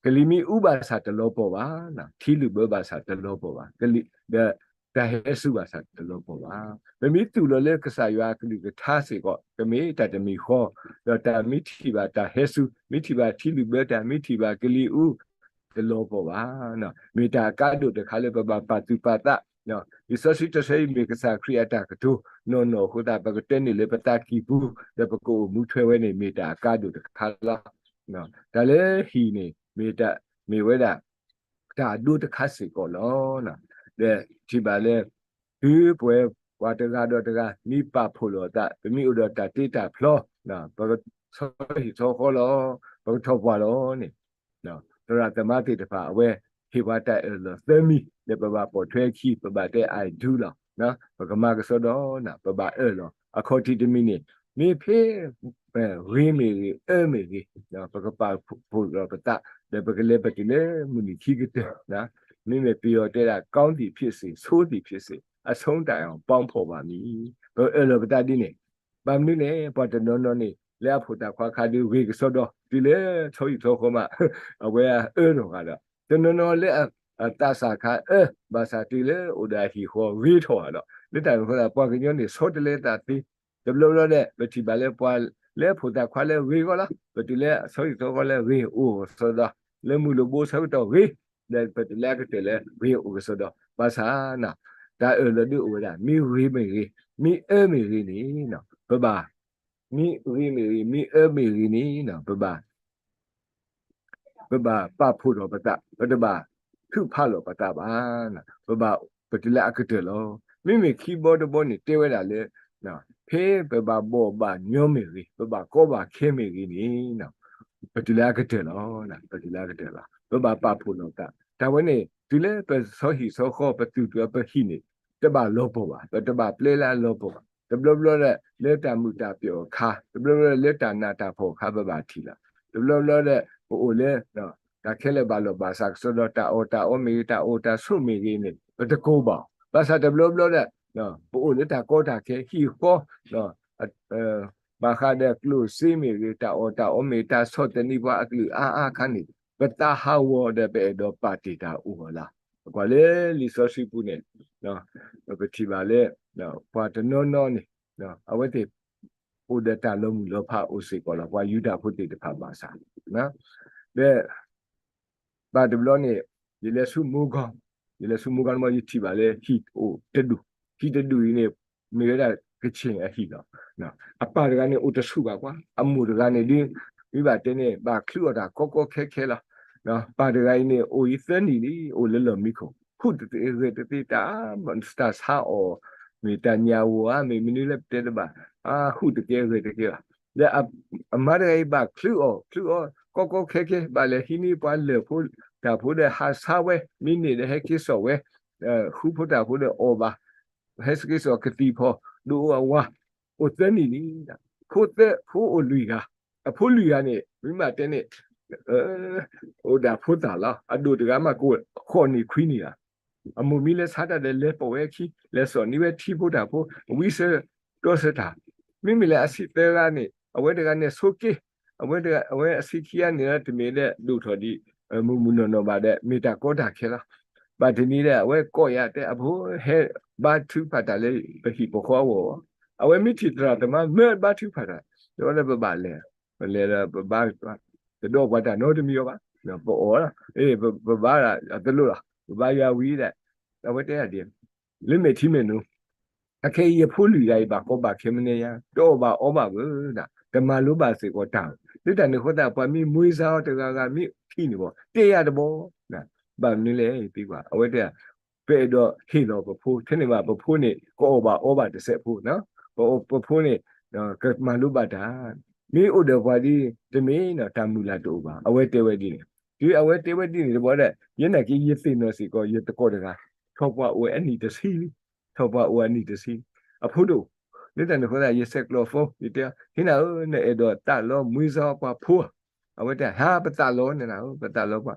ကလံၤမ့ၢ်အူဘၣ်ဆၣ်တလီၤပှီၢ်ဘၣ်, ထံလုၣ်ဘၢဘၣ်ဆၣ်တလီၤပှီၢ်ဘၣ်, ကလံၤဒီး တၢ်ဟဲစူၤဘၣ်ဆၣ်တလီၤပှီၢ်ဘၣ်. ပမ့ၢ်သူၣ်လီၤလၢကစၢ်ယွၤအကလုၢ်ကထါစ့ၢ်ကီး ကမ့ၢ်တၢ်တမံၤဃီ, ဒီးတၢ်မ့ၢ်ထံၣ်ဘၣ်တၢ်ဟဲစူၤ မ့ၢ်ထံၣ်ဘၣ်ထံလုၢ်ဘၢတၢ် မ့ၢ်ထံၣ်ဘၣ်ကလံၤအူ တလီၤပှီၢ်ဘၣ်. မ့ၢ်တၢ်အကါဒိၣ်တခါလၢပဘၣ်ပာ်သူၣ်ပာ်သး, လံာ်စီဆှံတဆၢအံၤမ့ၢ်ကစၢ်ခရံာ်အတၢ်ကတိၤနီၢ်နီၢ်အဃိသတး ပကတဲန့ၢ်လၢပသးကံၢ်ပူၤ ဒီးပကအိၣ်မူထွဲဝဲန့ၣ် မ့ၢ်တၢ်အကါဒိၣ်တခါလီၤ. တၢ်လၢဟံၣ်န့ၣ် မ့ၢ်တၢ် မ့ၢ်ဝဲဒၣ် တၢ်အဒိတခါစ့ၢ်ကီးလီၤ. ဒီးထံၣ်ဘၣ်လၢ တုၤပဝဲပှၤတဂၤဒီးတဂၤ မ့ၢ်ပာ်ဖှိၣ်လီၤသး ပမ့ၢ်အိၣ်ဒီးတၢ်တ့တၢ်ဖျီ ပကဆီဟံၣ်ဆီဃီလီၤ, ပကထီၣ်ပှၢ်လီၤန့ၣ် သရၣ်သမါသ့ၣ်တဖၣ် အဝဲဟ့ၣ်ပှၤတၢ်အၢၣ်လီၤသၢမံၤ လၢပဘၣ်ပိာ်ထွဲအခံ ပဘၣ်တဲ I do လီၤ. ပကမၤကစီဒီ ပဘၣ်အၢၣ်လီၤ အခီၣ်ထံးတမံၤန့ၣ် မ့ၢ်ဖဲ ဂ့ၤမ့ၢ်ဂ့ၤ အၢမ့ၢ်ဂ့ၤ ပကပာ်ဖှိၣ်လီၤပသး ဒီးပကလဲၤပတုၤလၢမုၢ်နံၤခံကတၢၢ်, မ့မ့ၢ်ပယီၤတဲဒၣ် ကောင်းသည်ဖြစ်စေ ဆိုးသည်ဖြစ်စေ အဆုံးတိုင်အောင် ပေါင်းဖော်ပါမည်. ပအၢၣ်လီၤပသးဒ်န့ၣ် ဘၣ်မနုၤလဲၣ် ပှၤတနီၤနီၤန့ၣ် လၢအဖိသၣ်ခွါခါဒုးဂ့ၤကစီဒီ တုၤလၢဆီဟံၣ်ဆီဃီမး အဝဲအၢထီၣ်ဃာ်ဒီး တနီၤနီၤလၢအသးစၢ်ခါအၢ ဘၣ်ဆၣ်တုၤလၢအိၣ်ဒီးအဟံၣ်ဃီဂ့ၤထီၣ်ဃာ်ဒီး လၢတၢ်န့ၣ်အဃိသတး ပှၤကညီန့ၣ် ဆီတလဲသးသ့ တဘျီဘျီဒီး ပထံၣ်ဘၣ်လၢပှၤလၢအဖိသၣ်ခွါလၢဂ့ၤဂီၢ်လီၤ ပတုၤလၢဆီဟံၣ်ဆီဃီလၢဂ့ၤအိၣ်ကစီဒီ လၢမုၢ်လိၣ်ဘိဆၢကတီၢ်ဂ့ၤ ဒီးပတုၤလၢအကတၢၢ်လၢဂ့ၤအိၣ်ကစီဒီ ဘၣ်ဆၣ် တၢ်အၢၣ်လီၤဒုးအိၣ်ဝဲဒၣ် မ့ၢ်ဂ့ၤမ့ၢ်ဂ့ၤ မ့ၢ်အၢမ့ၢ်ဂ့ၤန့ၣ် ပဘၣ် မ့ၢ်ဂ့ၤမ့ၢ်ဂ့ၤ မ့ၢ်အၢမ့ၢ်ဂ့ၤန့ၣ် ပဘၣ် ပဘၣ်ပာ်ဖှိၣ်ထီၣ်ပသး ပတဘၣ်ထုးဖးလီၤပသးဘၣ်. ပဘၣ်ပတုၤလၢအကတၢၢ်လီၤ. မ့မ့ၢ်ခံဘီတဘီန့ၣ်တဲဝဲဒၣ်လၢ ဖဲပဘၣ်ဘီၣ်ဘၣ်ညီမ့ၢ်ဂ့ၤ ပဘၣ်ကီဘၣ်ခဲမ့ၢ်ဂ့ၤန့ၣ် ပတုၤလၢအကတၢၢ်လီၤ. ပတုၤလၢအကတၢၢ်လီၤ. ပဘၣ်ပာ်ဖှိၣ်လီၤပသး တၢ်ဝဲန့ၣ် တုၤလၢပဆီဟံၣ်ဆီဃီ ပသူၣ်ပသးပဟံၣ်န့ၣ် တဘၣ်လီၤပှီၢ်ဘၣ်, ပတဘၣ်ပျဲလၢအလီၤပှီၢ်ဘၣ်. တဘျီဘျီဒီး လၢတၢ်မုာ်တၢ်ပျီၣ်အခါ, တဘျီဘျီလၢတၢ်နးတၢ်ဖှီၣ်အခါ ပဘၣ်ထံၣ်လီၤ. တဘျီဘျီဒီး ပအိၣ်လၢ တၢ်ခဲလၢာ်ဘၣ်လီၢ်ဘၣ်စးကစီဒီ တၢ်အီၣ်တၢ်အီမ့ၢ်ဂ့ၤ တၢ်အိၣ်တၢ်ဆိးမ့ၢ်ဂ့ၤန့ၣ် ပတကိးဘၣ်အီၤ. ဘၣ်ဆၣ်တဘျီဘျီဒီး ပအိၣ်လၢတၢ်ကီတၢ်ခဲ ဟံၣ်ဃီ ဘၣ်ဃးဒီးကျိၣ်စ့မ့ၢ်ဂ့ၤ တၢ်အီၣ်တၢ်အီမ့ၢ်ဂ့ၤ တၢ်ဆီၣ်သနံးပှၤအကလုၢ်အါအါခါန့ၣ် ပသးဟးဂီၤဒီးပအဲၣ်ဒိးပာ်တ့ၢ်တၢ်အိၣ်အီၤလီၤ. ပကွၢ်လၢလံာ်စီဆှံပူၤန့ၣ် ပထံၣ်ဘၣ်လၢ ပှၤတနီၤနီၤန့ၣ် အဝဲသ့ၣ် အိၣ်ဒီးတၢ်လီၤမုၢ်လီၤဖးအိၣ်စ့ၢ်ကီးလီၤ. ပှၤယူဒၤဖိသ့ၣ်တဖၣ်ဘၣ်ဆၣ် ဒီး ဘၣ်တဘျီန့ၣ် ယလဲၤဆူမူဂီၤ, ယလဲၤဆူမူဂီၤန့ၣ် ယထံၣ်ဘၣ်လၢဟံၣ်အိၣ်တဒူၣ်, ဟံၣ်တဒူၣ်အံၤန့ၣ် မ့ၢ်ဝဲဒၣ်ကခ့ၣ်အဟံၣ်လီၤ. အပၢ်တဂၤန့ၣ်အိၣ်တဆူၣ်ဘၣ်ကွၢ်, အမိၢ်တဂၤန့ၣ်ဒုး မ့ၢ်ဘၣ်တဲန့ၣ် ဘၣ်ချုးအီၣ်တၢ်ကီကီခဲခဲလီၤ. ပၢ်တဂၤအံၤန့ၣ် အိၣ်အံၤသၢနံၣ်လံ အိၣ်လၢလီၢ်မံခိၣ်, ဟူးတသ့ဂဲၤတသ့ တၢ် တၢ်ဆါအီၣ် မ့ၢ်တၢ်ညၣ်ဂိၢ်ဧါ မ့ၢ်မနုၤလၢပတဲတဘၣ်, ဟူးတကဲဂဲၤတကဲဘၣ်. ဒီးအမါတဂၤအံၤဘၣ်ချုးအီၣ် ချုးအီၣ်ကီကီခဲခဲ ဘၣ်လဲၤဟံးန့ၢ်ပှၤလၢၢ်ဖိတၢ်ဖိဒီးဟးဆါဝဲ, မ့ၢ်န့ၢ်ဒီးဟဲက့ၤစိာ်ဝဲ, ဃုဖိတၢ်ဖိဒီးအီၣ်ဘၣ်, ဟဲက့ၤစိာ်ကသံၣ်ဖီ ဒုးအိၣ်အဝၤ, အိၣ်သၢနံၣ်လံ, ဖိသၢ ဖိအိၣ်လွံၢ်ဂၤ, အဖိလွံၢ်ဂၤန့ၣ် မ့ၢ်ဘၣ်တဲန့ၣ် အိၣ်ဒၣ်ဖိသၣ်လီၤ. အဒိၣ်တဂၤမးကအိၣ်ဃိးနံၣ်ခွံနံၣ်လီၤ. အမိၢ်မံလဲၤဆါတၢ်ဒီးလဲၤပိာ်ဝဲအခံ, လဲၤစိာ်န့ၢ်ဝဲထံဖိတၢ်ဖိ, ဝံဆၢတီဆၢတၢ်, မ့မ့ၢ်လၢအဆံးသၢဂၤန့ၣ် အဝဲတဂၤန့ၣ်ဆိးက့, အဝဲ အဝဲအဆံးခံဂၤန့ၣ် တမ့ၢ်လၢဒိၣ်ထီၣ်ဒံး မုၢ်မုၢ်နီၢ်နီၢ်ဘၣ်ဒီး မ့ၢ်တၢ်ကီတၢ်ခဲလီၤ. ဘၣ်တနံၤဒီး အဝဲကိးယၤတဲ အဖိဟဲဘါထုကဖၣ်တၢ်လၢပဟံၣ်ပဃီအဂီၢ်, အဝဲမ့ၢ်ထံၣ်သရၣ်သမါမၢဘါထုကဖၣ်တၢ်, ဒီးပဘၣ်လဲၤ, ပလဲၤဒီးပဘါ တဒိးပှၤတၢ်နီတမံၤအီၤဘၣ်, ပအီၣ်လီၤ, ပဘါတၢ်အတလိၣ်လီၤ, ပဘါယွၤဝံၤဒီး အဝဲတဲဒ် လၢမဲာ်ထံမဲာ်နိ အခဲအံၤယဖိလွံၢ်ဂၤအံၤ ဘၣ်ကီဘၣ်ခဲမနုၤညါ တအီၣ်ဘၣ်အီဘၣ်ဘၣ်, တမၤလိဘၣ်စ့ၢ်ကီးတၢ်, လၢတၢ်န့ၣ်အဃိသတး ပှၤမ့ၢ်မွေးစားအီၤတဂၤဂၤမ့ၢ်ထံၣ်န့ၣ်ဘၣ် တဲယၤတဘီ, ဘၣ်မနုၤလဲၣ်သံကွၢ် အဝဲတဲ ပအဲၣ်ဒိးဟ့ၣ်လီၤပဖိ ထဲန့ၣ်ဘၣ် ပဖိန့ၣ် ကအီၣ်ဘၣ်အီဘၣ်တစဲးဖိ, ပဖိန့ၣ် ကမၤလိဘၣ်တၢ်, မ့ၢ်အိၣ်ဒီးပှၤဒ်တမ့ၢ်နီၢ် တၢ်မုၢ်လၢ်တအိၣ်ဘၣ် အဝဲတဲဝဲဒ်န့ၣ်, တုၤအဝဲတဲဝဲဒ်န့ၣ်တဘီဒီး ယဲနာ်က့ ယသ့ၣ်နီၣ်စ့ၢ်ကီး ယသကိးတဂၤ, ထီၣ်ပှၤအိၣ်အနံၣ်တဆံလံ, ထီၣ်ပှၤအိၣ်အနံၣ်တဆံ, အဖိတအိၣ်, လၢတၢ်န့ၣ်အဃိသတး ယဆဲးကျိးဖိ ယတဲ ဟ့ၣ်နၤဧၢ နအဲၣ်ဒိးသးလီမွေးစားပှၤဖိ, အဝဲတဲ ဟါ ပသးလီနၤဧၢ ပသးလီပှၤ,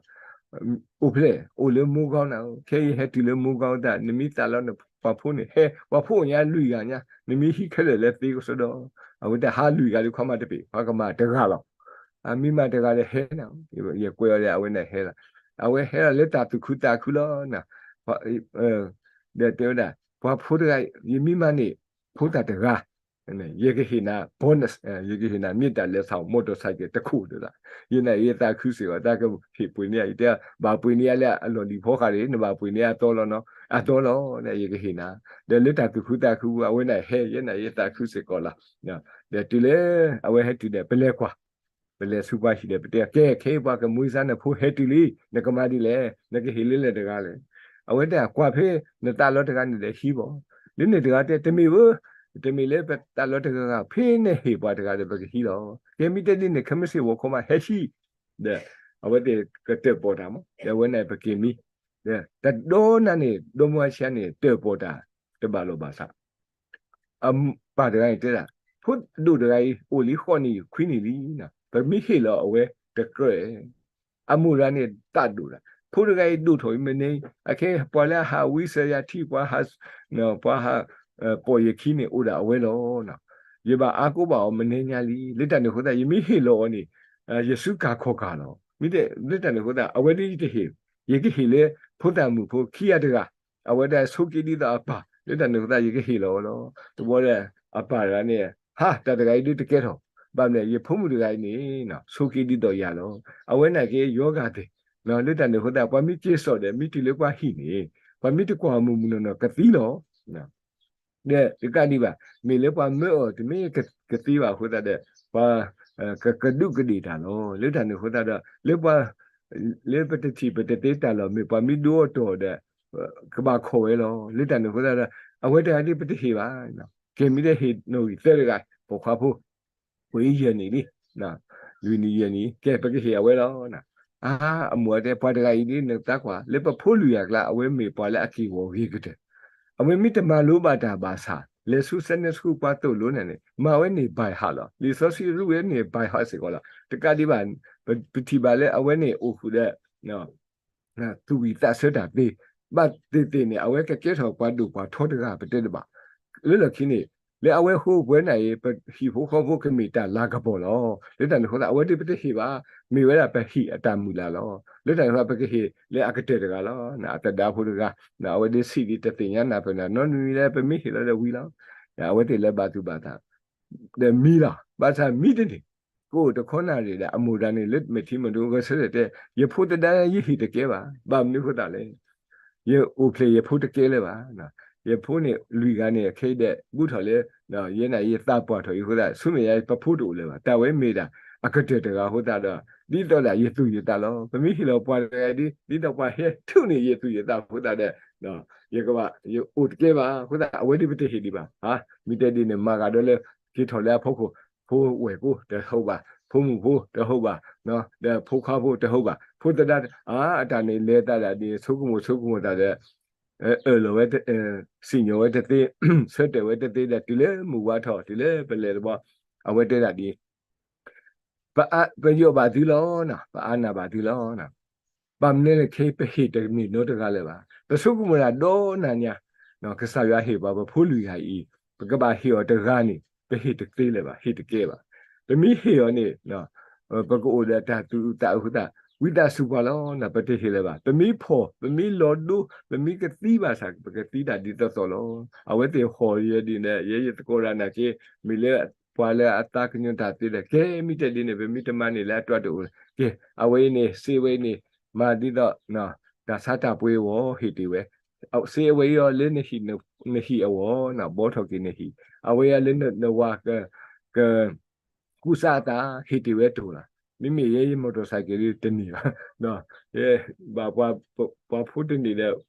အိၣ်ဖဲလဲၣ် အိၣ်လၢမူဂီၤနၤဧၢ, ခဲအံၤဟဲတုၤလၢမူဂီၤသး နမ့ၢ်သးလီန ပှၤဖိန့ၣ်ဟဲ, ပှၤဖိအိၣ်ညါလွံၢ်ဂၤညါ, နမ့ၢ်ဟံးခဲလၢာ်လၢသ့ကစီဒီ, အဝဲတဟါလွံၢ်ဂၤဒုး ခွါမၤတပ့ၤ, ခွါကမၤတဂၤလီၤ. အမ့ၢ်မၤတဂၤဒီးဟဲနၤ, ယကွဲးအီၤဒီးအဝဲန့ၣ်ဟဲလီၤ. အဝဲဟဲလီၤလၢတၢ်သူၣ်ခုသးခုလီၤ. ဒီးတဲဝဲဒၣ်, ပှၤဖိတဂၤ, ယမ့ၢ်မၤန့ၢ်ဖိသၣ်တဂၤ ယကဟ့ၣ်နၤ bonus, ယကဟ့ၣ်နၤ မ့ၢ်တၢ်လဲၤသး မော်တော်ဆိုင်ကယ် တခိၣ်ဒၣ်. ယန့ၣ်ယသးခုစ့ၢ်ကီး, တၢ်ကဟ့ၣ်ပှ့ၤန့ၢ်ယၤ, ယတဲဘၣ်ပှ့ၤန့ၢ်ယၤလၢအလီၢ်လံၤဖီဃာ်န့ၣ်, နဘၣ်ပှ့ၤန့ၢ်အသီလီၤနီၤ, အသီလီၤ, ယကဟ့ၣ်နၤ. ဒီးလၢတၢ်သူၣ်ခုသးခုပူၤ အဝဲန့ၣ်ဟဲ, ယန့ၣ်ယသးခုစ့ၢ်ကီးလီၤ. ဒီးတုၤလၢအဝဲဟဲတုၤဒီး ပလဲၤကွၢ်, ပလဲၤဆူပှၤဟံၣ်ဒီး ပတဲ, ကဲ ခဲအံၤပှၤကမွေးစားနဖိဟဲတုၤလံ, နကမၤဒ်လဲၣ်, နကဟ့ၣ်လၢလဲၣ်တဂၤလဲၣ်. အဝဲတဲ ကွၢ်ဖဲနသးလီတဂၤန့ၣ်ဒီးဟံးဘၣ်. လၢန့ၣ်တဂၤတဲ တမ့ၢ်ဧၢ, တမ့ၢ်လၢပသးလီတဂၤဂၤ, ဖဲနဟ့ၣ်ပှၤတဂၤဒီး ပကဟံးလီၤ. ကဲ မ့ၢ်တဲဒ်န့ၣ် ခဲမုၢ်ဆ့ၣ်ဂီၤခီမး ဟဲဟံး, ဒီးအဝဲသ့ၣ်ကတၢၣ်ပီၣ်တၢ်မး, ဒီးအဝဲန့ၣ်ပက့ၤမံ, ဒီးတၢ်ဒီနၤန့ၣ် ဒီမါဝၤဆံးန့ၣ် တၢၣ်ပီၣ်တၢ်တဘၣ်လီၢ်ဘၣ်စး အပၢ်တဂၤန့ၣ်တဲဒၣ်, ဖိဒိၣ်တဂၤအံၤ အိၣ်လံဃိးနံၣ်ခွံနံၣ်လံ, ပမ့ၢ်ဟ့ၣ်လီၤအဝဲတကြၢး, အမိၢ်တဂၤန့ၣ်သးဒိၣ်ဒၣ်, ဖိတဂၤအံၤဒိၣ်ထီၣ်အံၤမ့ၢ်န့ၣ်, အခဲပှၤလၢအဟးဝံစၢၤယၤထံ, ပှၤဟး, ပှၤဟး, ပိာ်ယခံန့ၣ် အိၣ်ဒၣ်အဝဲလီၤ. ယဘၣ်အါကိးဘၣ်အီၤမ့ၢ်န့ၣ်ညါလံ, လၢတၢ်န့ၣ်အဃိသတး ယမ့ၢ်ဟ့ၣ်လီၤအီၤန့ၣ်, ယစုကၢ်ခီၣ်ကၢ်လီၤ. မ့ၢ်တဲ, လၢတၢ်န့ၣ်အဃိသတး အဝဲဒ်ယတဟ့ၣ်, ယကဟ့ၣ်လၢဖိသၣ်မုၣ်ဖိခံဂၤတဂၤ, အဝဲဒၣ်ဆိးက့ဒ်သိးအပၢ်, လၢတၢ်န့ၣ်အဃိသတး ယကဟ့ၣ်လီၤအီၤလီၤ. တဘျီဒီး အပၢ်တဂၤန့ၣ်, ဟါ, တၢ်တဂၤအံၤဒုးတကဲထီၣ်, ဘၣ်မနုၤလဲၣ်, ယဖိမုၣ်တဂၤအံၤန့ၣ် ဆိးက့ဒ်သိးယၤလီၤ. အဝဲန့ၣ်က့ယီၤဂာ်သ့ၣ်, လၢတၢ်န့ၣ်အဃိသတး ပှၤမ့ၢ်က့ၤစိာ်ဒီး မ့ၢ်တုၤလၢပှၤဟံၣ်န့ၣ်, ပှၤမ့ၢ်တကွၢ်မုၢ်မုၢ်နီၢ်နီၢ်ကသံလီၤ. ဒီးတကးဒံးဘၣ်, မ့ၢ်လၢပှၤမၢအီၤတမ့ၢ်ကသံဘၣ်အဃိသတးဒီး, ပှၤကကဒူးကဒ့ၣ်တၢ်လီၤ. လၢတၢ်န့ၣ်အဃိသတးဒီး လၢပှၤ, လၢပတထံၣ်ပတသ့တၢ်လီၢ် မ့ၢ်ပှၤမ့ၢ်ဒိအီၤတီၢ်ဒီး, ကဘၣ်ခိးဝဲလီၤ. လၢတၢ်န့ၣ်အဃိသတးဒီး အဝဲတဂၤဒ်ပတဟ့ၣ်ဘၣ်, ကဲမ့ၢ်တဲဟ့ၣ်နီၣ်ဂံၢ်သၢတဂၤ, ပိာ်ခွါဖိ ပှ့ၤယဲၢ်နံၣ်လံ, လွံၢ်နံၣ်ယဲၢ်နံၣ်, ကဲပကဟ့ၣ်အဝဲလီၤ. အါ, အမိၢ်အတဲ ပှၤတဂၤအံၤဒ်နသးကွၢ်, လၢပဖိလွံၢ်ဂၤအကျါ အဝဲမ့ၢ်ပှၤလၢအက့ၢ်ဂီၤဂ့ၤကတၢၢ်, အဝဲမ့ၢ်တမၤလိဘၣ်တၢ်ဘၣ်ဆၣ်, လဲၤဆူ Sunday school ပှၤသိၣ်လိန့ၣ်န့ၣ် မၤဝဲန့ၢ် by heart လီၤ. လံာ်စီဆှံရူၢ်ဝဲန့ၣ် by heart စ့ၢ်ကီးလီၤ. တကးဒံးဘၣ်, ပထံၣ်ဘၣ်လၢအဝဲန့ၣ်အိၣ်ဃုာ်ဒီး သူၣ်ဝံၣ်သးဆၢတၢ်သ့, ဘၣ်သ့ၣ်သ့ၣ်န့ၣ် အဝဲကကဲထီၣ်ပှၤဒိၣ်ပှၤထီတဂၤပတဲတဘၣ်. လၢလီၢ်ခံန့ၣ်, လၢအဝဲဃိပှဲၤန့ၣ်အံၤ ပဟံၣ်ဖိဃီဖိကမ့ၢ်တၢ်လၤကပီၤလီၤ. လၢတၢ်န့ၣ်အဃိသတး အဝဲသ့ၣ်ပတဟ့ၣ်ဘၣ်, မ့ၢ်ဝဲဒၣ်ပဟံၣ်အတၢ်မုၢ်လၢ်လီၤ. လၢတၢ်န့ၣ်အဃိ ပကဟ့ၣ်လၢအကတၢၢ်တဂၤလီၤ. အသဒါဖိတဂၤ, အဝဲသ့ၣ်ဆံးဒ်တသ့ၣ်ညါနၢ်ပၢၢ်နၤနီတမံၤလၢ ပမ့ၢ်ဟ့ၣ်လီၤဒီးဝံၤလီၤ. အဝဲသ့ၣ်လၢဘၣ်သူၣ်ဘၣ်သး ဒီးမံလီၤ. ဘၣ်ဆၣ်မံတန့ၢ်, ကအိၣ်တခီနၣ်ရံၣ်ဒီး အမိၢ်တဂၤန့ၣ် လၢမဲာ်ထံမဲာ်နိ ဂဲၤဆၢထၢၣ်တဲ, ယဖိသဒါယဟ့ၣ်တကဲဘၣ်. ဘၣ်မနုၤအဃိသတးလဲၣ်, ယအိၣ်ဖျဲၣ်ယဖိတကဲလၢၤဘၣ်. ယဖိန့ၣ်လွံၢ်ဂၤန့ၣ် ခဲအံၤဒဲး ဘူးထီၣ်လၢ ယဲန့ၣ်ယသးပှၢ်ထီၣ်အံၤအဃိသတး ဆူမဲာ်ညါပဖိတအိၣ်လၢၤဘၣ်. တၢ်ဝဲမ့ၢ်ဒၣ်အကတၢၢ်တဂၤအဃိသတးဒီး ဒ်သိးဒၣ်ယသူၣ်ယသးလီၤ. ပမ့ၢ်ဟ့ၣ်လီၤပှၤတဂၤဒ် ဒ်သိးပှၤဟဲထုးန့ၢ်ယသူၣ်ယသးအဃိသတးဒီး ယကဘၣ် ယအိၣ်တကဲဘၣ်အဃိသတး အဝဲဒ်ပတဟ့ၣ်ဒံးဘၣ်. မ့ၢ်တဲဒ်န့ၣ် မၤဂၤဒီးလၢ က့ၤထီၣ်လၢအဖီခိၣ် ဖိဝဲၢ်ကိတဟိဘၣ်, ဖိမုၣ်ဖိတဟိဘၣ်, ဒီးဖိခွါဖိတဟိဘၣ်, ဖိသဒါ အါ အတၢ်န့ၣ်လဲၤသးဒၣ်ဒ် ဆိကမိၣ်ဆိကမိၣ်သးဒီး အၢၣ်လီၤဝဲ စံၣ်ညီၣ်ဝဲတသ့, ဆၢတဲာ်ဝဲတသ့ဒီး တုၤလၢမုၢ်ဝါထီၣ် တုၤလၢပလဲၤတဘျီ အဝဲတဲဒၣ်ဒ် ပယီၢ်ဘၣ်သုလီၤ, ပအါနၢ်ဘၣ်သုလီၤ. ဘၣ်မနုၤလဲၣ် ခဲအံၤပဟ့ၣ်တမ့ၢ်နီတဂၤလၢၤဘၣ်. ပဆိကမိၣ်ဒၣ်ဒီနၤညါ ကစၢ်ယွၤဟ့ၣ်ပှၤပဖိလွံၢ်ဂၤအံၤ ပကဘၣ်ဟ့ၣ်အီၤတဂၤန့ၣ် ပဟ့ၣ်တသ့လၢၤဘၣ်, ဟ့ၣ်တကဲဘၣ်. ပမ့ၢ်ဟ့ၣ်အီၤန့ၣ် ပကအိၣ်ဒီးတၢ်သူၣ်အုးသးအုးအဃိသတး ဝံသးစူၤပှၤလီၤ. ပတဟ့ၣ်လၢၤဘၣ်. ပမ့ၢ်ဖီၣ် ပမ့ၢ်လီၤဒိ ပမ့ၢ်ကသံဘၣ်ဆၣ် ပကသံတၢ်ဒ်သိးသိးလီၤ. အဝဲသ့ၣ်ဟီၣ်ယဲဒ်န့ၣ် ယဲယသကိးတဂၤနာ်က့ မ့ၢ်လၢပှၤလၢအသးကညီၤတၢ်သ့ဒီး ကဲမ့ၢ်တဲဒ်န့ၣ် ပမ့ၢ်တမၤန့ၣ်လၢအတွးတအိၣ်, ကဲ အဝဲအံၤန့ၣ် စ့အဝဲအံၤန့ၣ် မၤဒ်သိး တၢ်ဆါတၢ်ပှ့ၤအဂီၢ် ဟ့ၣ်တ့ၢ်ဝဲ, စ့အဝဲအံၤအီၤလၢနဟံၣ်အဝီၤ ဘှီထီၣ်က့ၤနဟံၣ်, အဝဲအံၤလၢနဝၤ က ကူစါအသး ဟ့ၣ်တ့ၢ်ဝဲတအိၣ်လီၤ. မ့မ့ၢ်ယဲယ motorcycle ဒ်တန့ၢ်ဘၣ်, ယဘၣ်ပှၤဖိတန့ၢ်ဒီး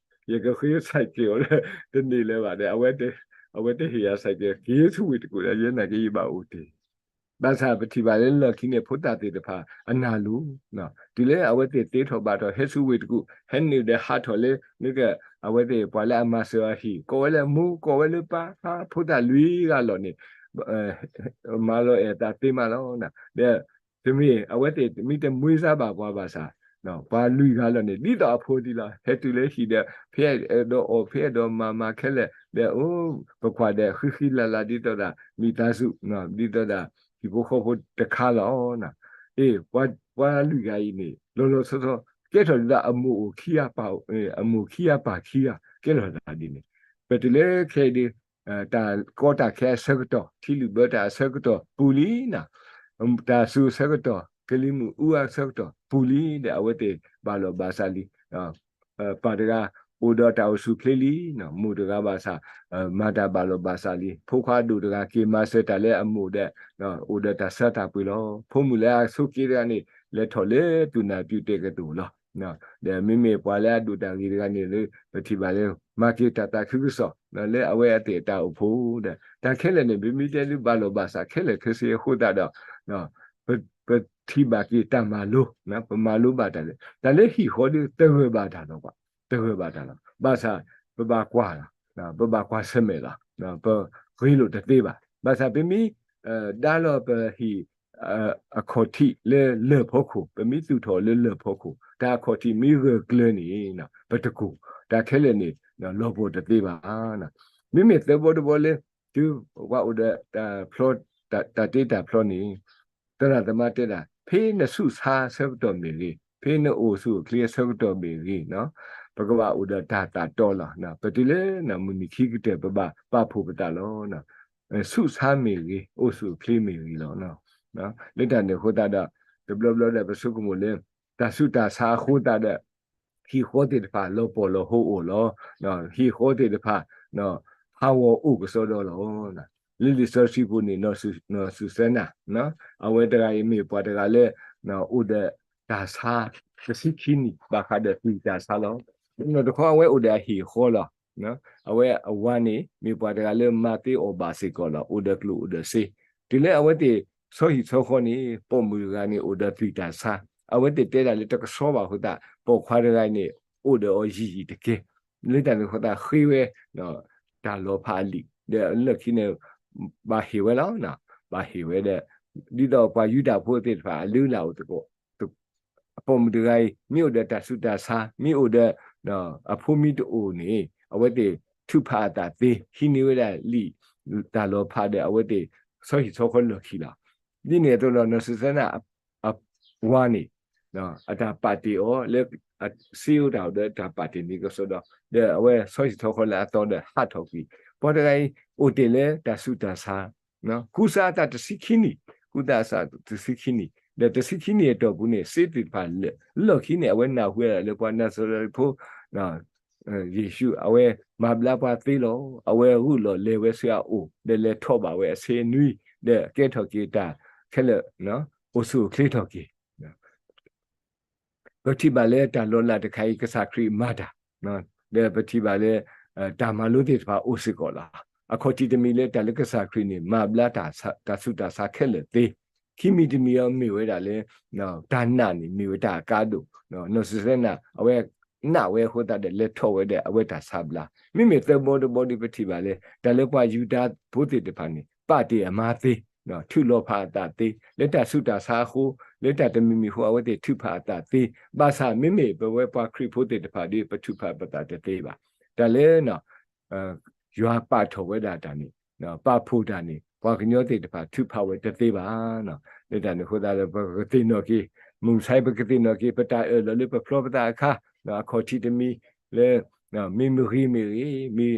ယကဃ့ cycle အီၤလၢ တန့ၢ်လၢၤဘၣ်ဒီး အဝဲတဟ့ၣ်ယၤ cycle က့ၤဆူဝ့ၢ်တကူၣ်ဒီး ယဲနာ်က့ယဘၣ်အိၣ်တ့ၢ် ဘၣ်ဆၣ်ပထံၣ်ဘၣ်လၢလီၢ်ခံန့ၣ် ဖိသၣ်သ့ၣ်တဖၣ်အနၢ်လိၤ, တုၤလၢအဝဲသ့ၣ်သ့ထီၣ်ဘၣ်ထီၣ် ဟဲဆူဝ့ၢ်တကူၣ် ဟဲနုာ်ဒီးဟးထီၣ်လၢ မ့ၢ်က အဝဲသ့ၣ်ပှၤလၢအမၤစၢၤအဟံၣ် ကိးဝဲလၢမိၢ် ကိးဝဲလၢပၢ် ဖိသၣ်လွံၢ်ဂၤလီၤန့ၣ် မၤလီၤအဲၣ်သးသ့မးလီၤ. ဒီး တမ့ၢ် အဝဲသ့ၣ်မ့ၢ်တမွေးစားဘၣ်ပှၤဘၣ်ဆၣ် ပှၤလွံၢ်ဂၤလီၤန့ၣ် ဒ်သိးအဖိဒံးလီၤ ဟဲတုၤလၢဟံၣ်ဒီး ဖဲအဲၣ်ဒိးအီၣ် ဖဲအဲၣ်ဒိးမၤ မၤခဲလၢာ်ဒီး အိၣ် ပကွၢ်ဒီး ဃံဃံလၤလၤ ဒ်သိးဒၣ် မိသားစု ဒ်သိးဒၣ် ဟံၣ်ဖိဃီဖိတခါလီၤ. အ့ ပှၤလွံၢ်ဂၤအံၤန့ၣ် လီၤလီၤဆီဆီ ကဲထီၣ်ဒ်သိး အမိၢ်အိၣ်ခံဂၤ ပၢ် အမိၢ်ခံဂၤ ပၢ်ခံဂၤ ကဲထီၣ်ဒ်န့ၣ် ပတုၤလၢခဲအံၤဒီး တၢ်ကီတၢ်ခဲအဆၢကတီၢ် ထံလုၢ်ဘၢတၢ်အဆၢကတီၢ်ပူၤလံနီၤ, တၢ်စူၤအဆၢကတီၢ် ကလံၤမုၢ်အူအဆၢကတီၢ်ပူၤလံဒီး အဝဲသ့ၣ်ဘၣ်လီၤဘၣ်စးလံ. ပၢ်တဂၤ အိၣ်ဒီးတၢ်အိၣ်ဆူၣ်အိၣ်ချ့လံ, မိၢ်တဂၤဘၣ်ဆၣ် မၤတၢ်ဘၣ်လီၤဘၣ်စးလံ. ဖိခွါအဒိၣ်တဂၤ က့ၤမၤစၢၤတၢ်လၢအမိၢ်ဒီး အိၣ်ဒီးတၢ်ဆါတၢ်ပှ့ၤလီၤ. ဖိမုၣ်လၢအဆိးက့တဂၤန့ၣ် လဲၤထီၣ်လၢသူၣ်နၢ်ပၠူၣ်တဲာ်ကတိၤလီၤ. ဒီးမ့မ့ၢ်ပှၤလၢအဒိၣ်တၢ်ဂ့ၤတဂၤန့ၣ်လၢ ပထံၣ်ဘၣ်လၢ မၤက့ၤတၢ်သးခုကစီၣ် လၢအဝဲအသ့ၣ်အတၢ်အိၣ်ဖှိၣ်ဒီး တၢ်ခဲလၢာ်န့ၣ် ပမ့ၢ်တဲဒုးဘၣ်လီၤဘၣ်စးခဲလၢာ်ခဲဆ့အဃိသတးဒီး ပထံၣ်ဘၣ်က့ၤတၢ်မၤလိ, ပမၤလိဘၣ်တၢ်လၢ တၢ်လၢဟံၣ်ဃီဒီး တဂၢၢ်ဘၣ်တၢ်လီၤ, တဂၢၢ်ဘၣ်တၢ်လီၤ. ဘၣ်ဆၣ် ပဘၣ်ကွၢ်လီၤ, ပဘၣ်ကွၢ်ဆၢၣ်မဲာ်လီၤ, ပဂ့ၤလိာ်တသ့ဘၣ်. ဘၣ်ဆၣ်ပမ့ၢ် ဒါလီၤပဟံၣ် အခီၣ်ထံးလၢလၢၢ်ဖီခိၣ်, ပမ့ၢ်သူၣ်ထီၣ်လၢလၢၢ်ဖီခိၣ်, တၢ်အခီၣ်ထံးမ့ၢ်ဂၢၢ်ကျၢၤန့ၣ် ပတကိၢ်, တၢ်ခဲလၢာ်န့ၣ် လီၤပှီၢ်တသ့ဘၣ်. မ့မ့ၢ်သၢဘီတဘီလၢ တုၤပှၤအိၣ်ဒီးတၢ်ဖျီ, တၢ်တ့တၢ်ဖျီန့ၣ် သရၣ်သမါတဲဒၣ် ဖဲနဆူးဆါအဆၢကတီၢ်မ့ၢ်ဂ့ၤ, ဖဲနအိၣ်ဆူၣ်အိၣ်ချ့အဆၢကတီၢ်မ့ၢ်ဂ့ၤ, ပကဘၣ်အိၣ်ဒီးတၢ်သးတီလီၤ. ပတုၤလၢမုၢ်နံၤခံကတၢၢ် ပဘၣ်ပာ်ဖှိၣ်ပသးလီၤ. ဆူးဆါမ့ၢ်ဂ့ၤ, အိၣ်ဆူၣ်အိၣ်ချ့မ့ၢ်ဂ့ၤလီၤ. လၢတၢ်န့ၣ်အဃိသတးဒီး တဘျီဘျီဒီး ပဆိကမိၣ်လၢ တၢ်ဆူးတၢ်ဆါအဃိသတးဒီး ဟံၣ်ဃီသ့ၣ်တဖၣ် လီၤပှီၢ်လီၤဟိအိၣ်လီၤ. ဟံၣ်ဃီသ့ၣ်တဖၣ် ဟးဂီၤအိၣ်ကစီဒီလီၤ. လၢလံာ်စီဆှံပူၤန့ၣ် နီၢ်စူၤစဲနၤ အဝဲတဂၤအံၤမ့ၢ်ပှၤတဂၤလၢ အိၣ်ဒီးတၢ်ဆါ တဆံခံနံၣ် ဘၣ်ဃးဒီးသွံၣ်တၢ်ဆါလီၤ. နီၢ်တခီအဝဲအိၣ်ဒီးအဟံၣ်အဃီလီၤ. အဝဲအဝၤန့ၣ် မ့ၢ်ပှၤတဂၤလၢမၤသ့အီၣ်ဘၣ်စ့ၢ်ကီးလီၤ. အိၣ်ဒီးကျိၣ်အိၣ်ဒီးစ့, တုၤလၢအဝဲသ့ၣ်ဆီဟံၣ်ဆီဃီန့ၣ် ပိာ်မုၣ်တဂၤန့ၣ် အိၣ်ဒီးသွံၣ်တၢ်ဆါ, အဝဲသ့ၣ်တဲဒၣ်လၢတကဆှီဘၣ်အဃိသတး ပိာ်ခွါတဂၤန့ၣ် အိၣ်ဒီးအီၤယံာ်ယံာ်တက့ၢ်. လၢတၢ်န့ၣ်အဃိသတးဃ့ဝဲ တၢ်လီၤဖးအလံာ် ဒီးလၢခံန့ၣ် ဘၣ်ဟ့ၣ်ဝဲလီၤ. ဘၣ်ဟ့ၣ်ဝဲဒီး ဒ်သိးပှၤယူဒၤဖိသ့ၣ်တဖၣ် အလုၢ်အလၢ်အိၣ်သကိး ပိာ်မုၣ်တဂၤအံၤ မ့ၢ်အိၣ်ဒီးတၢ်ဆူးတၢ်ဆါ မ့ၢ်အိၣ်ဒီး အဖိမ့ၢ်တအိၣ်န့ၣ် အဝဲသ့ၣ်ထုးဖးအသးသ့ ဟံးန့ၢ်ဝဲဒၣ်လံာ်တၢ်လီၤဖးဒီး အဝဲသ့ၣ်ဆီဟံၣ်ဆီဃီလၢာ်ခံလီၤ. ဒ်န့ၣ်အသိးဒီး နီၢ်စူၤစဲနၤအဝၤန့ၣ် အတၢ်ပာ်တ့ၢ်အီၤလၢ စ့အိၣ်တၢ်အိၣ်ဒီးတၢ်ပာ်တ့ၢ်န့ၢ်ကစီဒီ ဒီးအဝဲဆီဟံၣ်ဆီဃီလၢအသီဒီးဟးထီၣ်ကွံာ် ပှၤတဂၤအံၤ အိၣ်တ့ၢ်လၢတၢ်ဆူးတၢ်ဆါ ကူစါအသးတဆံခံနံၣ်, ကူစါအသးတဆံခံနံၣ်, ဒီးတဆံခံနံၣ်အတီၢ်ပူၤန့ၣ် စ့သ့ၣ်တဖၣ်လၢာ်, လီၢ်ခံန့ၣ် အဝဲနၢ်ဟူဝဲဒၣ်လၢပှၤနၤစရ့းဖိ ယ့ၣ်ၡူး အဝဲမၤဘျါပှၤသ့လီၤ. အဝဲဂုာ်လီၤလဲၤဝဲဆူအအိၣ် ဒီးလဲၤထီၣ်ဘၣ်ဝဲအဆ့နွံ, ဒီးကဲထီၣ်က့ၤတၢ်ခဲလၢာ် အိၣ်ဆူၣ်အိၣ်ချ့ထီၣ်က့ၤ ပထံၣ်ဘၣ်လၢတၢ်လီၤလးတခါအံၤ ကစၢ်ခရံာ်မၤတၢ်, ဒီးပထံၣ်ဘၣ်လၢ တၢ်မၤလိသ့ၣ်တဖၣ်အိၣ်စ့ၢ်ကီးလီၤ. အခီၣ်ထံးတမံၤလၢတၢ်လၢကစၢ်ခရံာ်န့ၣ် မၤဘျါတၢ်ဆူးတၢ်ဆါခဲလၢာ်သ့, ခံမံၤတမံၤအံၤမ့ၢ်ဝဲဒၣ်လၢ တၢ်နာ်န့ၣ် မ့ၢ်ဝဲတၢ်အကါဒိၣ်, နီၢ်စူၤစဲနၤ အဝဲနာ်ဝဲအဃိသတးဒီး လဲၤထီၣ်ဝဲဒီးအဝဲတၢ်ဆါဘျါ. မ့မ့ၢ်သၢဘီတဘီဒီး ပထံၣ်ဘၣ်လၢ တၢ်လၢပှၤယူဒၤဖိသ့ၣ်တဖၣ်န့ၣ် ပာ်တ့ၢ်အမါသ့ ထုးလီၤဖးအသးသ့ လၢတၢ်ဆူးတၢ်ဆါအဃိ လၢတၢ်တမံၤမံၤအဃိ အဝဲသ့ၣ်ထုးဖးအသးသ့, ဘၣ်ဆၣ်မ့မ့ၢ်ပဝဲပှၤခရံာ်ဖိသ့ၣ်တဖၣ်ဒီး ပထုးဖးပသးတသ့ဘၣ်. တၢ်လၢ ယွၤပာ်ထီၣ်ဝဲဒၣ်တၢ်န့ၣ် ပာ်ဖှိၣ်တၢ်န့ၣ် ပှၤကညီသ့ၣ်တဖၣ်ထုးဖးဝဲတသ့ဘၣ်. လၢတၢ်န့ၣ်အဃိသတးဒီး ပကသ့ၣ်နီၣ်က့ၤ မုၢ်မဆါအံၤ ပကသ့ၣ်နီၣ်က့ၤ ပတၢ်အၢၣ်လီၤလၢပဖျီပသးအခါ အခီၣ်ထံးတမံၤလၢ မ့ၢ်မဂ့ၤမ့ၢ်ဂ့ၤ မ့ၢ်အၢမ့ၢ်ဂ့ၤ မ့ၢ်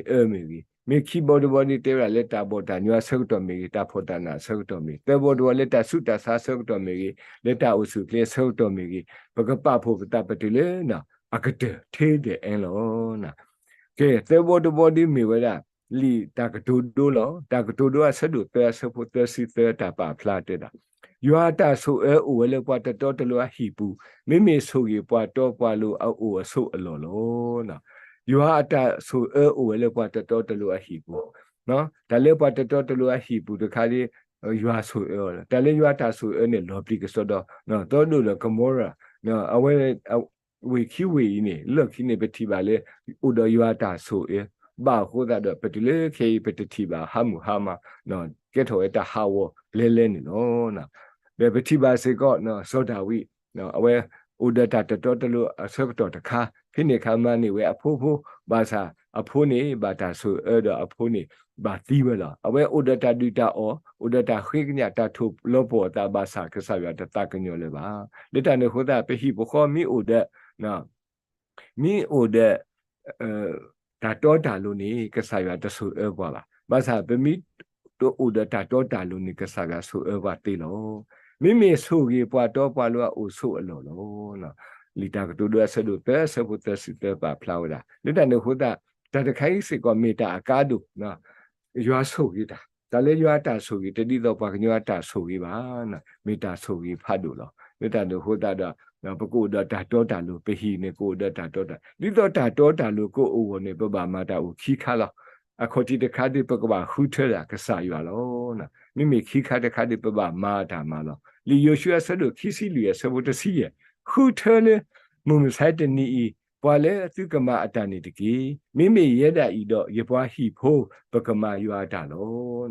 ခံဘီတဘီဒီး တဲဝဲဒၣ်လၢတၢ်ဘီၣ်တၢ်ညီအဆၢကတီၢ်မ့ၢ်ဂ့ၤ တၢ်ဖှီၣ်တၢ်နးအဆၢကတီၢ်မ့ၢ်ဂ့ၤ သၢဘီတဘီလၢတၢ်ဆူးတၢ်ဆါအဆၢကတီၢ်မ့ၢ်ဂ့ၤ လၢတၢ်အိၣ်ဆူၣ်အိၣ်ချ့အဆၢကတီၢ်မ့ၢ်ဂ့ၤ ပကပာ်ဖှိၣ်ပသးပတုၤလၢ အကတၢၢ်ထဲဒဲးအဲလီၤ. ကဲ သၢဘီတဘီဒီးမ့ၢ်ဝဲဒၣ် လံာ်တၢ်ကတိၤဒိလီၤ. တၢ်ကတိၤဒိအဆၢဒိၣ်သၢအဆၢဖိသၢဆံသၢ တၢ်ပာ်ဖျါတဲဒၣ် ယွၤအတၢ်ဆိၣ်အၢအိၣ်ဝဲလၢပှၤတတီတလိၤအဟံၣ်ပူၤ, မ့မ့ၢ်ဆိၣ်ဂ့ၤပှၤတီပှၤလိၤအအိၣ်အဆိးအလီၢ်လီၤ. ယွၤအတၢ်ဆိၣ်အၢအိၣ်ဝဲလၢပှၤတတီတလိၤအဟံၣ်ပူၤ, တၢ်လၢပှၤတတီတလိၤအဟံၣ်ပူၤတခါဒီး ယွၤဆိၣ်အၢအီၤလီၤ. တၢ်လၢယွၤတၢ်ဆိၣ်အၢန့ၣ် လီၤပျံၤကစီဒီ သီဒိၣ်ဒီးကမိရၤ အဝဲ ဝ့ၢ်ခံဝ့ၢ်အံၤန့ၣ် လီၢ်ခံန့ၣ် ပထံၣ်ဘၣ်လၢ အိၣ်ဒီးယွၤတၢ်ဆိၣ်အၢ ဘၣ်အဃိသတးဒီး ပတုၤလၢခဲအံၤ ပတထံၣ်ဘၣ်ဟးမုၢ်ဟါမး ကဲထီၣ်ဝဲတၢ်ဟးဂီၤလဲၤလဲၤန့ၣ်လီၤ. ဒီးပထံၣ်ဘၣ်စ့ၢ်ကီး စီၤဒၤဝံး အဝဲ အိၣ်ဒီးတၢ်တတီတလိၤအဆၢကတီၢ်တခါ, ဖဲန့ၣ်အခါမၤန့ၢ်ဝဲအဖိဖိ, ဘၣ်ဆၣ်အဖိန့ၣ် ဘၣ်တၢ်ဆိၣ်အၢဒီးအဖိန့ၣ် ဘၣ်သံဝဲလီၤ. အဝဲအိၣ်ဒီးတၢ်ဒုၣ်တၢ်အီၣ်, အိၣ်ဒီးတၢ်ဃ့ကညး တၢ်ထိၣ်လီၤပှီၢ်အသး ဘၣ်ဆၣ်ကစၢ်ယွၤတသးကညီၤလၢၤဘၣ်. လၢတၢ်န့ၣ်အဃိသတး ပဟံၣ်ပဃီမ့ၢ်အိၣ်ဒီး မ့ၢ်အိၣ်ဒီး တၢ်တီတၢ်လိၤန့ၣ် ကစၢ်ယွၤတဆိၣ်အၢပှၤဘၣ်. ဘၣ်ဆၣ်ပမ့ၢ်တအိၣ်ဒီးတၢ်တီတၢ်လိၤန့ၣ် ကစၢ်ယွၤဆိၣ်အၢပှၤသ့လီၤ. မ့မ့ၢ်ဆိၣ်ဂ့ၤပှၤတီပှၤလိၤအအိၣ်ဆိးအလီၢ်လီၤ. လံာ်တၢ်ကတိၤဒိအဆၢဒိၣ်သၢ အဆၢဖိသၢဆံသၢ ပာ်ဖျါဝဲဒၣ်. လၢတၢ်န့ၣ်အဃိသတး တၢ်တခါအံၤစ့ၢ်ကီးမ့ၢ်တၢ်အကါဒိၣ် ယွၤဆိၣ်ဂ့ၤတၢ်, တၢ်လၢယွၤအတၢ်ဆိၣ်ဂ့ၤ တဒ်သိးပှၤကညီအတၢ်ဆိၣ်ဂ့ၤဘၣ်, မ့ၢ်တၢ်ဆိၣ်ဂ့ၤဖးဒိၣ်လီၤ. လၢတၢ်န့ၣ်အဃိသတးဒီး ပကအိၣ်ဒီးတၢ်တီတၢ်လိၤ, ပဟံၣ်န့ၣ်ကအိၣ်ဒီးတၢ်တီတၢ်, ဒ်သိးတၢ်တီတၢ်လိၤကအိၣ်အဂီၢ်န့ၣ် ပဘၣ်မၤတၢ်အိၣ်ခံခါလီၤ. အခီၣ်ထံးတခါဒုး ပကဘၣ်ဃုထၢဒၣ်ကစၢ်ယွၤလီၤ. မ့မ့ၢ်ခံခါတခါဒုး ပဘၣ်မၤတၢ်မၤလီၤ. လံာ်ယိၤၡူအဆၢဒိၣ်ခံဆံလွံၢ်အဆၢဖိတဆံယဲၢ်, ဃုထၢလၢ မုၢ်မဆါတနံၤအံၤ ပှၤလၢသုကမၤအတၢ်န့ၣ်တက့ၢ်. မ့မ့ၢ်ယဲဒၣ်အံၤဒီး ယပှၤဟံၣ်ဖိ ပကမၤယွၤအတၢ်လီ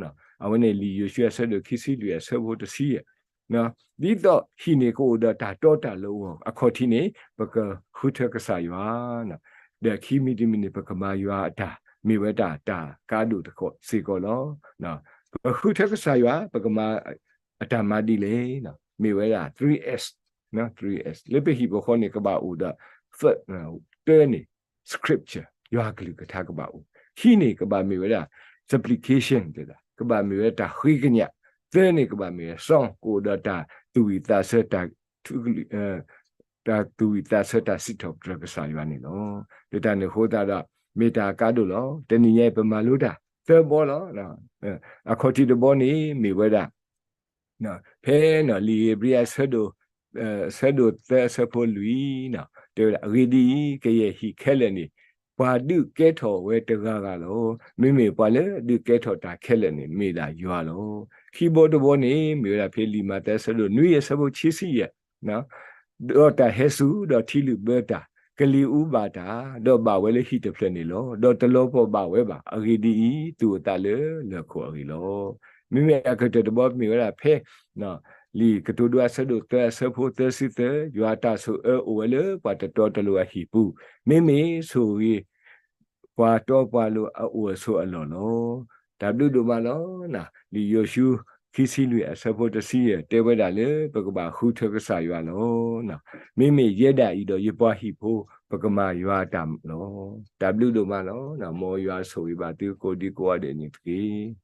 ၤ. အဝဲန့ၣ်လံာ်ယိၤၡူအဆၢဒိၣ်ခံဆံလွံၢ်အဆၢဖိတဆံယဲၢ်, ဒ်သိးဟံၣ်န့ၣ်ကအိၣ်ဒီးတၢ်တီတၢ်လိၤအဂီၢ် အခီၣ်ထံးန့ၣ် ပကဃုထၢကစၢ်ယွၤ, ဒီးခံမံၤတမံၤန့ၣ် ပကမၤယွၤအတၢ် မ့ၢ်ဝဲဒၣ်တၢ်ကါဒိၣ်တခီစ့ၢ်ကီးလီၤ. ပဃုထၢကစၢ်ယွၤ ပကမၤအတၢ်မၤဒ်လဲၣ်, မ့ၢ်ဝဲဒၣ် three S, three S လၢပဟံၣ်ပဃီန့ၣ် ကဘၣ်အိၣ်ဒီး တၢန့ၣ် scripture ယွၤကလုၢ်ကထါကဘၣ်အိၣ်, ခံန့ၣ် ကဘၣ်မ့ၢ်ဝဲဒၣ် supplication တဲဒၣ် ကဘၣ်မ့ၢ်ဝဲတၢ်ဃ့ကညး, သၢန့ၣ် ကဘၣ်မ့ၢ်ဝဲ song ကအိၣ်ဒီးတၢ်သူၣ်ဝံၣ်သးဆၢ တၢ် တၢ်သူၣ်ဝံၣ်သးဆၢ တၢ်စံးထီၣ်ပတြၢၤကစၢ်ယွၤန့ၣ်လီၤ. လၢတၢ်န့ၣ်အဃိသတးဒီး မ့ၢ်တၢ်ကါဒိၣ်လီၤ. တနံၤညါအံၤ ပမၤလိတၢ်သၢဘီလီၤ. အခီၣ်ထံးတဘီန့ၣ် မ့ၢ်ဝဲဒၣ် ဖဲလံာ်ဧ့ၤဘြံၤ အဆၢဒိၣ်သၢအဆၢဖိလွံၢ်, တဲဝဲဒၣ် အဂ့ၢ်ဒ်အံၤ, ကယဲၢ်ဟံၣ်ခဲလၢာ်န့ၣ် ပှၤဒုးကဲထီၣ်ဝဲတဂၤဂၤလီၤ. မ့မ့ၢ်ပှၤလၢဒုးကဲထီၣ်တၢ်ခဲလၢာ်န့ၣ် မ့ၢ်ဒၣ်ယွၤလီၤ. ခံဘီတဘီန့ၣ် မ့ၢ်ဝဲဒၣ်ဖဲလံာ်မးသဲအဆၢဒိၣ်နွံအဆၢဖိခံဆံယဲၢ်, ဒီးတၢ်ဟဲစူၤ ဒီးထံလုာ်ဘၢတၢ်, ကလံၤအူဘၣ်တၢ်, ဒီးဘၣ်ဝဲလၢဟံၣ်တဖျၢၣ်န့ၣ်လီၤ. ဒီးတလီၤပှီၢ်ဘၣ်ဝဲဘၣ်. အဂ့ၢ်ဒ်အံၤ, သူၣ်အသးလၢလၢၢ်ခိၣ်အဂ့ၢ်လီၤ. မ့မ့ၢ်အကတၢၢ်တဘီမ့ၢ်ဝဲဒၣ်ဖဲ လံာ်ကတိၤဒိအဆၢဒိၣ်သၢအဆၢဖိသၢဆံသၢ, ယွၤတၢ်ဆိၣ်အၢအိၣ်ဝဲလၢပှၤတတီတလိၤအဟံၣ်ပူၤ, မ့မ့ၢ်ဆိၣ်ဂ့ၤ ပှၤတီပှၤလိၤအအိၣ်အဆိးအလီၢ်လီၤ. တၢ်ဘျုးဒိၣ်မးလီၤ. လံာ်ယိၤၡူခံဆံလွံၢ်အဆၢဖိတဆံယဲၢ် တဲဝဲဒၣ်လၢပကဘၣ်ဃုထၢကစၢ်ယွၤလီၤ. မ့မ့ၢ်ယဲဒၣ်အံၤဒီး ယပှၤဟံၣ်ဖိ ပကမၤယွၤအတၢ်လီၤ. တၢ်ဘျုးဒိၣ်မးလီၤ. မ်ယွၤဆိၣ်ဂ့ၤဘၣ်သုကိးဒံကိးဂၤဒဲးန့ၣ်တက့ၢ်.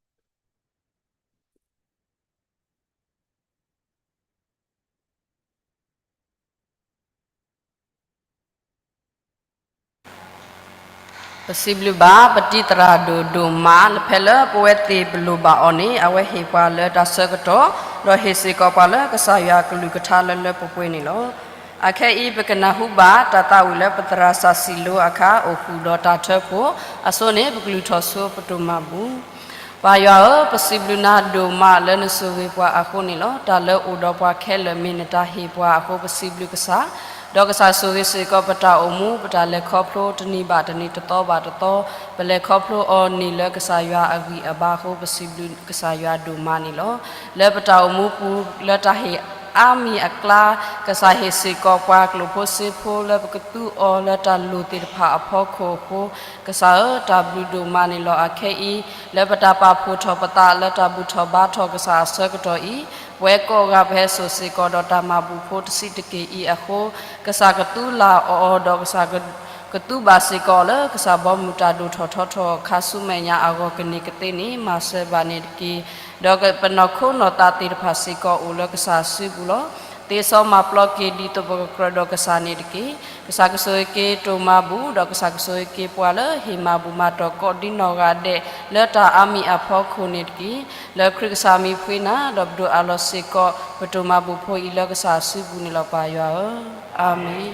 ပစံးဘျုးဘၣ် ပတံၤသရၣ်ဒိၣ်ဒိၣ်မး လၢဖဲလၢပဝဲသ့ၣ်ပလိၣ်ဘၣ်အီၤန့ၣ် အဝဲဟ့ၣ်ပှၤလၢတၢ်ဆၢကတီၢ် ဒီးဟ့ၣ်စ့ၢ်ကီးပှၤလၢကစၢ်ယွၤအကလုၢ်ကထါလၢလၢပှဲၤပှဲၤန့ၣ်လီၤ. အခဲအံၤ ပကနၢ်ဟူဘၣ်တၢ်သးဝံၣ်လၢပသရၣ်စီၤစံၤလိအခါ အိၣ်ဃုာ်ဒီးတၢ်ထၢဖှိၣ် အဆိန့ၣ် ပကလုၢ်ထီၣ်ဆိပတိၢ်မၤဘူၣ် ပၢ်ယွၤဧၢ, ပစံးဘျုးနၤဒိၣ်မးလၢနဆိၣ်ဂ့ၤပှၤအဃိန့ၣ်လီၤ. တၢ်လၢအိၣ်ဒီးပှၤခဲလၢာ်မ့ၢ်နတၢ်ဟ့ၣ်ပှၤအဃိ ပစံးဘျုးကစၢ်, ဒီးကစၢ်ဆိၣ်ဂ့ၤစ့ၢ်ကီးပတၢ်အိၣ်မူ ပတၢ်လဲၤခီဖျိတနံၤဘၣ်တနံၤ တသီဘၣ်တသီ ပလဲၤခီဖျိအီၤန့ၣ်လၢကစၢ်ယွၤအဂံၢ်အဘါအဃိ ပစံးဘျုးကစၢ်ယွၤဒိၣ်မးန့ၣ်လီၤ. လၢပတၢ်အိၣ်မူပူၤ လၢတၢ်ဟ့ၣ်အါမံၤအကျါ ကစၢ်ဟ့ၣ်စ့ၢ်ကီးပှၤကျိၣ်ဖိစ့ဖိလၢပကသူအီၤလၢတၢ်လိၣ်သ့ၣ်တဖၣ်အဖီခိၣ်အဃိ ကစၢ်ဧၢ, တၢ်ဘျုးဒိၣ်မးန့ၣ်လီၤ. အခဲအံၤ လၢပတၢ်ပာ်ဖှိၣ်ထီၣ်ပသးလၢတၢ်ဘူၣ်ထီၣ်ဘါထီၣ်ကစၢ်အဆၢကတီၢ်အံၤ, ပဝဲကိးဂၤပဟဲစိာ်စ့ၢ်ကီးဒီးတၢ်မၤဘူၣ်ဖိတဆံးတက့ၢ်အံၤအဃိ, ကစၢ်ကသူလၢ်အီၤဒီးကစၢ်ကသူဘၣ်စ့ၢ်ကီးအီၤလၢ ကစၢ်ဘီမုၢ်တၢ်ဒိၣ်ထီၣ်ထီထီၣ်ခါဆူမဲာ်ညါအဂီၢ်ကန့ၢ်ကသ့န့ၣ် မၤစၢၤဘၣ်န့ၣ်တက့ၢ်. ဒီးပနီၢ်ခိနီၢ်သးသ့ၣ်တဖၣ်စ့ၢ်ကီးအိၣ်လၢကစၢ်စုပူၤလီၤ. သ့စီမၤပျီက့ၤဒ်သိးပကကြၢးဒီးကစၢ်န့ၣ်တက့ၢ်. ကစၢ်ကဆိၣ်ဂ့ၤက့ၤတိၢ်မၤဘူၣ် ဒီးကစၢ်ကဆိၣ်ဂ့ၤက့ၤပှၤလၢဟ့ၣ်မၤဘူၣ်မၤတီၢ်ကိးဒံနီၢ်ဂၤဒဲး လၢတၢ်အါမံၤအဖီခိၣ်န့ၣ်တက့ၢ်. လၢခရံာ်ကစၢ်မံၤဖှ့နၤ ဒီးပဒိၣ်အးလီၤစ့ၢ်ကီး ပတိၢ်မၤဘူၣ်ဖိအံၤလၢကစၢ်စုပူၤန့ၣ်လီၤ ပၢ်ယွၤဧၢ. အၤမ့ၣ်.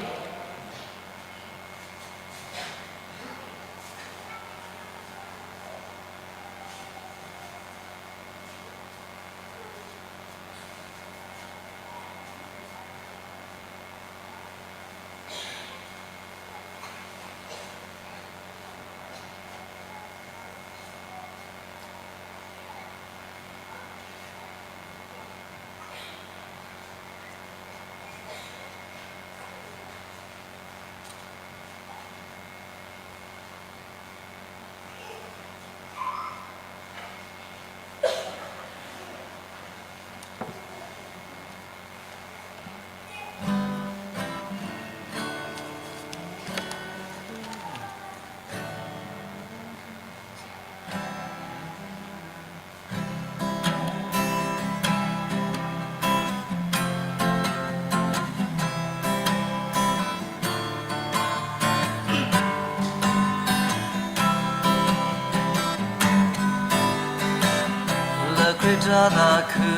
တၢ်သးခု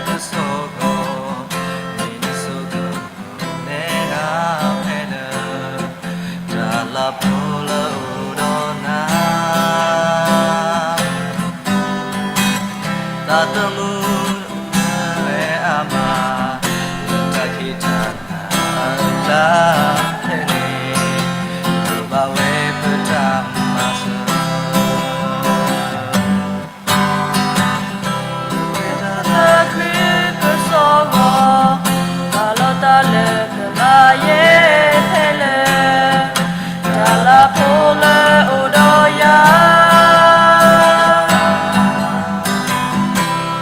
ကစီၣ်ဂီၤ, မ့ၢ်နဆိကမိၣ်နဲဒၣ်ဖဲလၢ တၢ်လၤဖိလၢအိၣ်ဒီးနၤ, သးသမူအိၣ်ဝဲအါမး, လၢတၢ်ခံးတၢ်နၤအကျါဖဲန့ၣ်, ပဘၣ်ဝဲပတၢ်မၤစၢၤ တၢ်သးခုကစီၣ်ဂီၤ, တၢ်လီၢ်တၢ်လၢကဘၣ်ယဲၢ်ဖဲလၢ တၢ်လၤဖိလၢအိၣ်ဒီးယၤ,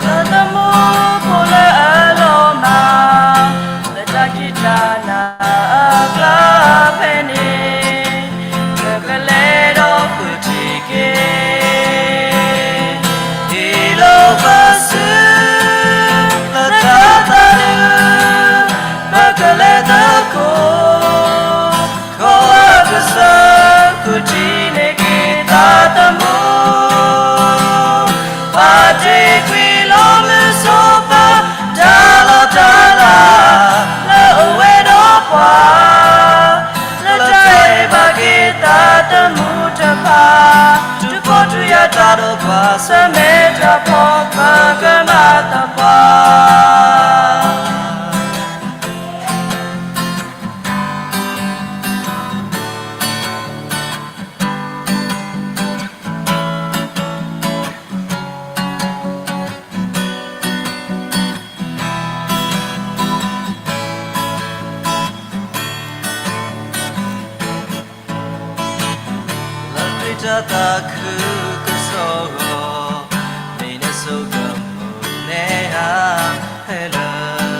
သးသမူဖိလၢအလီၤမၢ်, လၢတၢ်ခံးတၢ်နၤအကျါဖဲန့ၣ်, ပကလဲၤဒီးဃုထံၣ်က့ၤ ဟံၣ်လိာ်ပစု လၢတၢ်သးဒူ, ပကလဲၤသကိး ကီၢ်အကစၢ် ဃုထံၣ်န့ၢ်က့ၤသးသမူ, ဘၣ်တ့ၢ်ကွံာ်လီၤမုၢ်စိၤပၤ တၢ်လီၢ်တၢ်လၤ လၢအဝဲဒီးပှၤ လၢတၢ်အဲၣ်ဘၣ်က့ၤသးသမူတဖၣ်, တုၤဖှီၣ်တုၤယာ်တၢ်ဒိးကွၢ် ဆၢမဲာ်တၢ်ဖီၣ် ပကမၤသပှၢ် လၢခရံာ်တၢ်သးခုကစီၣ်ဂီၤ, မ့ၢ်နဆိကမိၣ်နဲဒၣ်ဖဲလၢ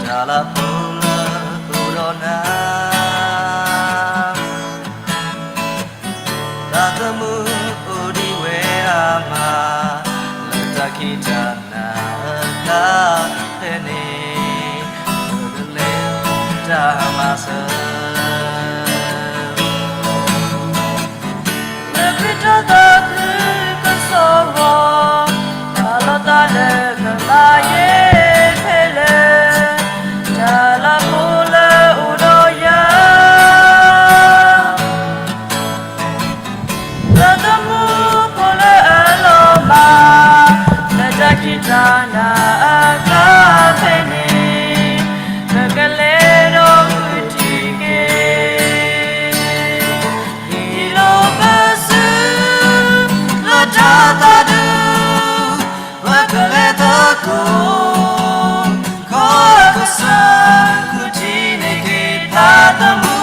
တၢ်လၤဖိလၢအိၣ်ဒီးနၤ, သးသမူအိၣ်ဒံးဝဲအါမး, လၢတၢ်ခံးတၢ်နၤအကျါဖဲန့ၣ်, ပကလဲၤတၢ်မၤစၢၤ လၢခရံာ်တၢ်သးခုကစီၣ်ဂီၤ, တၢ်လီၢ်တၢ်လၢကဘၣ်ယဲၢ်ဖဲလၢ တၢ်လၤဖိလၢအိၣ်ဒီးယၤ, သးသမူဖိလၢအလီၤမၢ်, လၢတၢ်ခံးတၢ်နၤအကျါဖဲန့ၣ်, ပကလဲၤဒီးဃုထံၣ်က့ၤ ဟံၣ်လိာ်ပစု လၢတၢ်သးဒူ, ပကလဲၤသကိး ကီၢ်အကစၢ် ဃုထံၣ်န့ၢ်က့ၤသးသမူ,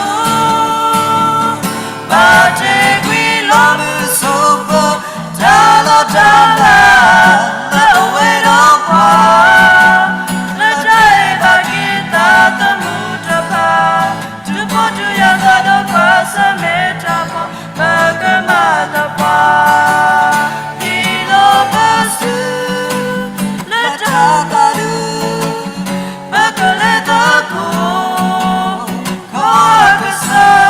ဘၣ်တ့ၢ်ကွံာ်လီၤမုၢ်စိၤပၤ တၢ်လီၢ်တၢ်လၤ လၢအဝဲဒီးပှၤ လၢတၢ်အဲၣ်ဘၣ်က့ၤသးသမူတဖၣ်, တုၤဖှီၣ်တုၤယာ်တၢ်ဒိးကွၢ် ဆၢမဲာ်တၢ်ဖီၣ် ပကမၤသပှၢ်, ဟံၣ်လိာ်ပစု လၢတၢ်သးဒူ, ပကလဲၤသကိး ကီၢ်အကစၢ်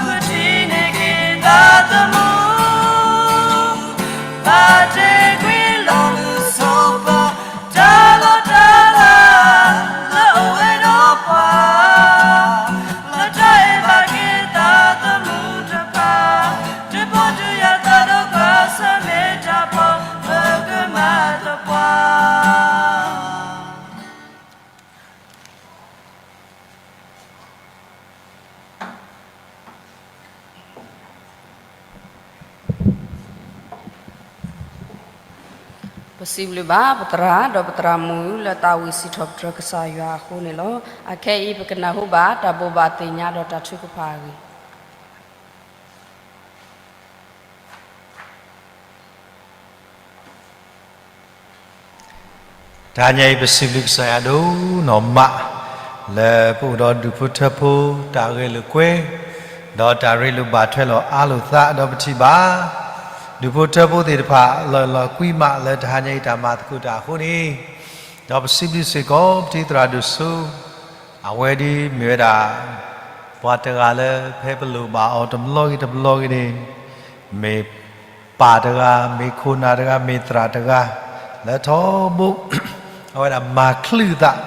ဃုထံၣ်န့ၢ်က့ၤသးသမူ, ဘၣ်တ့ၢ်ကွံာ်လီၤမုၢ်စိၤပၤ တၢ်လီၢ်တၢ်လၤ လၢအဝဲဒီးပှၤ လၢတၢ်အဲၣ်ဘၣ်က့ၤသးသမူတဖၣ်, တုၤဖှီၣ်တုၤယာ်တၢ်ဒိးကွၢ် ဆၢမဲာ်တၢ်ဖီၣ် ပကမၤသပှၢ် ပစံးဘျုးဘၣ်ပသရၣ် ဒီးပသရၣ်မုၣ် လၢသးဝံၣ်စံးထီၣ်ပတြၢၤကစၢ်ယွၤအဃိန့ၣ်လီၤ. အခဲအံၤ ပကနၢ်ဟူဘၣ်တၢ်ဘိးဘၣ်သ့ၣ်ညါဒီးတၢ်ထုကဖၣ်အဂ့ၢ် တဟါညါအံၤ ပစံးဘျုးကစၢ်ယွၤဒိၣ်နီၢ်မး လၢပအိၣ်ဒီးဒူၣ်ဖိထၢဖိ တၢ်ဂဲၤလိာ်ကွဲ ဒီးတၢ်ရ့လိာ်ဘၣ်ထွဲလီၤအါလိာ်သး ဒီးပထံၣ်ဘၣ် ဒူၣ်ဖိထၢဖိသ့ၣ်တဖၣ် လီၤလီၤကွံမးလၢတဟါညါအံၤ တၢ်မၤသကိးတၢ်အဃိန့ၣ်, ဒီးပစံးဘျုးစ့ၢ်ကီး ပထံသရၣ်ဒိၣ်စိ အဝဲဒၣ်မ့ၢ်ဝဲဒၣ် ပှၤတဂၤလၢဖဲပလိၣ်ဘၣ်အီၤတဘျီဂ့ၤတဘျီဂ့ၤန့ၣ် မ့ၢ်ပၢ်တဂၤ, မ့ၢ်ခိၣ်နၢ်တဂၤ, မ့ၢ်သရၣ်တဂၤ, လၢထီဘိ အဝဲဒၣ်မၤချုးသး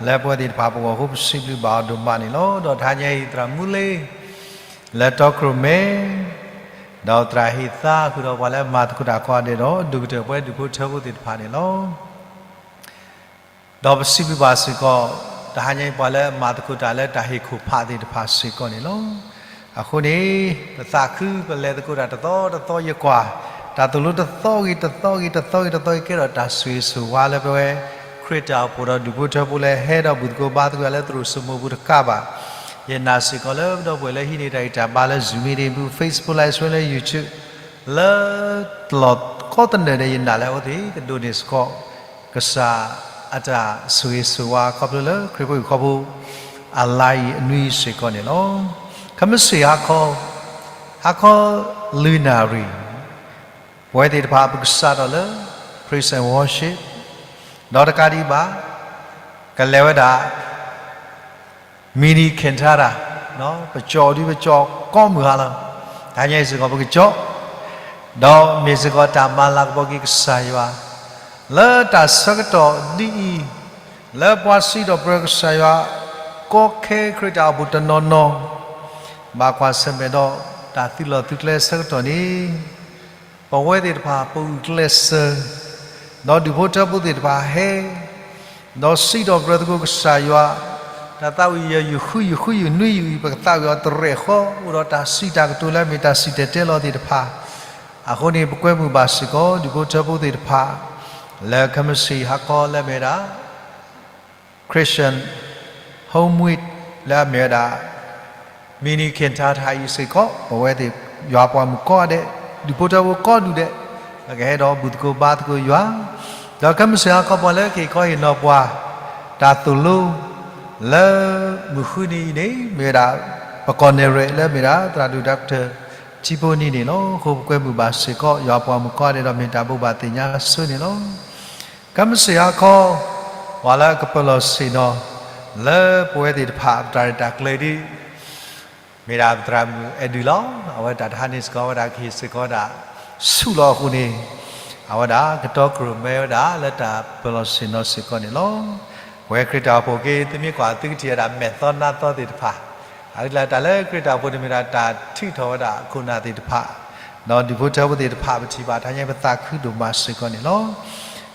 လၢပဝဲသ့ၣ်တဖၣ်ပဂီၢ်အဃိ ပစံးဘျုးဘၣ်အီၤဒိၣ်မးန့ၣ်လီၤ. ဒီးတဟါညါအံၤ သရၣ်မူလ့ လၢတီကရိၣ်မဲ ဒီးသရၣ်ဟ့ၣ်သါဃုာ်ဒီးပှၤလၢအမၤသကိးတၢ်ကိးဂၤဒဲးဒီး ဒိၣ်ကတၢၢ်ပဝဲဒူၣ်ဖိထၢဖိသ့ၣ်တဖၣ်န့ၣ်လီၤ. ဒီးပစံးဘျုးဘၣ်စ့ၢ်ကီး တဟါညါအံၤ ပှၤလၢအမၤသကိးတၢ်လၢတၢ်ဟ့ၣ်ခိၣ်ဖးသ့ၣ်တဖၣ်စ့ၢ်ကီးန့ၣ်လီၤ. အဃိန့ၣ် ပသးခုပလဲၤသကိးတၢ်တသီတသီယကွၢ်, တၢ်သိၣ်လိတသီဂ့ၤတသီဂ့ၤတသီဂ့ၤတသီဂ့ၤတသီဂ့ၤ ကဲထီၣ်တၢ်ဆိၣ်ဂ့ၤဆိၣ်ဝါလၢပဝဲ ခရံာ်တၢ်အိၣ်ဖှိၣ်ဒီးဒူၣ်ဖိထၢဖိလၢဟဲဒီးဘူၣ်သကိးဘါသကိးလၢသရိာ်စိမိၢ်ပူၤတကးဘၣ်. ယနာ်စ့ၢ်ကီးလၢပဒီပုၢ်ဝဲၢ်လၢဟံးန့ၢ်တၢ်ဂံၢ်တၢ်ဘါလၢ Zoom meeting ပူၤ Facebook Live Stream လၢ YouTube လၢတလီၢ်ကိးတနၢၤဒီး ယနာ်လၢအဝဲသ့ၣ်ကဒိးန့ၢ်စ့ၢ်ကီး ကစၢ်အတၢ်ဆိၣ်ဂ့ၤဆိၣ်ဝါခီဖျိလၢခရံာ်ဖိဟံၣ်ဖိဃီဖိ အလါအံၤအနွံအံၤစ့ၢ်ကီးန့ၣ်လီၤ. ခဲမုၢ်ဆ့ၣ်ဟါခီ, ဟါခီလွံၢ်နၣ်ရံၣ်, ပဝဲသ့ၣ်တဖၣ်ပကစးထီၣ်လၢ Praise and Worship ဒီးတကးဒံးဘၣ် ကလဲၤဝဲဒၣ် mini cantata ပကၠီဒုပကၠီကိးမုၢ်ဟါလီၤ. တဟါညါအံၤစ့ၢ်ကီးပကၠီ, ဒီးမ့ၢ်စ့ၢ်ကီးတၢ်မၤလၤကပီၤက့ၤကစၢ်ယွၤ လၢတၢ်ဆၢကတီၢ်ဒ်အံၤ, လၢပှၤစံးထီၣ်ပတြၢၤကစၢ်ယွၤ ကီခဲခရံာ်တၢ်အိၣ်ဖှိၣ်တနီၤနီၤ ဘၣ်ကွၢ်ဆၢၣ်မဲာ်ဒီးတၢ်သုးလီၢ်သုးကျဲဆၢကတီၢ်န့ၣ် ပဝဲသ့ၣ်တဖၣ်ပဂုာ်ကျဲးစၢး, ဒီးဒူၣ်ဖိထၢဖိသ့ၣ်တဖၣ်ဟဲ, ဒီးစံးထီၣ်ပတြၢၤသကိးကစၢ်ယွၤ, တၢ်သးဝံၣ်ယဲၢ်ယုၢ်ဃုယုၢ်ဃုယုၢ်နွံယုၢ်အံၤ ပကသးဝံၣ်အီၤတရဲၣ်ဃီ အိၣ်ဒီးတၢ်စံးတၢ်ကတိၤလၢအမ့ၢ်တၢ်စံၣ်တဲၤတဲလီၤသ့ၣ်တဖၣ်. အဃိန့ၣ် ပကွဲမုာ်ဘၣ်စ့ၢ်ကီး ဒူၣ်ဖိထၢဖိသ့ၣ်တဖၣ် လၢခဲမုၢ်ဆ့ၣ်ဟါခီလၢအမ့ၢ်ဝဲဒၣ် Christian Home Week လၢအမ့ၢ်ဝဲဒၣ် mini cantata အံၤစ့ၢ်ကီး ပဝဲသ့ၣ်ယွၤပှၤမုၣ်ကိးဂၤဒဲး, ဒူၣ်ဖိထၢဖိကိးဒူၣ်ဒဲး ပကဟဲဒီးဘူၣ်သကိးဘါသကိးယွၤ, ဒီးခဲမုၢ်ဆ့ၣ်ဟါခီပှၤလၢက့ၤခီဟ့ၣ်နီၤပှၤ တၢ်သိၣ်လိ လၢမုၢ်ဃုနံၤအံၤန့ၣ် မ့ၢ်ဝဲဒၣ် ပကီၢ်နဲၣ်ရွဲၣ်လၢအမ့ၢ်ဒၣ် သရၣ်ဒိၣ် Doctor ထံဖိနံၤန့ၣ်လီၤ. အဃိပကွဲမုာ်ဘၣ်စ့ၢ်ကီး ယွၤပှၤမုၣ်ကိးဂၤဒဲးဒီးမ့ၢ်တၢ်ဘိးဘၣ်သ့ၣ်ညါဆိန့ၣ်လီၤ. ခဲမုၢ်ဆ့ၣ်ဟါခီ ပှၤလၢအကပၢၤလီၢ်ဆ့ၣ်နီၤ လၢပဝဲသ့ၣ်တဖၣ်ပတၢ်ရဲၣ်တၢ်ကျဲၤဒ် မ့ၢ်ဒၣ်ပသရၣ်မုၣ်အဲၣ်ဒုးလီၤ. အဝဲတၢ်တဟါန့ၣ်စ့ၢ်ကီး အဝဲဒၣ်ကဟ့ၣ်စ့ၢ်ကီးဝဲဒၣ်ဆူၣ်လီၤအဃိန့ၣ် အဝဲဒၣ်ကတီကြၢးမၢဝဲဒၣ်လၢတၢ်ပၢၤလီၢ်ဆ့ၣ်နီၤစ့ၢ်ကီးန့ၣ်လီၤ. ပဝဲခရံာ်တၢ်အိၣ်ဖှိၣ်က့ သုမ့ၢ်ကွၢ်သုကထံၣ်ဝဲဒၣ်မဲာ်သီနါသီသ့ၣ်တဖၣ် အဝဲဒၣ်တၢ်လၢခရံာ်တၢ်အိၣ်ဖှိၣ်န့ၣ် မ့ၢ်ဒၣ်တၢ်ထုးထီၣ်ဝဲဒၣ်ခိၣ်နၢ်သ့ၣ်တဖၣ် ဒီးဒူၣ်ဖိထၢဖိသ့ၣ်တဖၣ် ပထံၣ်ဘၣ်တဟါညါ ပသးခုဒိၣ်မးစ့ၢ်ကီးန့ၣ်လီၤ.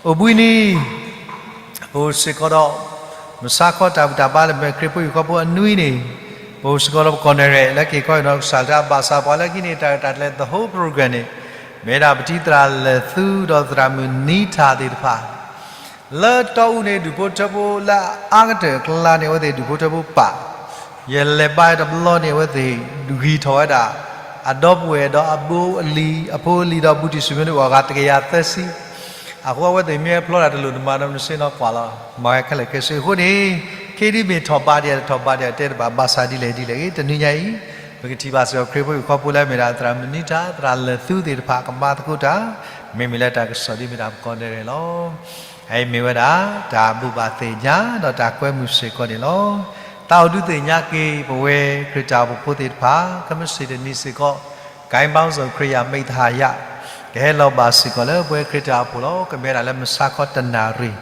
အိၣ်ဘှံးနံၤ ပအိၣ်စ့ၢ်ကီးဒီး မုၢ်ဆါခီတၢ်ဘူၣ်တၢ်ဘါလၢမဲာ်ခရံာ်ဖိဟံၣ်ဖိဃီဖိအနွံန့ၣ် ပအိၣ်စ့ၢ်ကီးဒီးပကီၢ်နဲၣ်ရွဲၣ်လၢက့ၤခီဟ့ၣ်နီၤကစၢ်တၢ် ဘၣ်ဆၣ်ပှၤလၢကဟံးန့ၢ်တၢ်ရဲၣ်တၢ်ကျဲၤ the whole program န့ၣ် မ့ၢ်ဒၣ်ပတံၤသရၣ်လၢၢ်သူဒီးသရၣ်မုၣ်နံထၣ်သ့ၣ်တဖၣ် လၢတီအူန့ၣ် ဒူၣ်ဖိထၢဖိလၢအအါကတၢၢ်အကျါန့ၣ် အဝဲသ့ၣ်ဒူၣ်ဖိထၢဖိပာ်, ယလဲၤဘါတဘျီန့ၣ် အဝဲသ့ၣ်ဂံၢ်ထီၣ်ဝဲဒၣ် အဒီပုၢ်ဝဲၢ်ဒီးအဖိအလံၤ, အဖိအလံၤဒီးဘူးတံၢ်စူၣ်မ့ၢ်န့ၣ် အိၣ်အဂၤတကယၤသၢဆံ, အဃိအဝဲသ့ၣ်မ့ၢ်ဟဲဖျီတၢ်တလိၣ်တမးဒီး နစ့နီၤကွၢ်လီၤ မၤဝဲခဲလၢာ်ခဲဆ့အဃိန့ၣ် ခ့ဒ်မ့ၢ်ထီၣ်ဘးဒံး ထီၣ်ဘးဒံးတဲတဘၣ် ဘၣ်ဆၣ်ဒ်လဲၣ်ဒ်လဲၣ်ဂ့ၤ တနွံညါအံၤ ပကထံၣ်ဘၣ်စ့ၢ်ကီးခရံာ်ဖိဟံၣ်ဖိဃီဖိလၢအမ့ၢ်ဒၣ်သရၣ်မုၣ်နံထၣ် သရၣ်လၢၢ်သူသ့ၣ်တဖၣ် ကမၤသကိးတၢ် မ့မ့ၢ်လၢတၢ်ကစီၣ်ဒ်မ့ၢ်ဒၣ်ပကီၢ်နဲၣ်ရွဲၣ်လီၤ. အအံၤမ့ၢ်ဝဲဒၣ် တၢ်ဘူၣ်ဘၣ်သ့ၣ်ညါ ဒီးတၢ်ကွဲမုာ်စ့ၢ်ကီးန့ၣ်လီၤ. သးအိၣ်ဒုးသ့ၣ်ညါက့ၤ ပဝဲခရံာ်တၢ်အိၣ်ဖှိၣ်ဖိသ့ၣ်တဖၣ် ခဲမုၢ်ဆ့ၣ်တနံၤစ့ၢ်ကီး ကိုင်းပေါင်းစုံခရစ်ယာန်မိတ်သဟာယ ကဟဲလီၤဘၣ်စ့ၢ်ကီးလၢပဝဲခရံာ်တၢ်အိၣ်ဖှိၣ်လီၤ. ကမ့ၢ်ဝဲဒၣ်လၢမုၢ်ဆါခီတနၣ်ရံၣ်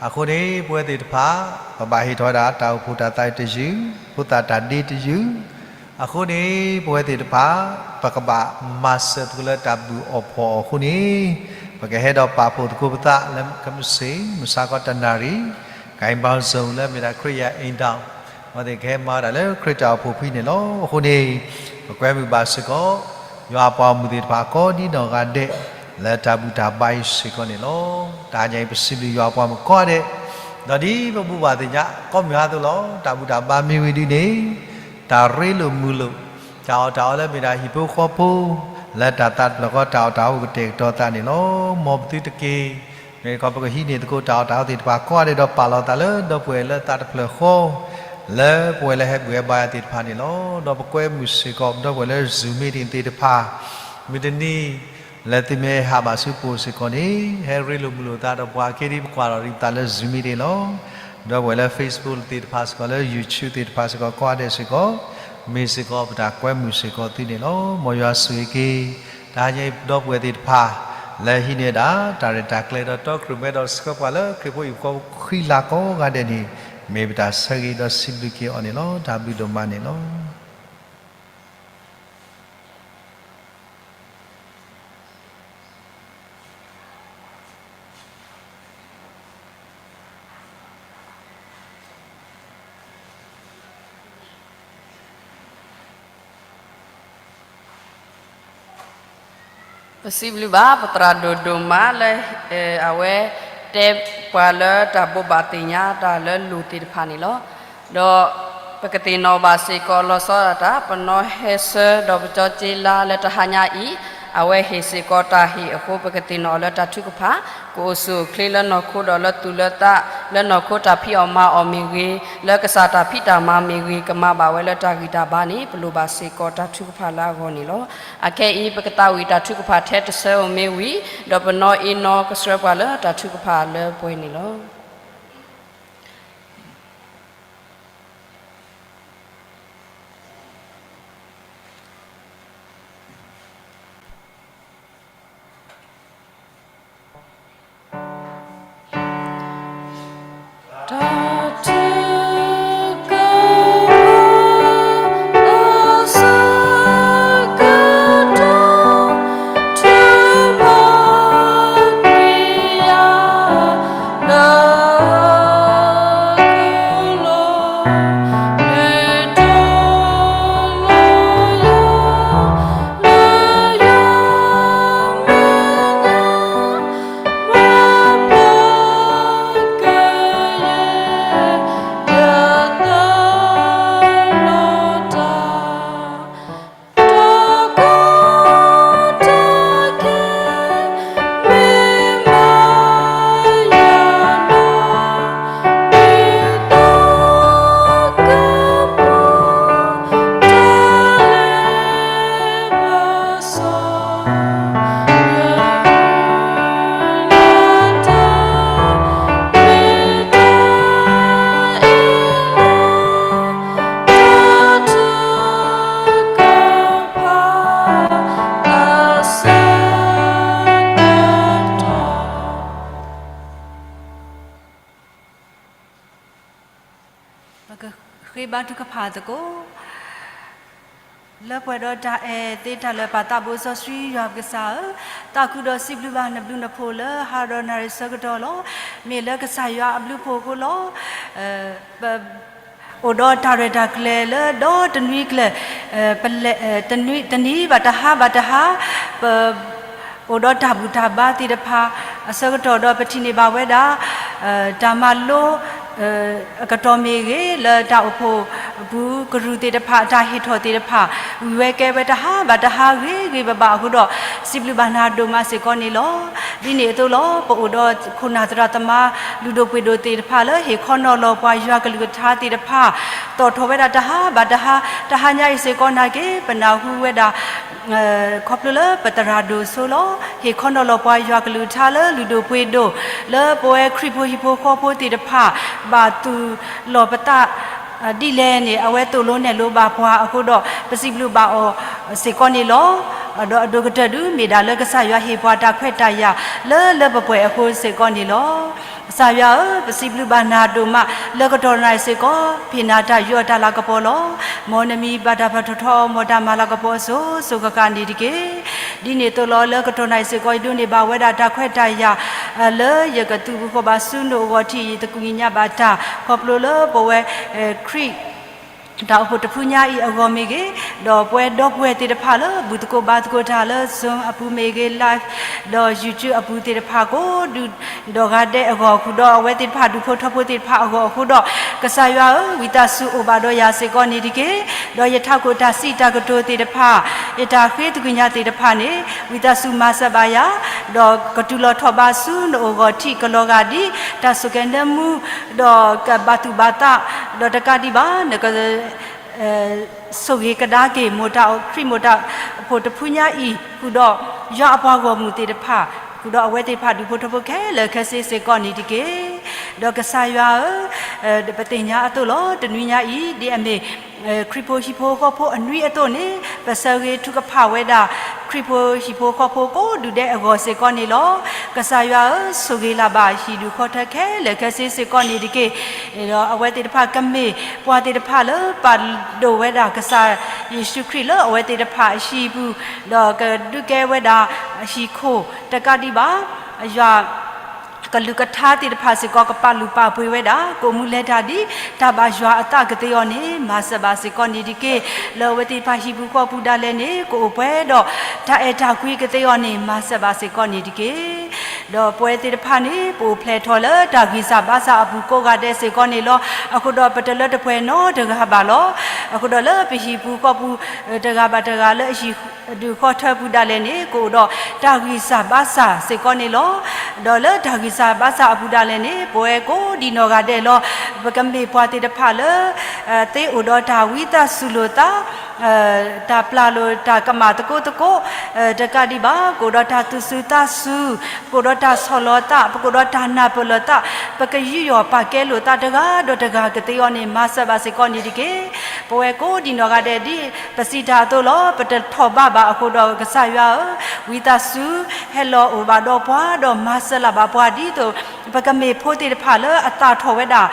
အဃိန့ၣ် ပဝဲသ့ၣ်တဖၣ် ပဘၣ်ဟ့ၣ်ထီၣ်ဝဲဒၣ်တၢ်အိၣ်ဖှိၣ်တၢ်သးတယုၢ်, ဖိသၣ်တၢ်ဒ့တယုၢ်, အဃိန့ၣ် ပဝဲသ့ၣ်တဖၣ် ပကဘၣ်မၤစၢၤသကိးလၢတၢ်ဘူၣ်အီၣ်ဖီၣ်အီၤအဃိန့ၣ် ပကဟဲဒီးပာ်ဖှိၣ်သကိးပသးလၢခဲမုၢ်ဆ့ၣ် မုၢ်ဆါခီတနၣ်ရံၣ် ကိုင်းပေါင်းစုံလၢအမ့ၢ်ဒၣ်ခရစ်ယာန်အိမ်ထောင် အဝဲသ့ၣ်ကဟဲမၤဝဲဒၣ်လၢခရံာ်တၢ်အိၣ်ဖှိၣ်ဖဲန့ၣ်လီၤ. အဃိန့ၣ် ပကွဲမုာ်ဘၣ်စ့ၢ်ကီး ယွၤအပှၤဂီၢ်မုၢ်သ့ၣ်တဖၣ်ကိးဒ်နီၢ်ဂၤဒဲး လၢတၢ်ဘူၣ်တၢ်ဘါအံၤစ့ၢ်ကီးန့ၣ်လီၤ. တဟါညါအံၤ ပစံးဘျုးယွၤအပှၤဂီၢ်မုၢ်ကိးဂၤဒဲး, ဒီးဒ်ပဘူၣ်ဘၣ်သ့ၣ်ညါ ကိးမုၢ်ဟါအသိးလီၤ. တၢ်ဘူၣ်တၢ်ဘါမ့ၢ်ဝံၤဒ်န့ၣ် တၢ်ရ့လိာ်မုာ်လိာ် တၢ်အီၣ်တၢ်အီလၢအမ့ၢ်ဒၣ်ဟံၣ်ဖိဃီဖိ လၢတၢ်သးတဖျၢၣ်ဃီ တၢ်အီၣ်တၢ်အီအိၣ်ကတဲာ်ကတီၤသးန့ၣ်လီၤ. မ်ပသုတက့ၤ မ့ၢ်တခီ ပကဟံးန့ၢ်သကိးတၢ်အီၣ်တၢ်အီသ့ၣ်တဖၣ်ကိးဂၤဒဲး ဒီးပာ်လီၤသးလၢဒီပုၢ်ဝဲၢ်လၢသးတဖျၢၣ်ဃီ လၢပဝဲလၢဟဲဘူၣ်ဟဲဘါယွၤသ့ၣ်တဖၣ်န့ၣ်လီၤ. ဒီးပကွဲမုာ်စ့ၢ်ကီး ဒီပုၢ်ဝဲၢ်လၢ Zoom meeting သ့ၣ်တဖၣ် မုၢ်တနံၤ လၢသုမ့ၢ်ဟးဘၣ်ဆူပအိၣ်စ့ၢ်ကီးန့ၣ် ဟဲရ့လိာ်မုာ်လိာ်သးဒီးပှၤ ခဲဒ်ပကွၢ်ထီၣ်ဒံးပသးလၢ Zoom meeting လီၤ. ဒီပုၢ်ဝဲၢ်လၢ Facebook သ့ၣ်တဖၣ်စ့ၢ်ကီး လၢ YouTube သ့ၣ်တဖၣ်စ့ၢ်ကီး ကိးဂၤဒဲးစ့ၢ်ကီး မ့ၢ်စ့ၢ်ကီးပတၢ်ကွဲမုာ်စ့ၢ်ကီးသုန့ၣ်လီၤ. မ်ယွၤဆိၣ်ဂ့ၤက့ၤ တဟါညါအံၤ ဒီပုၢ်ဝဲၢ်သ့ၣ်တဖၣ် လၢဟံးန့ၢ်ဒၣ် တၢ်ရဲၣ်တၢ်ကျဲၤဒီးတီခိၣ်ရိၣ်မဲဒီးဆှၢပှၤလၢခရံာ်ဖိဟံၣ်ဖိဃီဖိခံလၢ်ကိးဂၤဒဲးန့ၣ်, မ့ၢ်ပတၢ်ဆၢဂ့ၤဒီးစံးဘျုးက့ၤအီၤန့ၣ်လီၤ. တၢ်ဘျုးဒိၣ်မးန့ၣ်လီၤ. ပစံးဘျုးဘၣ် ပသရၣ်ဒိၣ်ဒိၣ်မးလၢ အဝဲတဲပှၤလၢတၢ်ဘိးဘၣ်သ့ၣ်ညါတၢ်လၢလိၣ်သ့ၣ်တဖၣ်န့ၣ်လီၤ. ဒီးပကသ့ၣ်နီၣ်ဘၣ်စ့ၢ်ကီးလီၤဆီဒၣ်တၢ် ပနီၢ်ဟဲဆၢ ဒီးပကၠီက့လါလၢတဟါညါအံၤ, အဝဲဟ့ၣ်စ့ၢ်ကီးတၢ်ဟ့ၣ်အဃိ ပကသ့ၣ်နီၣ်အီၤလၢတၢ်ထုကဖၣ်, ကအိၣ်ဆူၣ်အိၣ်ချ့လၢနီၢ်ခိဒီးလၢသူၣ်လၢသး, လၢနီၢ်ခိတၢ်ဖံးအီၣ်မၤအီၣ်မ့ၢ်ဂ့ၤ, လၢကစၢ်တၢ်ဖံးတၢ်မၤမ့ၢ်ဂ့ၤ, ကမၤဘၣ်ဝဲလၢတၢ်ဂံၢ်တၢ်ဘါန့ၣ် ပလိၣ်ဘၣ်စ့ၢ်ကီးတၢ်ထုကဖၣ်လၢအဂီၢ်န့ၣ်လီၤ. အခဲအံၤ ပကသးဝံၣ်တၢ်ထုကဖၣ်ထဲတဆၢဧိၤမ့ၢ်ဝံၤ, ဒီးပနီၢ်အ့နီၢ်ကဆှၢပှၤလၢတၢ်ထုကဖၣ်လၢပှဲၤန့ၣ်လီၤ. ပကဃ့ဘါထုကဖၣ်သကိး လၢပှဲၤဒီးတၢ်အဲၣ်သ့တၢ်လၢာ် ပၢ်သးဘိစီဆှံယွၤပကစၢ်ဧၢ, သးခုဒီးစံးဘျုးဘၣ်နဘျုးနဖှိၣ်လၢဟါဒီးနၣ်ရံၣ်ဆၢကတီၢ်လီၤ. မ့ၢ်လၢကစၢ်ယွၤအဘျုးဖှိၣ်အဃိလီၤ. ပ အိၣ်ဒီးတၢ်ရဲၣ်တၢ်ကျဲၤလၢဒီတနွံကျၢၤ, ပလဲၤ တနံၤဘၣ်တဟါဘၣ်တဟါ, ပ အိၣ်ဒီးတၢ်ဘူၣ်တၢ်ဘါသ့ၣ်တဖၣ် အဆၢကတီၢ်ဒီးပထံၣ်န့ၢ်ဘၣ်ဝဲဒၣ် တၢ်မၤလိ အကတီၢ်မ့ၢ်ဂ့ၤ လၢတၢ်အိၣ်ဖှိၣ်ပူၤကရူၢ်သ့ၣ်တဖၣ် အတၢ်ဟ့ၣ်ထီၣ်သ့ၣ်တဖၣ် ဝံၤဝဲကဲဝဲတဟါဘၣ်တဟါဂ့ၤဂ့ၤဘၣ်ဘၣ်အဃိဒီး စံးဘျုးဘၣ်နၤဒိၣ်မးစ့ၢ်ကီးန့ၣ်လီၤ. ဒ်န့ၣ်အသိးလီၤ ပအိၣ်ဒီးခိၣ်နၢ်သရၣ်သမါ လုၢ်ဒိၣ်ပှ့ၤဒိၣ်သ့ၣ်တဖၣ်လၢ ဟ့ၣ်ခီနီၤလီၤပှၤယွၤကလုၢ်ကထါသ့ၣ်တဖၣ် သီၣ်ထီၣ်ဝဲဒၣ်တဟါဘၣ်တဟါ, တဟါညါအံၤစ့ၢ်ကီးနာ်က့ ပနၢ်ဟူဝဲဒၣ် ခီဖျိလၢပသရၣ်ဒိၣ်စိလီၤ ဟ့ၣ်ခီနီၤလီၤပှၤယွၤကလုၢ်ကထါလၢလုၢ်ဒိၣ်ပှ့ၤဒိၣ် လၢပဝဲခရံာ်ဖိဟံၣ်ဖိဃီဖိသ့ၣ်တဖၣ် ဘၣ်သူၣ်လီၤပသး ဒ်လဲၣ်န့ၣ် အဝဲသိၣ်လိနဲၣ်လိဘၣ်ပှၤအဃိဒီး ပစံးဘျုးဘၣ်အီၤစ့ၢ်ကီးန့ၣ်လီၤ. ဒီးအဒိၣ်ကတၢၢ်ဒုး မ့ၢ်ဒၣ်လၢကစၢ်ယွၤဟ့ၣ်ပှၤတၢ်ခွဲးတၢ်ယာ်လၢလၢပှဲၤပှဲၤအဃိစ့ၢ်ကီးန့ၣ်လီၤ. ကစၢ်ယွၤဧၢ, ပစံးဘျုးဘၣ်နၤဒိၣ်မး လၢကတီၢ်နၤအံၤစ့ၢ်ကီး ဖံးနၤတၢ်ယူးအီၤတၢ်လၤကပီၤလီၤ. မ်နမံၤဘၣ်တၢ်ပာ်ထီၣ်ထီအီၤ မ်တၢ်မၤလၤကပီၤအစိၤစိၤဃၣ်ဃၣ်န့ၣ်တက့ၢ်. ဒ်န့ၣ်အသိးလီၤ လၢကတီၢ်နၤအံၤစ့ၢ်ကီး ယဒိးန့ၢ်ဘၣ်ဝဲဒၣ်တၢ်ခွဲးတၢ်ယာ် လၢယကသုးဘူးဃီၤဘၣ်ဆူနအိၣ်ဂီၢ်ထံး ယသးကညီၤဘၣ်တၢ် ခီဖျိလၢပဝဲ ခရံာ် တၢ်အိၣ်ဖှိၣ်တဖုညါအံၤအဂီၢ်မ့ၢ်ဂ့ၤ, ဒီးပဝဲဒီပုၢ်ဝဲၢ်သ့ၣ်တဖၣ်လၢ ဘူၣ်သကိးဘါသကိးတၢ်လၢ Zoom အပူၤမ့ၢ်ဂ့ၤ, live ဒီး YouTube အပူၤသ့ၣ်တဖၣ်ကိးဒူၣ်ဒီးဂၤဒဲးအဂီၢ်အဃိဒီး အဝဲသ့ၣ်တဖၣ်ဒူၣ်ဖိထၢဖိသ့ၣ်တဖၣ်အဂီၢ်အဃိဒီး ကစၢ်ယွၤဧၢ, ဝံသးစူၤအိၣ်ဘၣ်ဒီးယၤစ့ၢ်ကီးန့ၣ်တက့ၢ်. ဒီးယထးခိၣ်တၢ်စံးတၢ်ကတိၤသ့ၣ်တဖၣ်, ယတၢ်ဃ့သးကညီၤသ့ၣ်တဖၣ်န့ၣ် ဝံသးစူၤမၤစၢၤဘၣ်ယၤ, ဒီးကတုၤလီၤထီၣ်ဘၣ်ဆူနအိၣ်ဂီၢ်ထံးကလီၤဂာ်ဒ် တၢ်ဆိၣ်ကဲၤနၢမူ, ဒီးကဘၣ်သူၣ်ဘၣ်သး, ဒီးတကးဒံးဘၣ် နက ဆိၣ်ဂ့ၤကဒါက့ၤ မိၢ်တၢ်ခရံာ်မိၢ်တၢ်အိၣ်ဖှိၣ်တဖုညါအံၤ, ဃုာ်ဒီးယွၤအပှၤဂီၢ်မုၢ်သ့ၣ်တဖၣ်, ဃုာ်ဒီးအဝဲသ့ၣ်တဖၣ်ဒူၣ်ဖိထၢဖိခဲလၢာ်ခဲဆ့စ့ၢ်ကီးန့ၣ်တက့ၢ်. ဒီးကစၢ်ယွၤဧၢ, ပသ့ၣ်ညါအသိးလီၤ, တနွံညါအံၤ ဒ်အမ့ၢ် ခရံာ်ဖိဟံၣ်ဖိဃီဖိအနွံအသိးန့ၣ် ပဆၢဂ့ၤထုကဖၣ်ဝဲဒၣ် ခရံာ်ဖိဟံၣ်ဖိဃီဖိကိးဒူၣ်ဒဲးအဂီၢ်စ့ၢ်ကီးန့ၣ်လီၤ. ကစၢ်ယွၤဧၢ, ဆိၣ်ဂ့ၤလၢ်ဘၣ်ဟံၣ်ဒူၣ်ဃီထၢခဲလၢာ်ခဲဆ့စ့ၢ်ကီးန့ၣ်တက့ၢ်. ဒီးအဝဲသ့ၣ်တဖၣ်ကမ့ၢ်ပှၤသ့ၣ်တဖၣ်လၢပာ်ဒိၣ်ဝဲဒၣ်ကစၢ်ယ့ၣ်ၡူးခရံာ်လၢအဝဲသ့ၣ်တဖၣ်အဟံၣ်ပူၤ, ဒီးကဒုးကဲဝဲဒၣ်ဟံၣ်ခိၣ်တကးဒံးဘၣ် ယွၤ ကလုၢ်ကထါသ့ၣ်တဖၣ်စ့ၢ်ကီး ကပာ်လုၢ်ပာ်ပှ့ၤဝဲဒၣ် ကအိၣ်မူလဲၤတၢ်ဒ်တၢ်ဘၣ်ယွၤအသးကသ့အီၤန့ၣ် မၤစၢၤဘၣ်စ့ၢ်ကီးန့ၣ်တက့ၢ်. လၢအဝဲသ့ၣ်တဖၣ်ဟံၣ်ပူၤဃီပူၤဒၣ်လဲာ်န့ၣ် ကအိၣ်ပှဲၤဒီးတၢ်အဲၣ်တၢ်ကွံကသ့အီၤန့ၣ် မၤစၢၤဘၣ်စ့ၢ်ကီးန့ၣ်တက့ၢ်. ဒီးပဝဲသ့ၣ်တဖၣ်န့ၣ် ပအိၣ်ဖျဲၣ်ထီၣ်လၢတၢ်ဂံၢ်စၢ်ဘါစၢ်အပူၤကိးဂၤဒဲးစ့ၢ်ကီးန့ၣ်လီၤ. အဃိဒီးပတလၢတပှဲၤနီတဂၤဘၣ်လီၤ. အဃိဒီးလၢပဟံၣ်ပူၤဃီပူၤ တဂၤဘၣ်တဂၤလၢအဟံၣ်ဒူၣ်ဃီထၢပူၤဒၣ်လဲာ်န့ၣ် ကအိၣ်ဒီးတၢ်ဂံၢ်စၢ်ဘါစၢ်စ့ၢ်ကီးန့ၣ်လီၤ. ဒီးလၢတၢ်ဂံၢ်စၢ်ဘါစၢ်အပူၤဒၣ်လဲာ်န့ၣ် ပဝဲကိးဒံးနီၢ်ဂၤဒဲးလီၤ. ပကမ့ၢ်ပှၤသ့ၣ်တဖၣ်လၢ သ့အိၣ်ဒီးတၢ်ဝံသးစူၤလိာ်သး တၢ်ပျၢ်လိာ်တၢ်ကမၣ်သကိးသကိး တကးဒံးဘၣ် ကအိၣ်ဒီးတၢ်သူၣ်စူၤသးစူၤ, ပကအိၣ်ဒီးတၢ်ဆီၣ်လီၤသး, ပကအိၣ်ဒီးတၢ်နၢ်ပၢၢ်လိာ်သး, ပကယူးယီၣ်ပာ်ကဲလိာ်သးတဂၤဒီးတဂၤကသ့အီၤန့ၣ် မၤစၢၤဘၣ်စ့ၢ်ကီးန့ၣ်တက့ၢ်. ပဝဲကိးဒံးနီၢ်ဂၤဒဲးဒ်ပစံးတၢ်အသိးလီၤ. ပတထီၣ်ဘးဘၣ်အဃိဒီး ကစၢ်ယွၤဧၢ, ဝံသးစူၤ ဟဲလီၤအိၣ်ဘၣ်ဒီးပှၤ ဒီးမၤစၢၤလၢ်ဘၣ်ပှၤဒ်သိး ပကမ့ၢ်ဖိသ့ၣ်တဖၣ်လၢအသၣ်ထီၣ်ဝဲဒၣ်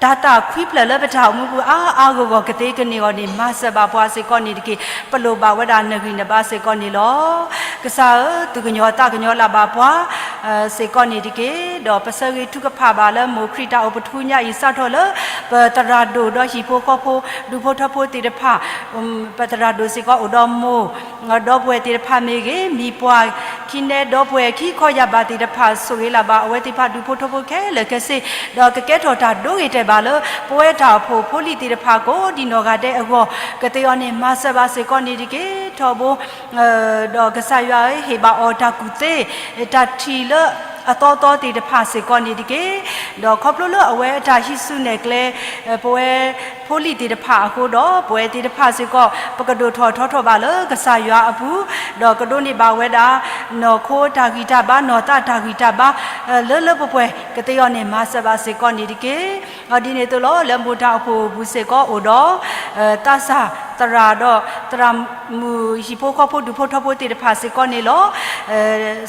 တၢ်သၣ်ခွံဖျၢၣ်လၢပတၢ်အိၣ်မူပူၤအါအါဂီၢ်ဂီၢ်ကသ့ကန့ၢ်အီၤန့ၣ် မၤစၢၤဘၣ်ပှၤစ့ၢ်ကီးန့ၣ်တက့ၢ်. ပလိၣ်ဘၣ်ဝဲဒၣ်နဂံၢ်နဘါစ့ၢ်ကီးန့ၣ်လီၤ. ကစၢ်ဧၢ, သူၣ်ကညီၤသးကညီၤလၢ်ဘၣ်ပှၤ စ့ၢ်ကီးန့ၣ်တက့ၢ်. ဒီးပဆၢဂ့ၤထုကဖၣ်ဘၣ်လၢမိၢ်ခရံာ်တၢ်အိၣ်ဖှိၣ်တဖုညါအံၤ စးထီၣ်လၢ ပသရၣ်ဒိၣ်ဒီးဟံၣ်ဖိဃီဖိ ဒူၣ်ဖိထၢဖိသ့ၣ်တဖၣ် ပသရၣ်ဒိၣ်စ့ၢ်ကီးအိၣ်ဒီးမိၢ် ဒီပုၢ်ဝဲၢ်သ့ၣ်တဖၣ်မ့ၢ်ဂ့ၤ, မံၤပှၢ်ခံနဲဒီပုၢ်ဝဲၢ်ခံခီယၢ်ဘးသ့ၣ်တဖၣ် ဆိၣ်ဂ့ၤလၢ်ဘၣ်အဝဲသ့ၣ်တဖၣ်ဒူၣ်ဖိထၢဖိခဲလၢာ်ခဲဆ့, ဒီးကကဲထီၣ်တၢ်ဒိဂ့ၤတဲာ်ဘၣ်လၢ ပဝဲတၢ်အိၣ်ဖှိၣ်ဖိလံၤသ့ၣ်တဖၣ်ကိးဒံးနီၢ်ဂၤဒဲးအဂီၢ် ကသ့အီၤန့ၣ် မၤစၢၤဘၣ်စ့ၢ်ကီးန့ၣ်တက့ၢ်. ထီဘိ ဒီးကစၢ်ယွၤဧၢ, ဟ့ၣ်ဘၣ်အီၤတၢ်ကူၣ်သ့, တၢ်ထံၣ်လၢအသီသီသ့ၣ်တဖၣ်စ့ၢ်ကီးန့ၣ်တက့ၢ်. ဒီးခီဖျိလၢအဝဲအတၢ်ဟံးစုနဲၣ်ကျဲ ပဝဲဖိလံၤသ့ၣ်တဖၣ်အဃိဒီး ပဝဲသ့ၣ်တဖၣ်စ့ၢ်ကီး ပကဒိၣ်ထီၣ်ထီထီၣ်ဘၣ်လၢကစၢ်ယွၤအပူၤ, ဒီးကဒိးန့ၢ်ဘၣ်ဝဲဒၣ် နီၢ်ခိတၢ်ဂံၢ်တၢ်ဘါ နီၢ်သးတၢ်ဂံၢ်တၢ်ဘါ လၢလၢပှဲၤပှဲၤကသ့အီၤန့ၣ် မၤစၢၤဘၣ်စ့ၢ်ကီးန့ၣ်တက့ၢ်. ဒီးဒ်န့ၣ်အသိးလီၤ, လၢမိၢ်တၢ်အိၣ်ဖှိၣ်ပူၤစ့ၢ်ကီးအိၣ်ဒီး သးစၢ်သရၣ်ဒီး သရၣ်မုၣ်ဟံၣ်ဖိဃီဖိဒူၣ်ဖိထၢဖိသ့ၣ်တဖၣ်စ့ၢ်ကီးန့ၣ်လီၤ.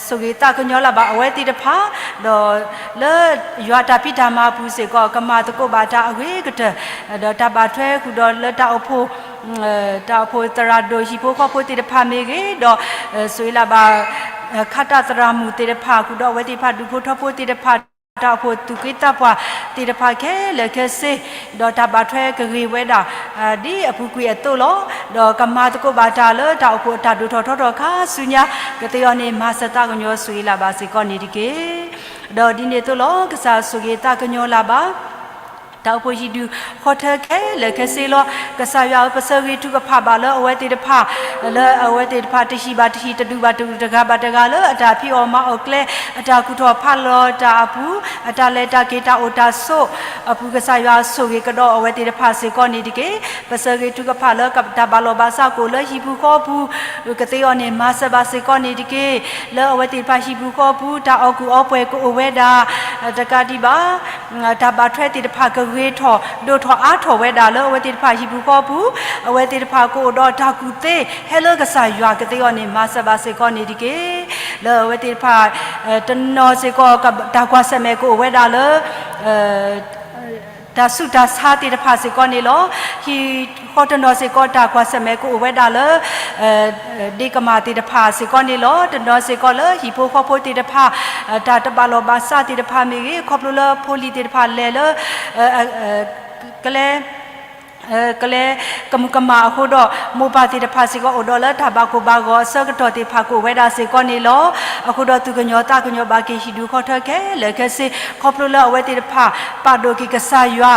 ဆိၣ်ဂ့ၤသးကညီၤလၢ်ဘၣ်အဝဲသ့ၣ်တဖၣ်, ဒီးလၢယွၤတၢ်ဖံးတၢ်မၤအပူၤစ့ၢ်ကီး ကမၤသကိးဘၣ်တၢ်အဂ့ၤကတၢၢ်, ဒီးတၢ်ဘၣ်ထွဲဃုာ်ဒီးလၢတၢ်အိၣ်ဖှိၣ် တၢ်အိၣ်ဖှိၣ်သရၣ်ဒိၣ်ဟံၣ်ဖိဃီဖိသ့ၣ်တဖၣ်မ့ၢ်ဂ့ၤ, ဒီးဆိၣ်ဂ့ၤလၢ်ဘၣ် ခးတၢ်သရၣ်မုၣ်သ့ၣ်တဖၣ် ဃုာ်ဒီးအဝဲသ့ၣ်တဖၣ်ဒူၣ်ဖိထၢဖိသ့ၣ်တဖၣ် တၢ်အိၣ်ဖှိၣ်သူၣ်က့သးပှၢ်သ့ၣ်တဖၣ်ခဲလၢာ်ခဲဆ့, ဒီးတၢ်ဘၣ်ထွဲကဂ့ၤဝဲဒၣ် ဒ်အပူၤကွံာ်အသိးလီၤ. ဒီးကမၤသကိးဘၣ်တၢ်လၢတၢ်အိၣ်ဖှိၣ်အတၢ်ဒိၣ်ထီၣ်ထီထီၣ်ခါဆူညါ ကသ့အီၤန့ၣ် မၤစၢၤသးကညီၤဆိၣ်ဂ့ၤလၢ်ဘၣ်စ့ၢ်ကီးန့ၣ်တက့ၢ်. ဒီးဒ်န့ၣ်အသိးလီၤ, ကစၢ်ဆိၣ်ဂ့ၤသးကညီၤလၢ်ဘၣ် တၢ်အိၣ်ဖှိၣ်ဟံၣ်ဒူၣ်ဃီထၢခဲလၢာ်ခဲဆ့လီၤ. ကစၢ်ယွၤဧၢ, ပဆၢဂ့ၤထုကဖၣ်ဘၣ်လၢအဝဲသ့ၣ်တဖၣ်, လၢအဝဲသ့ၣ်တဖၣ်တဟံၣ်ဘၣ်တဟံၣ် တဒူၣ်ဘၣ်တဒူၣ် တဂၤဘၣ်တဂၤလၢအတၢ်ဖံးအီၣ်မၤအီၣ်ကျဲ, အတၢ်ကူၣ်ထီၣ်ဖးလီၤတၢ်အပူၤ, အတၢ်လဲၤတၢ်က့ၤတၢ်အိၣ်တၢ်ဆိးအပူၤ ကစၢ်ယွၤဆိၣ်ဂ့ၤကဒီးအဝဲသ့ၣ်တဖၣ်စ့ၢ်ကီးန့ၣ်တက့ၢ်. ပဆၢဂ့ၤထုကဖၣ်လၢတၢ်ဘၣ်လီၢ်ဘၣ်စးကအိၣ်လၢဟံၣ်ပူၤဃီပူၤ ကသ့အီၤန့ၣ် မၤစၢၤဘၣ်စ့ၢ်ကီးန့ၣ်တက့ၢ်. လၢအဝဲသ့ၣ်တဖၣ်ဟံၣ်ပူၤဃီပူၤ တၢ်အီၣ်ကူၣ်အီပှဲၤကအိၣ်ဝဲဒၣ် တကးဒံးဘၣ် တၢ်ဘၣ်ထွဲသ့ၣ်တဖၣ်ကဂ့ၤထီၣ် ဒိၣ်ထီၣ်အါထီၣ်ဝဲဒၣ်လၢအဝဲသ့ၣ်တဖၣ်ဟံၣ်ပူၤဃီပူၤ, အဝဲသ့ၣ်တဖၣ်ကအိၣ်ဒီးတၢ်ကူၣ်သ့ ဟဲလၢကစၢ်ယွၤကသ့အီၤန့ၣ် မၤစၢၤဘၣ်စ့ၢ်ကီးန့ၣ်တက့ၢ်. လၢအဝဲသ့ၣ်တဖၣ် တနီၤစ့ၢ်ကီး တၢ်ကွၢ်ဆၢၣ်မဲာ်ကအိၣ်ဝဲဒၣ်လၢ တၢ်ဆူးတၢ်ဆါသ့ၣ်တဖၣ်စ့ၢ်ကီးန့ၣ်လီၤ. ဟံၣ်ဃီတနီၤစ့ၢ်ကီး တၢ်ကွၢ်ဆၢၣ်မဲာ်ကအိၣ်ဝဲဒၣ်လၢ ဒ့ကမၣ်သ့ၣ်တဖၣ်စ့ၢ်ကီးန့ၣ်လီၤ. တနီၤစ့ၢ်ကီးလၢဟံၣ်ဖိဃီဖိသ့ၣ်တဖၣ် တၢ်တဘၣ်လီၢ်ဘၣ်စးသ့ၣ်တဖၣ်မ့ၢ်ဂ့ၤ, ခီဖျိလၢဖိလံၤသ့ၣ်တဖၣ်လဲၤလၢ ကလဲၤ ကလဲၤကမူးကမၣ်အဃိဒီး မိၢ်ပၢ်သ့ၣ်တဖၣ်စ့ၢ်ကီး အိၣ်ဒီးလၢတၢ်ဘၣ်ကိၢ်ဘၣ်ဂီၤအဆၢကတီၢ်သ့ၣ်တဖၣ်ကအိၣ်ဝဲဒၣ်စ့ၢ်ကီးန့ၣ်လီၤ. အဃိဒီးသူၣ်ကညီၤသးကညီၤဘၣ်က့ၤ ဟံၣ်ဒူၣ်ဃီထၢခဲလၢာ်ခဲဆ့, ခီဖျိလၢအဝဲသ့ၣ်တဖၣ် ပာ်ဒိၣ်က့ၤကစၢ်ယွၤ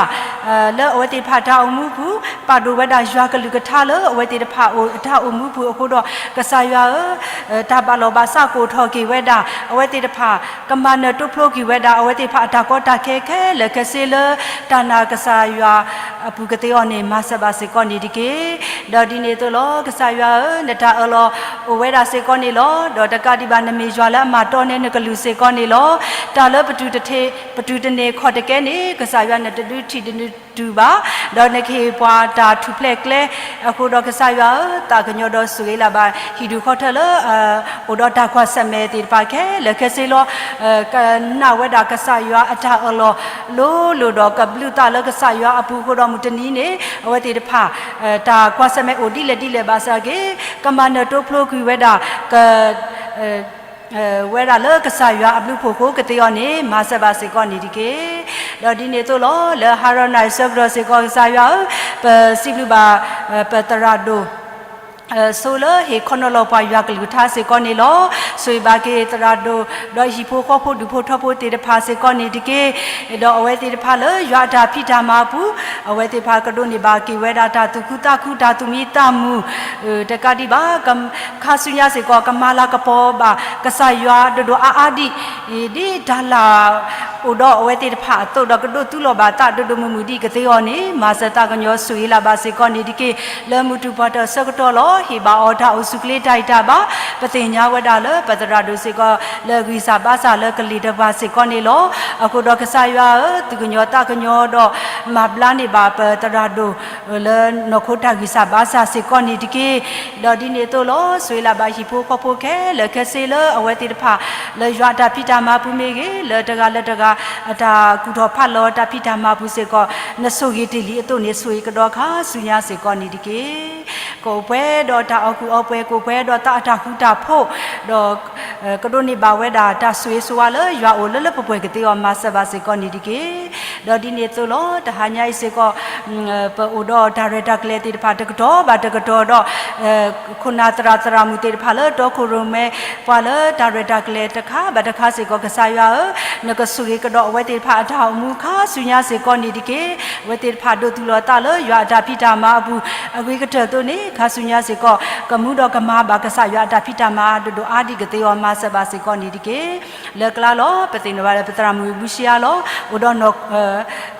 လၢအဝဲသ့ၣ်တဖၣ်တၢ်အိၣ်မူပူၤ, ပာ်ဒိၣ်ဝဲဒၣ်ယွၤကလုၢ်ကထါလၢအဝဲသ့ၣ်တဖၣ်အတၢ်အိၣ်မူပူၤအဃိဒီး ကစၢ်ယွၤဧၢ, တၢ်ဘၣ်လီၢ်ဘၣ်စးကအိၣ်ထီၣ်က့ၤဝဲဒၣ် အဝဲသ့ၣ်တဖၣ် ကမၤနၢၤတိဖျိက့ၤဝဲဒၣ် အဝဲသ့ၣ်တဖၣ်အတၢ်ကီတၢ်ခဲခဲလၢာ်ခဲဆ့လၢ တၢ်နာ်ကစၢ်ယွၤအပူၤကသ့အီၤ မၤစၢၤဘၣ်စ့ၢ်ကီးန့ၣ်တက့ၢ်. ဒီးဒ်န့ၣ်အသိးလီၤ, ကစၢ်ယွၤဧၢ, နတၢ်အၢၣ်လီၤအိၣ်ဝဲဒၣ်စ့ၢ်ကီးန့ၣ်လီၤ. ဒီးတကးဒံးဘၣ် နမ့ၢ်ယွၤလၢအမၤတီန့ၢ်နကလုၢ်စ့ၢ်ကီးန့ၣ်လီၤ. တၢ်လၢပတုၤတထ့, ပတုၤတန့ၢ်ခီၣ်တကဲန့ၣ် ကစၢ်ယွၤနတဒုးထံၣ်ဒုးနတုၤဘၣ်, ဒီးနကဟ့ၣ်ပှၤတၢ်ထူၣ်ဖျဲးကျဲ. အဃိဒီးကစၢ်ယွၤဧၢ, သးကညီၤဒီးဆိၣ်ဂ့ၤလၢ်ဘၣ် ဟံၣ်ဒူၣ်ဃီထၢလၢ အိၣ်ဒီးတၢ်ကွၢ်ဆၢၣ်မဲာ်သ့ၣ်တဖၣ်ခဲလၢာ်ခဲဆ့လီၤ. ကနၣ်ဝဲဒၣ်ကစၢ်ယွၤအတၢ်အၢၣ်လီၤလိၤလိၤဒီး ကဘျုးသးလၢကစၢ်ယွၤအပူၤအဃိဒီးမုၢ်တနံၤန့ၣ် အဝဲသ့ၣ်တဖၣ် တၢ်ကွၢ်ဆၢၣ်မဲာ်အိၣ်ဒ်လဲၣ်ဒ်လဲၣ်ဘၣ်ဆၣ်က့ၤ ကမၤနၢၤတိဖျိကွံာ်ဝဲဒၣ် က ဝဲဒၣ်လၢကစၢ်ယွၤအဘျုးအဖှိၣ်အဃိ ကသ့အီၤန့ၣ် မၤစၢၤဘၣ်စ့ၢ်ကီးန့ၣ်တက့ၢ်. ဒီးဒ်န့ၣ်အသိးလီၤ, လၢဟါရိၣ်နၣ်ရံၣ်ဆၢကတီၢ်စ့ၢ်ကီး ကစၢ်ယွၤဧၢ, ပစံးဘျုးဘၣ် ပသရၣ်ဒိၣ် ဆိလၢဟ့ၣ်ခီနီၤလီၤပှၤယွၤကလုၢ်ကထါစ့ၢ်ကီးန့ၣ်လီၤ. ဆိၣ်ဂ့ၤဘၣ်က့ၤသရၣ်ဒိၣ် ဒီးဟံၣ်ဖိဃီဖိဒူၣ်ဖိထၢဖိသ့ၣ်တဖၣ်စ့ၢ်ကီးန့ၣ်တက့ၢ်. ဒီးအဝဲသ့ၣ်တဖၣ်လၢယွၤအတၢ်ဖံးတၢ်မၤအပူၤ အဝဲသ့ၣ်တဖၣ်ကဒိးန့ၢ်ဘၣ်က့ၤဝဲဒၣ်တၢ်သူၣ်ခုသးခု တၢ်သူၣ်မံသးမုာ် တကးဒံးဘၣ် ခါဆူညါစ့ၢ်ကီး ကမၤလၤကပီၤဘၣ်ကစၢ်ယွၤဒိၣ်ဒိၣ်အါအါဒံး ဒ်တၢ်လၢ်အိၣ်ဒီးအဝဲသ့ၣ်တဖၣ်အသိးဒီး ကဒိးသူလီၤဘၣ်သးဒိၣ်ဒိၣ်မုၢ်မုၢ်ဒံးကသ့အီၤန့ၣ် မၤစၢၤသးကညီၤဆိၣ်ဂ့ၤလၢ်ဘၣ်စ့ၢ်ကီးန့ၣ်တက့ၢ်. လၢမုၢ်တူၢ်ပှၤတၢၢ်ဆၢကတီၢ်လီၤ ဟ့ၣ်ဘၣ်အီၤတၢ်အိၣ်ဆူၣ်ချ့တၢ်ဂံၢ်တၢ်ဘါ, ပသ့ၣ်ညါဝဲဒၣ်လၢပသရၣ်ဒိၣ်စ့ၢ်ကီး လၢဂံၢ်စၢ်ဘါစၢ်လၢကလံၤတကပၤစ့ၢ်ကီးန့ၣ်လီၤ. အဃိဒီးကစၢ်ယွၤဧၢ, သူၣ်ကညီၤသးကညီၤဒီး မၤဘျါန့ၢ်ဘၣ်ပသရၣ်ဒိၣ် လၢနီၢ်ခိတၢ်ဂံၢ်စၢ်ဘါစၢ်စ့ၢ်ကီးန့ၣ်တက့ၢ်. ဒီးဒ်န့ၣ်အသိးလီၤ, ဆိၣ်ဂ့ၤလၢ်ဘၣ်ဟံၣ်ဖိဃီဖိခဲလၢာ်ခဲဆ့လၢအဝဲသ့ၣ်တဖၣ် လၢယွၤအတၢ်ဖံးတၢ်မၤပူၤမ့ၢ်ဂ့ၤ, လၢတဂၤလၢတဂၤ အတၢ်ကူၣ်ထီၣ်ဖးလီၤတၢ်ဖံးတၢ်မၤပူၤစ့ၢ်ကီး, နဆိၣ်ဂ့ၤတ့ၢ်လံအသိးန့ၣ် ဆိၣ်ဂ့ၤကဒီးခါဆူညါစ့ၢ်ကီးန့ၣ်တက့ၢ်. ကအိၣ်ပှဲၤဒီးတၢ်အီၣ်ကူၣ်အီပှဲၤ, ကအိၣ်ပှဲၤဒီးသးအတၢ်ဃူတၢ်ဖိး, ဒီး ကဒိးန့ၢ်ဘၣ်ဝဲဒၣ်တၢ်ဆိၣ်ဂ့ၤဆိၣ်ဝါလၢယွၤအိၣ်လၢလၢပှဲၤပှဲၤကသ့အီၤ မၤစၢၤဘၣ်စ့ၢ်ကီးန့ၣ်တက့ၢ်. ဒီးဒ်န့ၣ်အသိးလီၤ, တဟါညါအံၤစ့ၢ်ကီး ပအိၣ်ဒီးတၢ်ရဲၣ်တၢ်ကျဲၤသ့ၣ်တဖၣ်တကတီၢ်ဘၣ်တကတီၢ်ဒီး ခိၣ်နၢ်သရၣ်သရၣ်မုၣ်သ့ၣ်တဖၣ်လၢတီခိၣ်ရိၣ်မဲ ပှၤလၢတၢ်ရဲၣ်တၢ်ကျဲၤတခါဘၣ်တခါစ့ၢ်ကီး ကစၢ်ယွၤဧၢ, နကဆိၣ်ဂ့ၤကဒီးအဝဲသ့ၣ်တဖၣ်အတၢ်အိၣ်မူခါဆူညါစ့ၢ်ကီးန့ၣ်တက့ၢ်. အဝဲသ့ၣ်တဖၣ်ဒိးသူၣ်လီၤသးလၢယွၤအတၢ်ဖံးတၢ်မၤအပူၤ အဂ့ၤကတၢၢ်အသိးန့ၣ် ခါဆူညါစ့ၢ်ကီး ကမူဒီးကမၤဘၣ်ကစၢ်ယွၤအတၢ်ဖံးတၢ်မၤဒိၣ်ဒိၣ်အါဒံးကသ့အီၤ မၤစၢၤဘၣ်စ့ၢ်ကီးန့ၣ်တက့ၢ်. လၢကျါလီၤ ပသ့ၣ်နီၣ်ဘၣ်လၢပသရၣ်မုၣ်ဘုရှံအါလီၤ အိၣ်ဒီးနီၢ်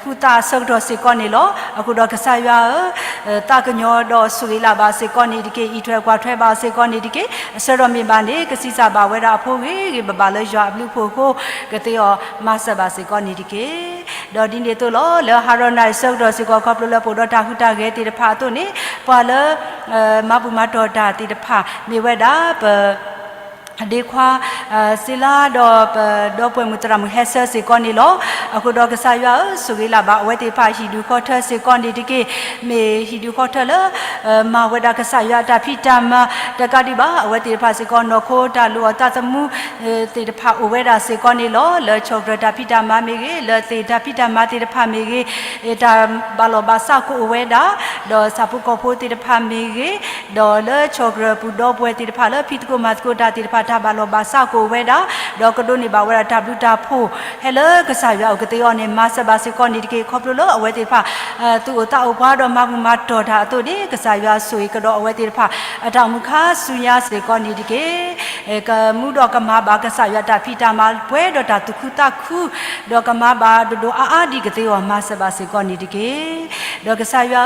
ဃုသးအဆၢကတီၢ်စ့ၢ်ကီးန့ၣ်လီၤ. အဃိဒီးကစၢ်ယွၤဧၢ, သးကညီၤဒီးဆိၣ်ဂ့ၤလၢ်ဘၣ်စ့ၢ်ကီးန့ၣ်တက့ၢ်. အံးထွဲကွၢ်ထွဲဘၣ်စ့ၢ်ကီးန့ၣ်တက့ၢ်. အဆၢဒီးမ့ၢ်ဘၣ်န့ၣ် ကဆံးစၢ်ဘၣ်ဝဲဒၣ်အဖိဂ့ၤဂ့ၤဘၣ်ဘၣ်လၢယွၤအဘျုးအဖှိၣ်အဃိ ကသ့အီၤ မၤစၢၤဘၣ်စ့ၢ်ကီးန့ၣ်တက့ၢ်. ဒီးဒ်န့ၣ်အသိးလီၤ လၢဟါရိၣ်နၣ်ရံၣ်ဆၢကတီၢ်စ့ၢ်ကီး ခီဖျိလၢပအိၣ်ဒီးတၢ်ဟူးတၢ်ဂဲၤသ့ၣ်တဖၣ်အသိးန့ၣ် ပှၤလၢ မၤဘူၣ်မၤတီၢ်တၢ်သ့ၣ်တဖၣ် မ့ၢ်ဝဲဒၣ်ပ ဒ့ခွါ စ့လါ ဒီးပဒီပုၢ်ဝဲၢ်မုၣ်သရၣ်မုၣ်ဟဲဆၢစ့ၢ်ကီးန့ၣ်လီၤ. အဃိဒီးကစၢ်ယွၤဧၢ, ဆိၣ်ဂ့ၤလၢ်ဘၣ်အဝဲသ့ၣ်တဖၣ်ဟံၣ်ဒူၣ်ဃီထၢစ့ၢ်ကီးန့ၣ်တက့ၢ်. မ့ၢ်ဟံၣ်ဒူၣ်ဃီထၢလၢ မၤဝဲဒၣ်ကစၢ်ယွၤအတၢ်ဖံးတၢ်မၤ တကးဒံးဘၣ် အဝဲသ့ၣ်တဖၣ်စ့ၢ်ကီး နီၢ်ခိတၢ်လိၣ်အီၣ်သးသမူ သ့ၣ်တဖၣ်အိၣ်ဝဲဒၣ်စ့ၢ်ကီးန့ၣ်လီၤ. လၢဆီၣ်ကြၢးတၢ်ဖံးတၢ်မၤမ့ၢ်ဂ့ၤ, လၢသ့ၣ်တၢ်ဖံးတၢ်မၤသ့ၣ်တဖၣ်မ့ၢ်ဂ့ၤ, တၢ်ဘၣ်လီၢ်ဘၣ်စးကအိၣ်ဝဲဒၣ်, ဒီးဆၣ်ဖိကီၢ်ဖိသ့ၣ်တဖၣ်မ့ၢ်ဂ့ၤ, ဒီးလၢဆီၣ်ကြၢးပူၤဒီပုၢ်ဝဲၢ်သ့ၣ်တဖၣ်လၢဖံးသကိးမၤသကိးတၢ်သ့ၣ်တဖၣ် တၢ်ဘၣ်လီၢ်ဘၣ်စးကအိၣ်ဝဲဒၣ်, ဒီးကဒိးန့ၢ်ဘၣ်ဝဲဒၣ်တၢ်ဘျုးတၢ်ဖှိၣ် ဟဲလၢကစၢ်ယွၤအိၣ်ကသ့အီၤန့ၣ် မၤစၢၤဘၣ်စ့ၢ်ကီးန့ၣ်တက့ၢ်. ခီဖျိလၢအဝဲသ့ၣ်တဖၣ် သူၣ်အိၣ်သးအိၣ်ပှၤဒီးမၤဘူၣ်မၤတီၢ်တၢ်အသိးန့ၣ် ကစၢ်ယွၤဆိၣ်ဂ့ၤကဒီးအဝဲသ့ၣ်တဖၣ် အတၢ်အိၣ်မူခါဆူညါစ့ၢ်ကီးန့ၣ်တက့ၢ်. ကမူဒီးကမၤဘၣ်ကစၢ်ယွၤတၢ်ဖံးတၢ်မၤပှဲၤဒီးတၢ်သူၣ်ခုသးခု, ဒီးကမၤဘၣ်ဒိၣ်ဒိၣ်အါအါဒံးကသ့အီၤ မၤစၢၤဘၣ်စ့ၢ်ကီးန့ၣ်တက့ၢ်. ဒီးကစၢ်ယွၤ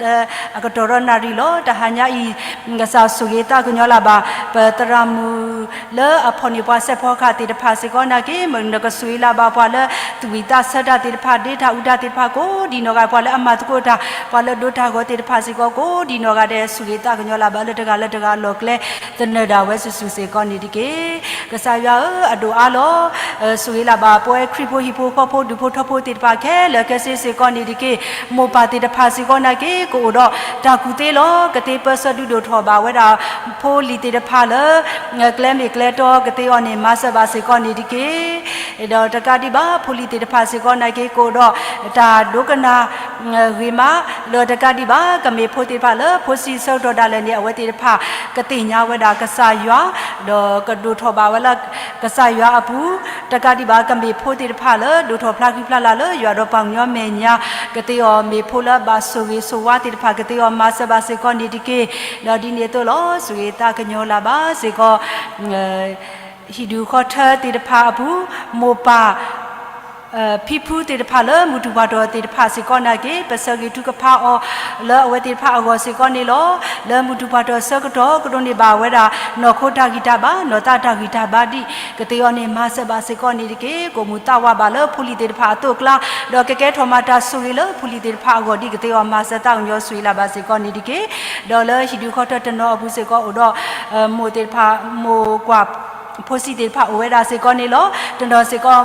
ဧၢ, အကတီၢ်ဒီးနၣ်ရံၣ်လီၤ တဟါညါအံၤ ကစၢ်ဆိၣ်ဂ့ၤသးကညီၤလၢ်ဘၣ် ပသရၣ်မုၣ်လၢအဖီၣ်န့ၢ်ပှၤစဲးဖီကဟၣ်သ့ၣ်တဖၣ်စ့ၢ်ကီးနာ်က့ မ့ၢ်နကဆိၣ်ဂ့ၤလၢ်ဘၣ်ပှၤလၢသူၣ်ဝံၣ်သးဆၢတၢ်သ့ၣ်တဖၣ် ဒ့တၢ်အူတၢ်သ့ၣ်တဖၣ်ကိးဒ်နီၢ်ဂၤ ပှၤလၢအမၤသကိးတၢ် ပှၤလၢဒိးတၢ်ဂီၤသ့ၣ်တဖၣ်စ့ၢ်ကီး ကိးဒ်နီၢ်ဂၤဒဲး ဆိၣ်ဂ့ၤသးကညီၤလၢ်ဘၣ်လၢတဂၤလၢတဂၤအလီၢ်ကျဲ သနၢၣ်ဒၣ်ဝဲစုာ်စုာ်စ့ၢ်ကီးန့ၣ်တက့ၢ်. ကစၢ်ယွၤဧၢ, အဒိၣ်အါလီၤ ဆိၣ်ဂ့ၤလၢ်ဘၣ်ပဝဲခရံာ်ဖိဟံၣ်ဖိဃီဖိဒူၣ်ဖိထၢဖိသ့ၣ်တဖၣ်ခဲလၢာ်ခဲဆ့စ့ၢ်ကီးန့ၣ်တက့ၢ်. မိၢ်ပၢ်သ့ၣ်တဖၣ်စ့ၢ်ကီးနာ်က့ ကအိၣ်ဒီးတၢ်ကူၣ်သ့လီၤ. ကသ့ပၢဆှၢဒုးဒိၣ်ထီၣ်ဘၣ်ဝဲဒၣ် ဖိလံၤသ့ၣ်တဖၣ်လၢ ကျဲမ့ၢ်ကျဲတီကသ့အီၤန့ၣ် မၤစၢၤဘၣ်စ့ၢ်ကီးန့ၣ်တက့ၢ်. ဒီးတကးဒံးဘၣ် ဖိလံၤသ့ၣ်တဖၣ်စ့ၢ်ကီးနာ်က့ ကအိၣ်ဒီးတၢ်ဒိကနၣ် ဂ့ၤမး ဒီးတကးဒံးဘၣ် ကမ့ၢ်ဖိသ့ၣ်တဖၣ်လၢ ဖိဆံးဆၢကတီၢ်ဒၣ်လဲာ်န့ၣ် အဝဲသ့ၣ်တဖၣ် ကသ့ၣ်ညါဝဲဒၣ်ကစၢ်ယွၤ ဒီးကဒိၣ်ထီၣ်ဘၣ်ဝဲလၢကစၢ်ယွၤအပူၤ, တကးဒံးဘၣ် ကမ့ၢ်ဖိသ့ၣ်တဖၣ်လၢ ဒိၣ်ထီၣ်ဖျါဃံဖျါလၤလၢယွၤဒီးပှၤကညီမဲာ်ညါ ကသ့အီၤ မ့ၢ်ဖိလၢအဘၣ်ဆိၣ်ဂ့ၤဆိၣ်ဝါသ့ၣ်တဖၣ် ကသ့အီၤ မၤစၢၤဘၣ်စ့ၢ်ကီးန့ၣ်တက့ၢ်. ဒီးဒ်န့ၣ်အသိးလီၤ ဆိၣ်ဂ့ၤသးကညီၤလၢ်ဘၣ်စ့ၢ်ကီး ဟံၣ်ဒူၣ်ဃီထၢသ့ၣ်တဖၣ်အပူၤ မိၢ်ပၢ် ဖံဖုသ့ၣ်တဖၣ်လၢမုၢ်ထူၣ်ပှၢ်တီၢ်သ့ၣ်တဖၣ်စ့ၢ်ကီးနာ်က့ ပဆၢဂ့ၤထုကဖၣ်အီၤ လၢအဝဲသ့ၣ်တဖၣ်အဂီၢ်စ့ၢ်ကီးန့ၣ်လီၤ. လၢမုၢ်ထူၣ်ပှၢ်တီၢ်ဆၢကတီၢ် ကဒိးန့ၢ်ဘၣ်ဝဲဒၣ် နီၢ်ခိတၢ်ဂံၢ်တၢ်ဘါ နီၢ်သးတၢ်ဂံၢ်တၢ်ဘါဒ်ကသ့အီၤန့ၣ် မၤစၢၤဘၣ်စ့ၢ်ကီးန့ၣ်တက့ၢ်. ကိးမုၢ်သးဝးဘၣ်လၢဖိလံၤသ့ၣ်တဖၣ်အသိးအကျါ, ဒီးကကဲထီၣ်မၤတၢ်ဆိၣ်ဂ့ၤလၢဖိလံၤသ့ၣ်တဖၣ်အဂီၢ်ဒ်ကသ့အီၤ မၤစၢၤသးကညီၤဆိၣ်ဂ့ၤလၢ်ဘၣ်စ့ၢ်ကီးန့ၣ်တက့ၢ်. ဒီးလၢဟံၣ်ဒူၣ်ဃီထၢတနီၤအပူၤစ့ၢ်ကီးအိၣ်ဒီး မိၢ်သ့ၣ်တဖၣ် မိၢ်ကွၢ် ဖိဆံးသ့ၣ်တဖၣ်အိၣ်ဝဲဒၣ်စ့ၢ်ကီးန့ၣ်လီၤ. တနီၤစ့ၢ်ကီး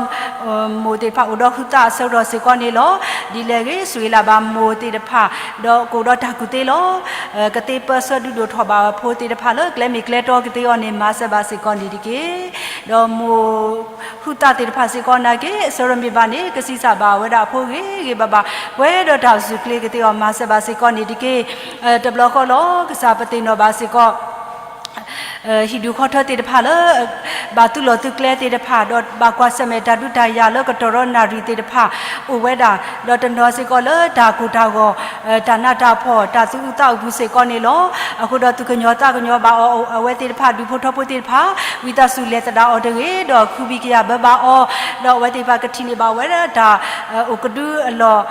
မိၢ်သ့ၣ်တဖၣ်အိၣ်ဒီးဟုသၣ်အဆၢကတီၢ်စ့ၢ်ကီးန့ၣ်လီၤ. ဒ်လဲၣ်ဂ့ၤ ဆိၣ်ဂ့ၤလၢ်ဘၣ်မိၢ်သ့ၣ်တဖၣ် ဒီးကအိၣ်ဒီးတၢ်ကူၣ်သ့လီၤ. ကသ့ပၢဆှၢဒုးဒိၣ်ထီၣ်ဘၣ်အဖိသ့ၣ်တဖၣ်လၢကျဲမ့ၢ်ကျဲတီကသ့အီၤန့ၣ် မၤစၢၤဘၣ်စ့ၢ်ကီးန့ၣ်တက့ၢ်. ဒီးမိၢ်ဟုသၣ်သ့ၣ်တဖၣ်စ့ၢ်ကီးနာ်က့ အဆၢရမံၤဘၣ်န့ၣ် ကဆံးစၢ်ဘၣ်ဝဲဒၣ်အဖိဂ့ၤဂ့ၤဘၣ်ဘၣ် ပှဲၤဒီးတၢ်အိၣ်ဆူၣ်အိၣ်ချ့ကသ့အီၤ မၤစၢၤဘၣ်စ့ၢ်ကီးန့ၣ်တက့ၢ်. တဘျီဃီလီၤ ကစၢ်ပသ့ၣ်နီၣ်ဘၣ်စ့ၢ်ကီး ဟံၣ်ဒူၣ်ဃီထၢသ့ၣ်တဖၣ်လၢ ဘၣ်သုးလီၢ်သုးကျဲသ့ၣ်တဖၣ် ဒီးဘၣ်ကွၢ်ဆၢၣ်မဲာ်တၢ်ဒုးတၢ်ယၤလၢကတီၢ်ရီနၣ်ရံၣ်သ့ၣ်တဖၣ် အိၣ်ဝဲဒၣ်, ဒီးတနီၤစ့ၢ်ကီးလၢတၢ်ကိၢ်တၢ်ဂီၤ တၢ်နးတၢ်ဖှီၣ် တၢ်သူၣ်အုးသးအုးပူၤစ့ၢ်ကီးန့ၣ်လီၤ. အဃိဒီးသူၣ်ကညီၤသးကညီၤဘၣ်အီၤ အဝဲသ့ၣ်တဖၣ် ဒူၣ်ဖိထၢဖိသ့ၣ်တဖၣ် ဝံသးစူၤလဲၤသဒၣ်အီၤတဂ့ၤ, ဒီးဃုဘံၣ်ကယၤဘၢဘၣ်အီၤ, ဒီးအဝဲသ့ၣ်တဖၣ်ကထံၣ်န့ၢ်ဘၣ်ဝဲဒၣ်တၢ် အိၣ်ကဒုအလီၢ်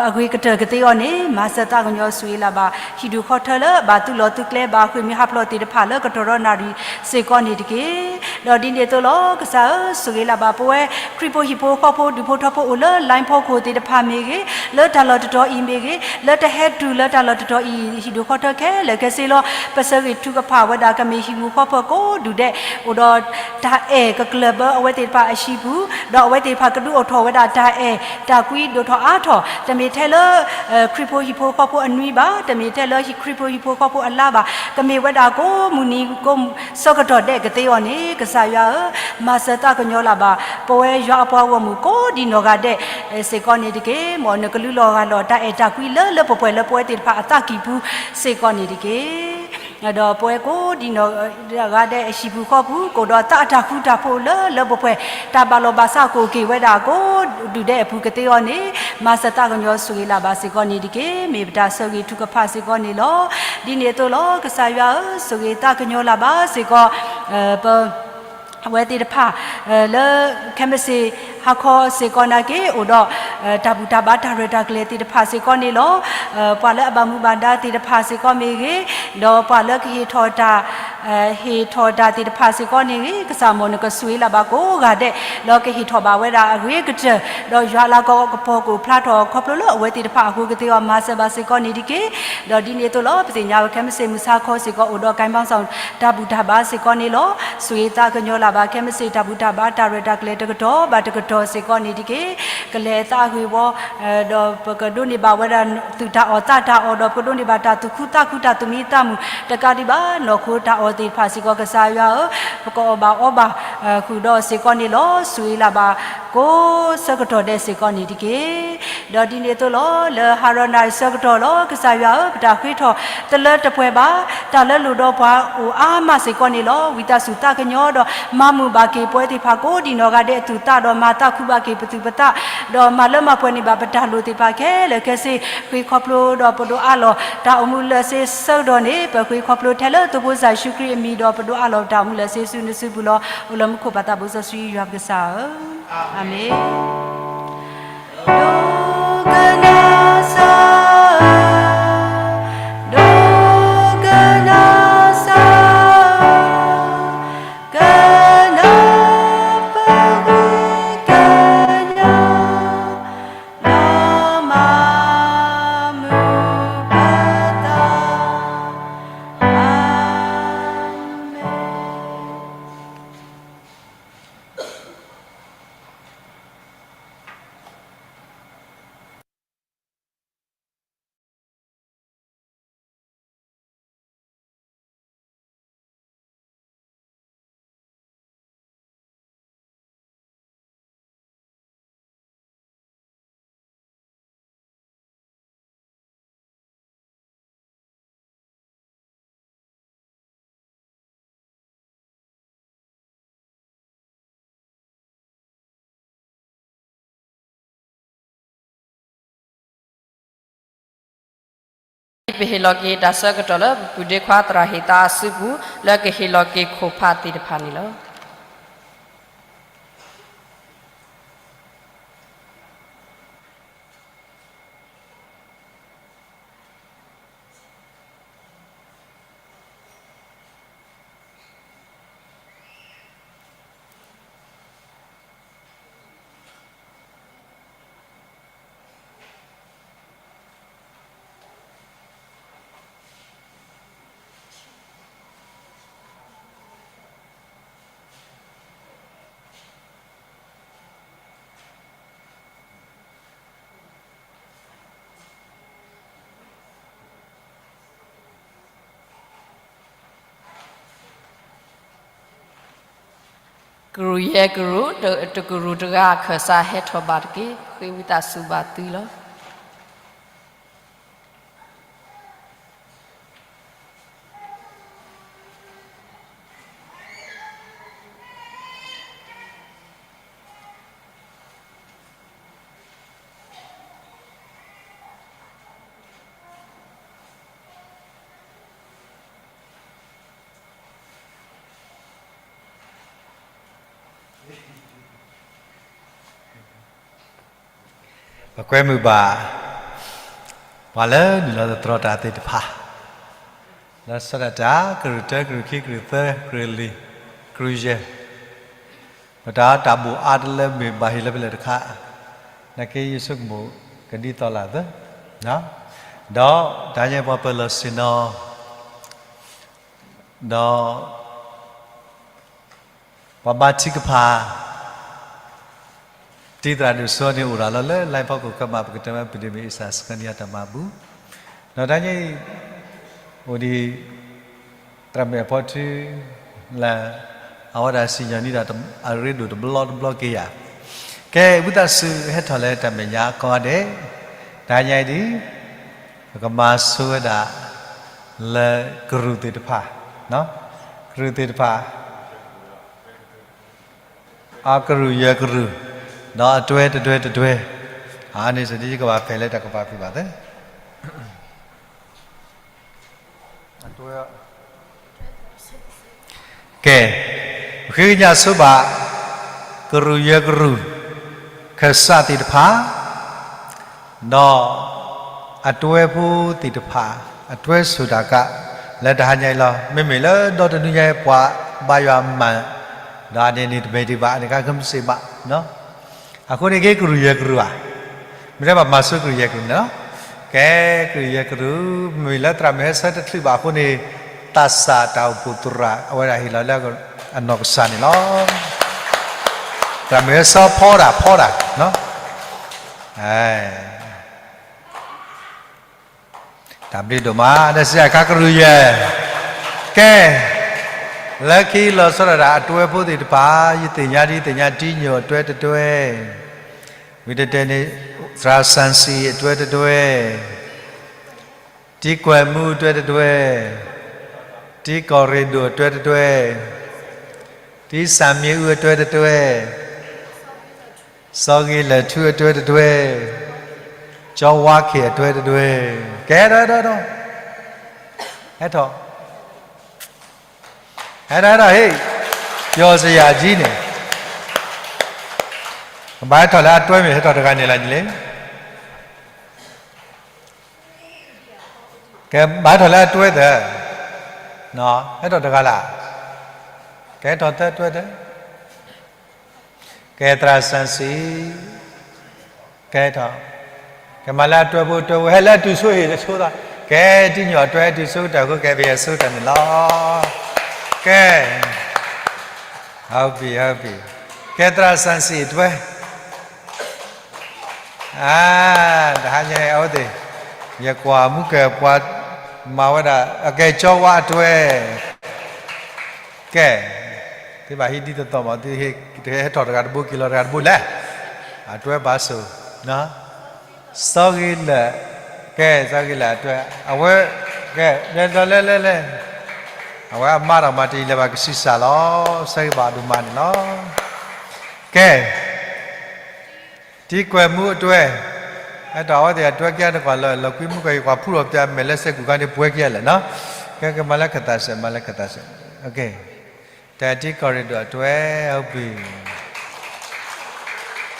အဂ့ၤကတၢၢ်ကသ့အီၤန့ၣ် မၤစၢၤသးကညီၤဆိၣ်ဂ့ၤလၢ်ဘၣ် ဟံၣ်ဒူၣ်ဃီထၢလၢဘၣ်သုးလီၢ်သုးကျဲဘၣ်ဃ့ၢ်မှံဟးဖျိးသ့ၣ်တဖၣ်လၢကတီၢ်ရီနၣ်ရံၣ်စ့ၢ်ကီးန့ၣ်တက့ၢ်. ဒီးဒ်န့ၣ်အသိးလီၤ ကစၢ်ဧၢ ဆိၣ်ဂ့ၤလၢ်ဘၣ် ပဝဲခရံာ်ဖိဟံၣ်ဖိဃီဖိဒူၣ်ဖိထၢဖိအိၣ်လၢ line ဖီခိၣ်သ့ၣ်တဖၣ်မ့ၢ်ဂ့ၤ, လၢတၢ်လီၢ်တတီၤအံၤမ့ၢ်ဂ့ၤ, လၢတဟဲတုၤလၢတၢ်လီၢ်တတီၤအံၤ ဟံၣ်ဒူၣ်ဃီထၢခဲလၢာ်ခဲဆ့လီၤ. ပဆၢဂ့ၤထုကဖၣ်ဝဲဒၣ်ကမ့ၢ်ဟံၣ်မူဃီဖၢၣ်ကိးဒူၣ်ဒဲး အိၣ်ဒီးတၢ်အဲၣ်ကကျၢၢ်ဘၢအဝဲသ့ၣ်တဖၣ်အဟံၣ်ပူၤ, ဒီးအဝဲသ့ၣ်တဖၣ်ကဒုးအိၣ်ထီၣ်ဝဲဒၣ်တၢ်အဲၣ်တၢ်ကွံဒိၣ်ထီၣ်အါထီၣ်, တမ့ၢ်ထဲလၢ ခရံာ်ဖိဟံၣ်ဖိဃီဖိအနွံဘၣ်, တမ့ၢ်ထဲလၢခရံာ်ဖိဟံၣ်ဖိဃီဖိအလါဘၣ်, ကမ့ၢ်ဝဲဒၣ်ကိးမုၢ်နံၤကိးဆၢကတီၢ်ဒဲးကသ့အီၤန့ၣ် ကစၢ်ယွၤဧၢ, မၤစၢၤသးကညီၤလၢ်ဘၣ် ပဝဲယွၤအပှၤဂီၢ်မုၢ်ကိးဒံးနီၢ်ဂၤဒဲးစ့ၢ်ကီးန့ၣ်တက့ၢ်. မ်နကလူလီၤဂၢ်လီၤတၢ်အဲၣ်တၢ်ကွံလၢလၢပှဲၤပှဲၤလၢပဝဲသ့ၣ်တဖၣ်အသးကံၢ်ပူၤစ့ၢ်ကီးန့ၣ်တက့ၢ်. ဒီးပဝဲကိးဒံးနီၢ်ဂၤဒဲးအဟံၣ်ပူၤဃီပူၤ ကအိၣ်ဒီးသးအတၢ်ဃူတၢ်ဖိးလၢလၢပှဲၤပှဲၤ တၢ်ဘၣ်လီၢ်ဘၣ်စးကအိၣ်က့ၤဝဲဒၣ်ကိးဒူၣ်ဒဲးအပူၤကသ့အီၤန့ၣ် မၤစၢၤသးကညီၤဆိၣ်ဂ့ၤလၢ်ဘၣ်စ့ၢ်ကီးန့ၣ်တက့ၢ်. မ့ၢ်ပတၢ်ဆၢဂ့ၤထုကဖၣ်စ့ၢ်ကီးန့ၣ်လီၤ. ဒ်န့ၣ်အသိးလီၤ ကစၢ်ယွၤဧၢ, ဆိၣ်ဂ့ၤသးကညီၤလၢ်ဘၣ်စ့ၢ်ကီး ပ အဝဲသ့ၣ်တဖၣ် လၢခဲမုၢ်ဆ့ၣ်ဟါခီစ့ၢ်ကီးနာ်က့ အိၣ်ဒီး တၢ်ဘူၣ်တၢ်ဘါတၢ်ရဲၣ်တၢ်ကျဲၤသ့ၣ်တဖၣ်စ့ၢ်ကီးန့ၣ်လီၤ. ပှၤလၢအဘၣ်မူဘၣ်ဒါသ့ၣ်တဖၣ်စ့ၢ်ကီးမ့ၢ်ဂ့ၤ, ဒီးပှၤလၢကဟ့ၣ်ထီၣ်တၢ် ဟ့ၣ်ထီၣ်တၢ်သ့ၣ်တဖၣ်စ့ၢ်ကီးန့ၣ်ဂ့ၤ, ကစၢ်မ်နကဆိၣ်ဂ့ၤလၢ်ဘၣ်ကိးဂၤဒဲး လၢကဟ့ၣ်ထီၣ်ဘၣ်ဝဲဒၣ်အဂ့ၤကတၢၢ်, ဒီးယွၤအလၤကပီၤကအိၣ်ဖျါထီၣ်ခီဖျိလၢအဝဲသ့ၣ်တဖၣ်အဃိကသ့အီၤ မၤစၢၤဘၣ်စ့ၢ်ကီးန့ၣ်တက့ၢ်. ဒီးဒ်န့ၣ်အသိးလီၤ ပသ့ၣ်ညါဝဲခဲမုၢ်ဆ့ၣ်မုၢ်ဆါခီစ့ၢ်ကီး အိၣ်ဒီး ကိုင်းပေါင်းဆောင် တၢ်ဘူၣ်တၢ်ဘါစ့ၢ်ကီးန့ၣ်လီၤ. ဆိၣ်ဂ့ၤသးကညီၤလၢ်ဘၣ်ခဲမုၢ်ဆ့ၣ် တၢ်ဘူၣ်တၢ်ဘါတၢ်ရဲၣ်တၢ်ကျဲၤ တကတီၢ်ဘၣ်တကတီၢ်စ့ၢ်ကီးန့ၣ်တက့ၢ်. ကလဲၤအသးအဂ့ၢ်ဝီ ဒီးပကဒိးန့ၢ်ဘၣ်ဝဲဒၣ် သုးတၢ်အီၣ်သးတၢ်အီၣ် ဒီးပကဒိးန့ၢ်ဘၣ်တၢ်သူၣ်ခုသးခု တၢ်သူၣ်မံသးမုာ် တကးဒံးဘၣ် နီၢ်ခိတၢ်အီၣ်သ့ၣ်တဖၣ်စ့ၢ်ကီး ကစၢ်ယွၤဧၢ, ပကအီၣ်ဘၣ်အီဘၣ်ဃုာ်ဒီးစ့ၢ်ကီးန့ၣ်လီၤ. ဆိၣ်ဂ့ၤလၢ်ဘၣ်ကိးဆၢကတီၢ်ဒဲးစ့ၢ်ကီးန့ၣ်တက့ၢ်. ဒီးဒ်န့ၣ်အသိးလီၤ လၢဟါရီနၣ်ရံၣ်ဆၢကတီၢ်လီၤ ကစၢ်ယွၤဧၢ, ပတၢ်ဃ့ထီၣ်တလၢတပှဲၤဘၣ်, တၢ်လၢလိၣ်ဒီးပှၤအိၣ်အါမးစ့ၢ်ကီးန့ၣ်လီၤ. ဝံသးစူၤသးကညီၤဒီး မၤမုာ်ဘၣ်က့ၤပဝဲသ့ၣ်တဖၣ်ကိးဒံးနီၢ်ဂၤဒဲးအသူၣ်သး ဒီးမၤသးခုဘၣ်က့ၤပသူၣ်ပသး ဒီးမၤလၢမၤပှဲၤန့ၢ်ဘၣ်ပတၢ်လိၣ်သ့ၣ်တဖၣ်ခဲလၢာ်ခဲဆ့, ဃ့ခီဖျိဒီးပဒိးအးလီၤတၢ်အိၣ်မူလၢာ်ဆ့ဆၢကတီၢ်န့ၣ် ပဃ့ခီဖျိထဲလၢသိဖိကစၢ်ယ့ၣ်ၡူးခရံာ်အမံၤ ဒီးပဒိးအးလီၤတၢ်အိၣ်မူလၢာ်ဆ့ဆူနစုပူၤလီၤ. အိၣ်လၢမူခိၣ်ပၢ်သးဘိစီဆှံယွၤပကစၢ်ဧၢ, အၤမ့ၣ်. ဒိကနၣ်စၢ်, ဒိကနၣ်စၢ်, ကနၢ်ပၢၢ်ကညီ ဒီးမၤမုာ်ပသး, အၤမ့ၣ်. ပဟ့ၣ်လီၤက့ၤတၢ်ဆၢကတီၢ်လၢပပုၢ်ဒ့ခွါသရၣ်ဟ့ၣ်သးအစုပူၤ လၢကဟ့ၣ်လီၤက့ၤခိၣ်ဖးသ့ၣ်တဖၣ်န့ၣ်လီၤ. ကရူၢ်ယဲၢ်ကရူၢ်, တကရူၢ်တဂၤ ခၢၣ်စးဟဲထီၣ်ဘၣ်တက့ၢ်. ဃ့ဝံသးစူၤဘၣ်သုလီၤ. ပကွဲမုာ်ဘၣ် ပှၤလၢနုာ်လီၤသတြီၤတၢ်သ့ၣ်တဖၣ် လၢစီၤဒၣ်တၢ် ကရူၢ်တၢ ကရူၢ်ခံ ကရူၢ်သၢ ကရူၢ်လွံၢ် ကရူၢ်ယဲၢ် ပတၢ်တၢ်ဘိၣ်အါတလၢမ့ၢ်ဘၣ်ဟ့ၣ်လၢပလဲၣ်တခါ, နာ်က့ယဆိကမိၣ်ကဒ်သိးလၢသၢ, ဒီးတၢ်ညါပှၤပၢၤလီၢ်ဆ့ၣ်နီၤ, ဒီး ပှၤဘါထုကဖၣ် တံၤသရၣ်ဒိၣ်စိန့ၣ်အိၣ်ရၤလီၤလၢ live ဖီခိၣ်ကမၣ် ပကတဲမ့ၢ်ပဒိၣ်မ့ၢ်အ့ၣ်စၢ်စကနံအတၢ်မၤဘူၣ်, ဒီးတၢ်ညါအံၤ အိၣ်ဒံး သရၣ်မုၣ်အဖီထု လၢ အဝဲဒၣ်စံၣ်ညီၣ်နံၤဒီးအရ့ဒိၣ်တဘျီတဘျီက့ၤယၤ, ကဲ ဝံသးစူၤဟဲထီၣ်လၢတၢ်မဲာ်ညါကိးဂၤဒဲး, တၢ်ညါအံၤဒ် ပကမၤဆိဝဲဒၣ် လၢကရူၢ်သ့ၣ်တဖၣ်, ကရူၢ်သ့ၣ်တဖၣ် အကရူၢ်ယဲၢ်ကရူၢ်, ဒီးအတွဲတဒွဲတဒွဲ, အန့ၣ်စ့ၢ်ဒ်ယကဘၣ်ဖဲးလၢတၢ်ကပာ်ဖုၣ်ဘၣ်သၢ ကဲ, ပဃ့ကညးဆိဘၣ် ကရူၢ်ယဲၢ်ကရူၢ် ခၢၣ်စးသ့ၣ်တဖၣ်, ဒီး အတွဲဖိသ့ၣ်တဖၣ် အတွဲဆိၣ်တၢ်ကး လၢတဟါညါအံၤလီၤ. မ့မ့ၢ်လၢဒီတနွံညါအံၤ ပှၤဘါယွၤမၤ ဒီးအန့ၣ်န့ၣ်တမ့ၢ်ဒံးဘၣ် အန့ၣ်ခါကမ့ၢ်စ့ၢ်ဘၣ် အဃိန့ၣ်က့ ကရူၢ်ယဲၢ်ကရူၢ်ဧါ, မ့ၢ်တဲဘၣ်မၤဆိကရူၢ်ယဲၢ်ကရူၢ်န့ၣ်လီၤ. ကဲ ကရူၢ်ယဲၢ်ကရူၢ် မ့မ့ၢ်လၢသရၣ်မုၣ်ဟဲဆၢတချုးဘၣ်အဃိန့ၣ် သးစၢ်တၢ်အိၣ်ဖှိၣ်သရၣ် အဝဲဒၣ်ဟ့ၣ်လီၤလၢအနီၢ်ကစၢ်န့ၣ်လီၤ. သရၣ်မုၣ်ဟဲဆၢဖီဒၣ်ဖီဒၣ် တၢ်ဘျုးဒိၣ်မး ဒီးစံးအခါကရူၢ်ယဲၢ်, ကဲ, လၢခံလီၤဆီဒၣ်တၢ် အတွဲဖိသ့ၣ်တဖၣ် ယသ့ၣ်ညါဒ်ယသ့ၣ်ညါ တံညိၣ်အတွဲတဒွဲ, ဝံၤတဲတဲန့ၣ် သရၣ်စၣ်စံၣ်အတွဲတဒွဲ, တံကွဲၢ်မူအတွဲတဒွဲ, တံကီၢ်ရ့ၣ်ဒိၣ်အတွဲတဒွဲ, တံစၢ်မ့ၣ်အူအတွဲတဒွဲ စီၤဂ့ၤလၢၢ်ထူအတွဲတဒွဲ, ကၠီဝါခ့ၣ်အတွဲတဒွဲ, ကဲ ဟဲထီၣ်, ဟဲထီၣ်, ဟဲထီၣ်, ဟဲထီၣ်, ဟဲထီၣ်, ဟ့ၣ်, ပျီစယၤကံန့ၣ်, ကဘၣ်ဟဲထီၣ်လၢအတွဲမ့ၢ်ဟဲထီၣ်တဂၤန့ၣ်လၢန့ၣ်လံ ကဲ ဘၣ်ထီၣ်လၢအတွဲသၢ, ဟဲထီၣ်တဂၤလၢ, ကဲထီၣ်သၢတွဲသၢ, ကဲသရၣ်စၣ်စံၣ်, ကဲထီၣ်, ကဲမၤလၢအတွဲဖိတွဲဖိ ဟဲလၢအတုၤဆိဟ့ၣ်တဆိသး, ကဲတံညိၣ်အတွဲတုၤဆိကတၢၢ်အဃိ ကဲပယဲၢ်ဆိကတၢၢ်န့ၣ်လီၤ, ကဲ ဟးပံၤ ဟးပံၤ, ကဲသရၣ်စၣ်စံၣ်အတွဲ အါ, တဟါညါအဝဲသ့ၣ်, ယကွၢ်မူကဲၢ်ပှၤမၤဝဲဒၣ် အကဲကၠီဝါအတွဲ, ကဲ, သုဘၣ်ဟံးဒ်သိးသိးမး သုဟဲထီၣ်တဂၤတဘိ က့ၤလီၤတဂၤတဘိလဲၣ်, အတွဲဘၣ်ဆိၣ်, စီၤဂ့ၤလၢၢ်, ကဲစီၤဂ့ၤလၢၢ်အတွဲ, အဝဲ, ကဲ, လဲၤလဲၤလဲၤလဲၤ, အဝဲအမါဒီးမၤတယံၤလၢၤဘၣ်ကဆံးစၢ်လီၤ, စီၤဂ့ၤဘၣ်ဒိၣ်မးန့ၣ်လီၤ, ကဲ တံကွဲၢ်မူအတွဲ, အဲၣ်ဒိးအဝဲသ့ၣ်အတွဲကဲတကွၢ်လၢ လီၤကွံမူကီၢ် ယကွၢ်ဖူထီၣ်ပျၢ်မဲာ်လၢစဲးကူၣ်ခါန့ၣ် ပှဲၤကဲလဲၣ်နီၤ, ကဲကဲမၤလၢခသးစဲး မၤလၢခသးစဲး, တံကီၢ်ရ့ၣ်ဒိၣ်အတွဲ, ဟးပံၤ,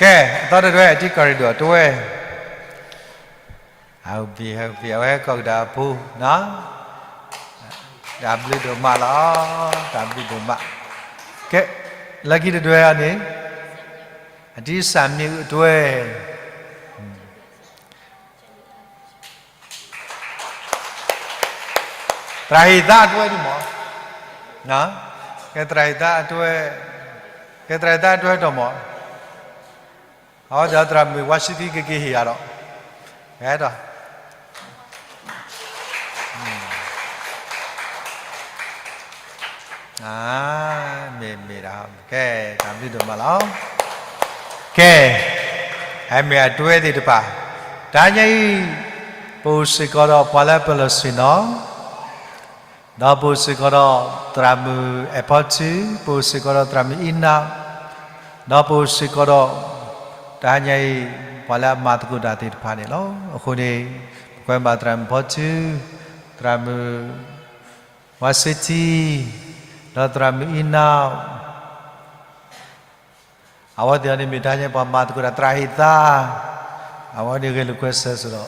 ကဲ အသီတဒွဲ တံကီၢ်ရ့ၣ်ဒိၣ်အတွဲ, ဟးပံၤ ဟးပံၤ အဝဲကီၢ်ကဒါအဖိနီၤ, တၢ်ဘျုးဒိၣ်မးလီၤ, တၢ်ဘျုးဒိၣ်မး, ကဲ လၢခံတဒွဲအံၤန့ၣ်, အတံစၢ်မ့ၣ်အူအတွဲ, သရၣ်ဟ့ၣ်သါအတွဲဒ်မး, ကဲသရၣ်ဟ့ၣ်သါအတွဲ, ကဲသရၣ်ဟ့ၣ်သါအတွဲတီၢ်မး, အဝဲသ့ၣ်သရၣ်မုၣ်ဝါဆံသံကက့ၤဟ့ၣ်ယၤဒီး, ဟဲဒီး, မ့ၢ်မ့ၢ်ဒၣ် ကဲ, တၢ်ဘျုးဒိၣ်မးလီၤ. ကဲ, ဟဲမ့ၢ်အဒွဲသ့ၣ်တဖၣ်, တဟါညါအံၤ, ပအိၣ်စ့ၢ်ကီးဒီးပှၤလၢပလီၢ်ဆ့ၣ်နီၤ, ဒီးပအိၣ်စ့ၢ်ကီးဒီးသရၣ်မုၣ်အဲၣ်ဖီထူ, ပအိၣ်စ့ၢ်ကီးဒီးသရၣ်မုၣ်အံနၢ, ဒီးပအိၣ်စ့ၢ်ကီးဒီး တဟါညါအံၤ ပှၤလၢအမၤသကိးတၢ်သ့ၣ်တဖၣ်န့ၣ်လီၤ. အဃိန့ၣ် ပကွဲမးသရၣ်မုၣ်ဖီထူ, သရၣ်မုၣ် ဝါစ့ထံ, ဒီးသရၣ်မုၣ်အံနၢ, အဝဲသ့ၣ်အံၤန့ၣ်မ့ၢ်တဟါညါပှၤမၤသကိးတၢ်သရၣ်ဟ့ၣ်သါ, အဝဲန့ၣ်ဂဲၤလိာ်ကွဲစၢၤစ့ၢ်ဒီး,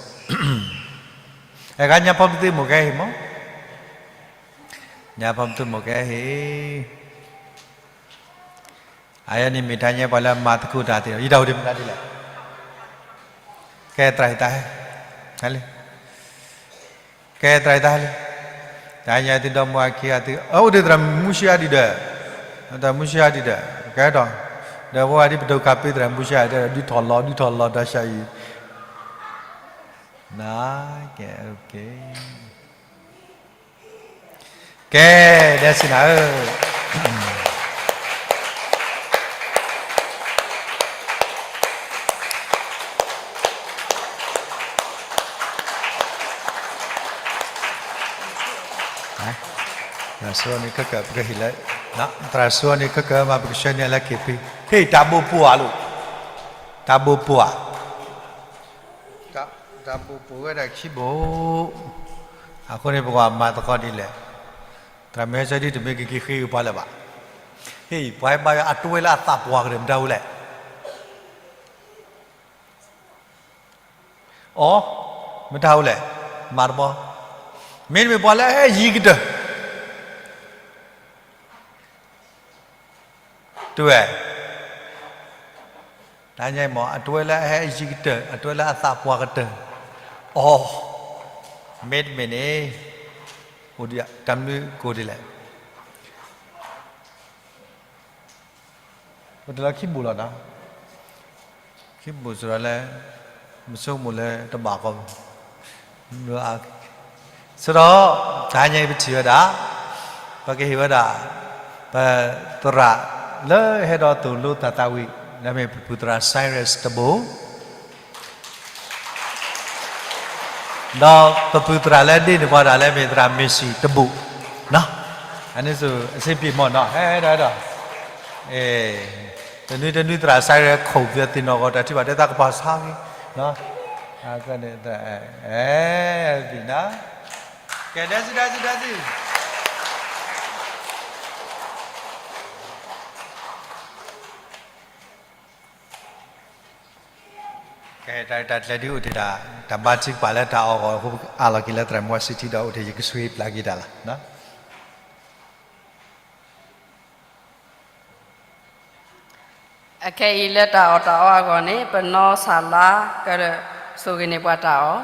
အဲၣ်ဂၤညါဖီမုၢ်သ့ၣ်မိၢ်ကဟ့ၣ်မး, ညါဖီမုၢ်သ့ၣ်မိၢ်ကဟ့ၣ် အယဲန့ၣ်မ့ၢ်တဟါညါပှၤလၢအမၤသကိးတၢ်သ့ၣ်ဒီး ယတၢ်အိၣ်ဒံးမနုၤဒ်လဲၣ်. ကဲသရၣ်ဟ့ၣ်သါဟဲ, ဟဲလံ, ကဲသရၣ်ဟ့ၣ်သါဟဲလံ, တဟါညါသုဒီမါဝၤခံဂၤသု, အိၣ်ဒံးသရၣ်မုၣ်မူၡ့အါဒံးဒီး, သရၣ်မုၣ်မူၡ့အါဒံးဒီး, ကဲဒီး, ဒီးပဝဲဒၣ်ဒ်ပဒိၣ်ကၢ်ပ့သရၣ်မုၣ်မူၡ့အါဒံးဒီး ဒုးထီၣ်လီၤ ဒုးထီၣ်လီၤဒီးရှါအံၤ, နကဲ, ကဲ, ဒဲစံနၤဧၢ, သရၣ်စူန့ၣ်ခဲကၢၣ်ပကဟ့ၣ်လၢ, သရၣ်စူန့ၣ်ခဲကၢၣ်မးပကဆှၢန့ၢ်လၢက့ၤဖံ, ဟ့ၣ်တၢ်ဘိၣ်ပှၢ်လိၤ, တၢ်ဘိၣ်ပှၢ် တၢ်ဘိၣ်ပှၢ်ဝဲဒၣ်ခံဘိၣ်, အဃိန့ၣ်ပကဘၣ်မၤသကိးဒ်လဲၣ်, သရၣ်မုၣ်ဟဲဆၢဒ်တမ့ၢ်ကက့ၤဃ့အပှၤလၢၤဘၣ်, ဟ့ၣ် ပှၤဟဲဘါယွၤအတဝဲလၢအသးပှၢ်ကတၢၢ်မတၤဝဲလဲၣ်, အိ, မတၤဝဲလဲၣ်, မၤတဘီ, မ့တမ့ၢ်ပှၤလၢအဟဲယံၤကတၢၢ် တဝဲ, တဟါညါအံၤမ့ၢ် အတဝဲလၢအဟဲယံၤကတၢၢ် အတဝဲလၢအသးပှၢ်ကတၢၢ်, အိ, မ့တမ့ၢ်န့ၣ်, အိၣ်ဒံးတၢ်မနုၤကအိၣ်ဒ်လဲၣ်, ပတလီၤခံဘိၣ်လီၤနီၤ, ခံဘိၣ်စ့ၢ်ဒီးလၢ, မဆိကမိၣ်လၢတဘၣ်ဃီ, စ့ၢ်ဒီး, တဟါညါအံၤပထံၣ်ဝဲဒၣ်, ပကဟ့ၣ်ဝဲဒၣ်, ပသရၣ်လၢဟဲဒီးသိၣ်လိသးသးဝံၣ်, လၢမ့ၢ်ပပုၢ်သရၣ် Cyrus တဘိၣ် ဒီးပပုၢ်သရၣ်လၢဒ့န့ၢ်ပှၤတၢ်လၢမ့ၢ်သရၣ်မ့ၢ်စံၣ်တဘိၣ်, အန့ၣ်စ့ၢ် အဆင်ပြေမးနီၤ, ဟဲဒီးဟဲဒီး, တနွံတနွံသရၣ် Cyrus ခိၣ်ပသ့ၣ်နီၣ်ဂီၤတၢ်ထံၣ်ဘၣ်တဲသးကပၤဆါဂ့ၤ, ကဲ, ဒဲစံဒဲစံဒဲစံ ကဲ, တၢ်ရဲၣ်တၢ်ကျဲၤဒ်အိၣ်တ့ၢ်ဒၣ်, တၢ်ဘါထုကဖၣ်လၢတၢ်အီၣ်ဂီၢ်အဃိ အးလီၤက့ၤလၢသရၣ်မုၣ်ဝါစ့ထံဒီး အိၣ်တ့ၢ်ယကဆှ့ပျၢ်က့ၤတၢ်လီၤ. အခဲအံၤလၢတၢ်အီၣ်တၢ်အီအဂီၢ်န့ၣ် ပနီၢ်ဆၣ်လါ ကဆိၣ်ဂ့ၤန့ၢ်ပှၤတၢ်အီၣ်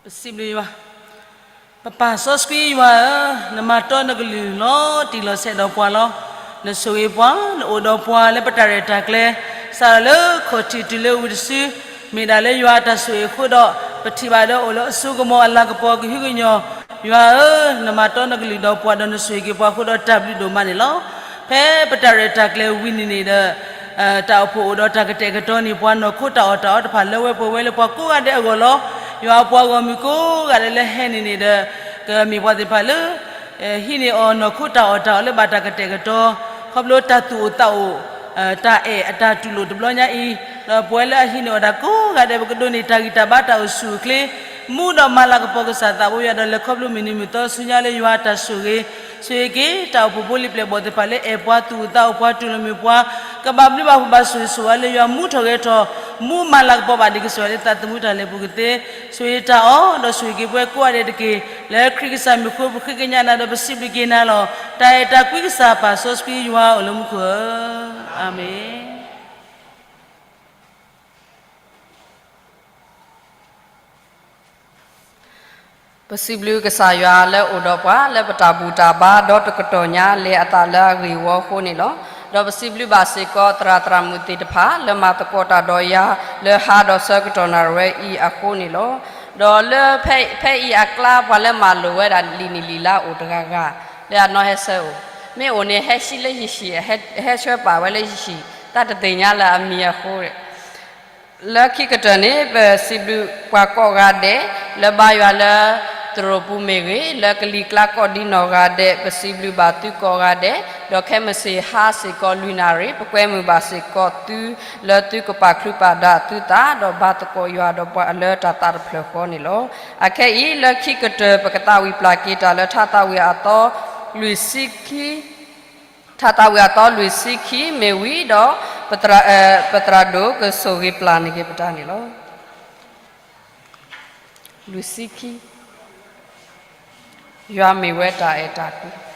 ပစံးဘျုးယွၤ, ပပၢ်စီဆှံယွၤဧၢ, နမၤတီနကလုၢ်လီၤတံၢ်လီၤဆဲးဒီးပှၤလီၤ. နဆိၣ်ဂ့ၤပှၤ, နအိၣ်ဒီးပှၤလၢပတၢ်ရဲၣ်တၢ်ကျဲၤ, စးထီၣ်လၢခီၣ်ထံးတုၤလၢဝံၤတစု, မ့ၢ်ဒၣ်လၢယွၤအတၢ်ဆိၣ်ဂ့ၤအဃိဒီး ပထံၣ်ဘၣ်ဒီးအိၣ်လၢအစိကမီၤအလၤကပီၤကဟုကညီၢ်, ယွၤဧၢ, နမၤတီနကလုၢ်ဒီးပှၤဒီးနဆိၣ်ဂ့ၤက့ၤပှၤအဃိဒီးတၢ်ဘျုးဒိၣ်မးန့ၣ်လီၤ. ဖဲပတၢ်ရဲၣ်တၢ်ကျဲၤဝံၤန့ၣ်န့ၣ်ဒီး တၢ်အိၣ်ဖှိၣ်အိၣ်ဒီးတၢ်ကတဲာ်ကတီၤန့ၢ်ပှၤနီၢ်ခိတၢ်အီၣ်တၢ်အီတဖၣ်လၢဝဲပှဲၤဝဲလၢပှၤကိးဂၤဒဲးအဂီၢ်လီၤ. ယွၤအပှၤဂီၢ်မုၢ်ကိးဂၤဒဲးလၢဟဲန့ၣ်န့ၣ်ဒီး ကမ့ၢ်ပှၤသ့ၣ်တဖၣ်လၢ ဟံးန့ၢ်အီၤနီၢ်ခိတၢ်အီၣ်တၢ်အီလၢဘၣ်တၢ်ကတဲာ်ကတီၤ ခီဖျိတၢ်သူၣ်အိၣ်သးအိၣ် တၢ်အဲၣ်အတၢ်တူၢ်လိာ်တဘျီညါအံၤ, ဒီးပဝဲလၢအဟံးန့ၢ်အီၤတၢ်ကိးဂၤဒဲး ပကဒိးန့ၢ်တၢ်ဂံၢ်တၢ်ဘါတၢ်အိၣ်ဆူၣ်အိၣ်ချ့ မူဒီးမၤလၤကပီၤကစၢ်သးဘိယွၤဒီးလဲၤခီဖျိမုၢ်နံၤမုၢ်သီဆူညါလၢယွၤအတၢ်ဆိၣ်ဂ့ၤ, ဆိၣ်ဂ့ၤက့ၤ တၢ်အိၣ်ဖှိၣ်ဖိလံၤပျဲၢ်ဘီၣ်သ့ၣ်တဖၣ်လၢအဲၣ်ပှၤသူၣ်အိၣ်သးအိၣ်ပှၤတူၢ်လိာ်မုာ်ပှၤ, ကဘၣ်ဘျုးဘၣ်ဖှိၣ်ဘၣ်ဆိၣ်ဂ့ၤဆိၣ်ဝါလၢယွၤမူထီၣ်ဂဲၤထီၣ်, မူမၤလၤကပီၤဘၣ်ဒံးကစၢ်ယွၤလၢသးသမူတၢ်လဲၤပူၤကသ့, ဆိၣ်ဂ့ၤတၢ်အီၣ်ဒီးဆိၣ်ဂ့ၤက့ၤပဝဲကိးဂၤဒဲးတက့ၢ်, လၢခရံာ်ကစၢ်မံၤဃိပဃ့ကညးနၤဒီးပစံးဘျုးက့ၤနၤလီၤ. တၢ်အဲၣ်တၢ်ကွံကစၢ်ပၢ်စီဆှံယွၤအိၣ်လၢမူခိၣ်ဧၢ, အၤမ့ၣ်. ပစံးဘျုးကစၢ်ယွၤလၢအိၣ်ဒီးပှၤလၢပတၢ်ဘူၣ်တၢ်ဘါဒီတကတီၢ်ညါ လဲၤအသးလၢအဂ့ၢ်ဝီအဃိန့ၣ်လီၤ. ဒီးပစံးဘျုးဘၣ်စ့ၢ်ကီးသရၣ်သရၣ်မုၣ်သ့ၣ်တဖၣ် လၢမၤသကိးတၢ်ဒီးယၤ လၢဟါဒီးဆၢကတီၢ်နၣ်ရံၣ်ဝဲအံၤအဃိန့ၣ်လီၤ. ဒီးလၢဖဲအံၤအကျါ ပှၤလၢမၤလိာ်ဝဲဒၣ်လံာ်နံၣ်လံာ်လါအိၣ်တဂၤဂၤ လၢအနီၢ်ဟဲဆၢအိၣ်, မ့ၢ်အိၣ်န့ၣ် ဟဲဆှံလၢယဟံၣ်, ဟဲဆှၢပာ်ဝဲလၢယဟံၣ်, တၢ်တသ့ၣ်ညါလၢအမံၤအဃိ လၢခံကတၢၢ်န့ၣ် ပစံးဘျုးပှၤကိးဂၤဒဲး လၢဘါယွၤလၢသရိာ်ပူၤမ့ၢ်ဂ့ၤ, လၢကလံၤကျါကိးဒံနီၢ်ဂၤဒဲး, ပစံးဘျုးဘၣ်သုကိးဂၤဒဲး, ဒီးခဲမုၢ်ဆ့ၣ်ဟါစ့ၢ်ကီးလွံၢ်နၣ်ရံၣ် ပကွဲမုာ်ဘၣ်စ့ၢ်ကီးသု လၢသုကပာ်ချုးပာ်ဒၣ်သုသး ဒီးဘါသကိးယွၤဒီးပှၤလၢတၢ်သးတဖျၢၣ်ဃီန့ၣ်လီၤ. အခဲအံၤ လၢခံကတၢၢ် ပကသးဝံၣ်ပျၢ်က့ၤတၢ်လၢထါသးဝံၣ်အသီလွံၢ်ဆံခံ ထါသးဝံၣ်အသီလွံၢ်ဆံခံ မ့ၢ်ဝံၤဒီး ပသရၣ်, ပသရၣ်ဒိၣ်ကဆိၣ်ဂ့ၤပျၢ်န့ၢ်က့ၤပတၢ်န့ၣ်လီၤ. လွံၢ်ဆံခံ, ယွၤမ့ၢ်ဝဲတၢ်အဲၣ်တၢ်ကွံ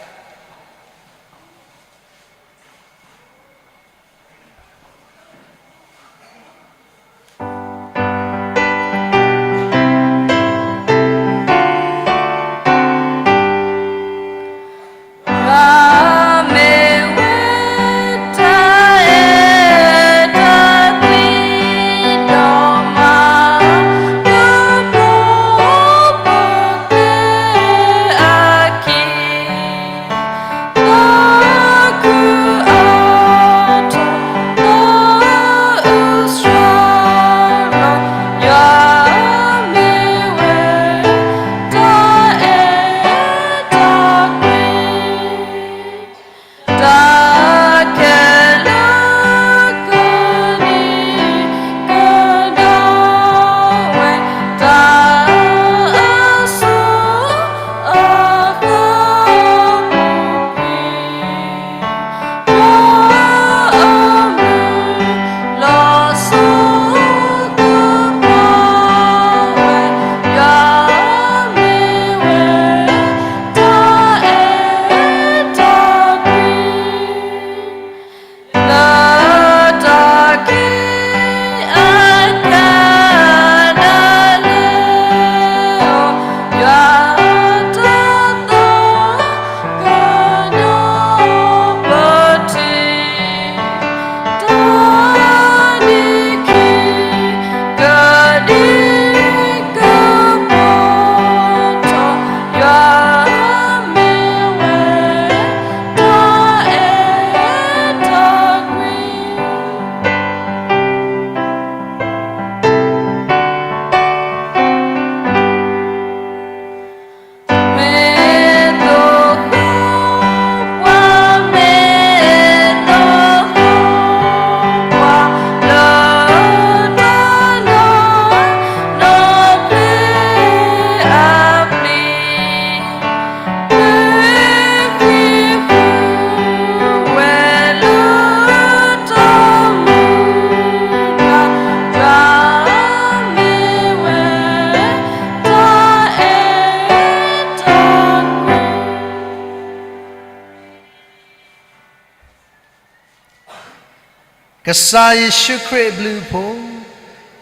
ကစၢ်ယ့ၣ်ၡူးခရံာ်အဘျုးအဖှိၣ်,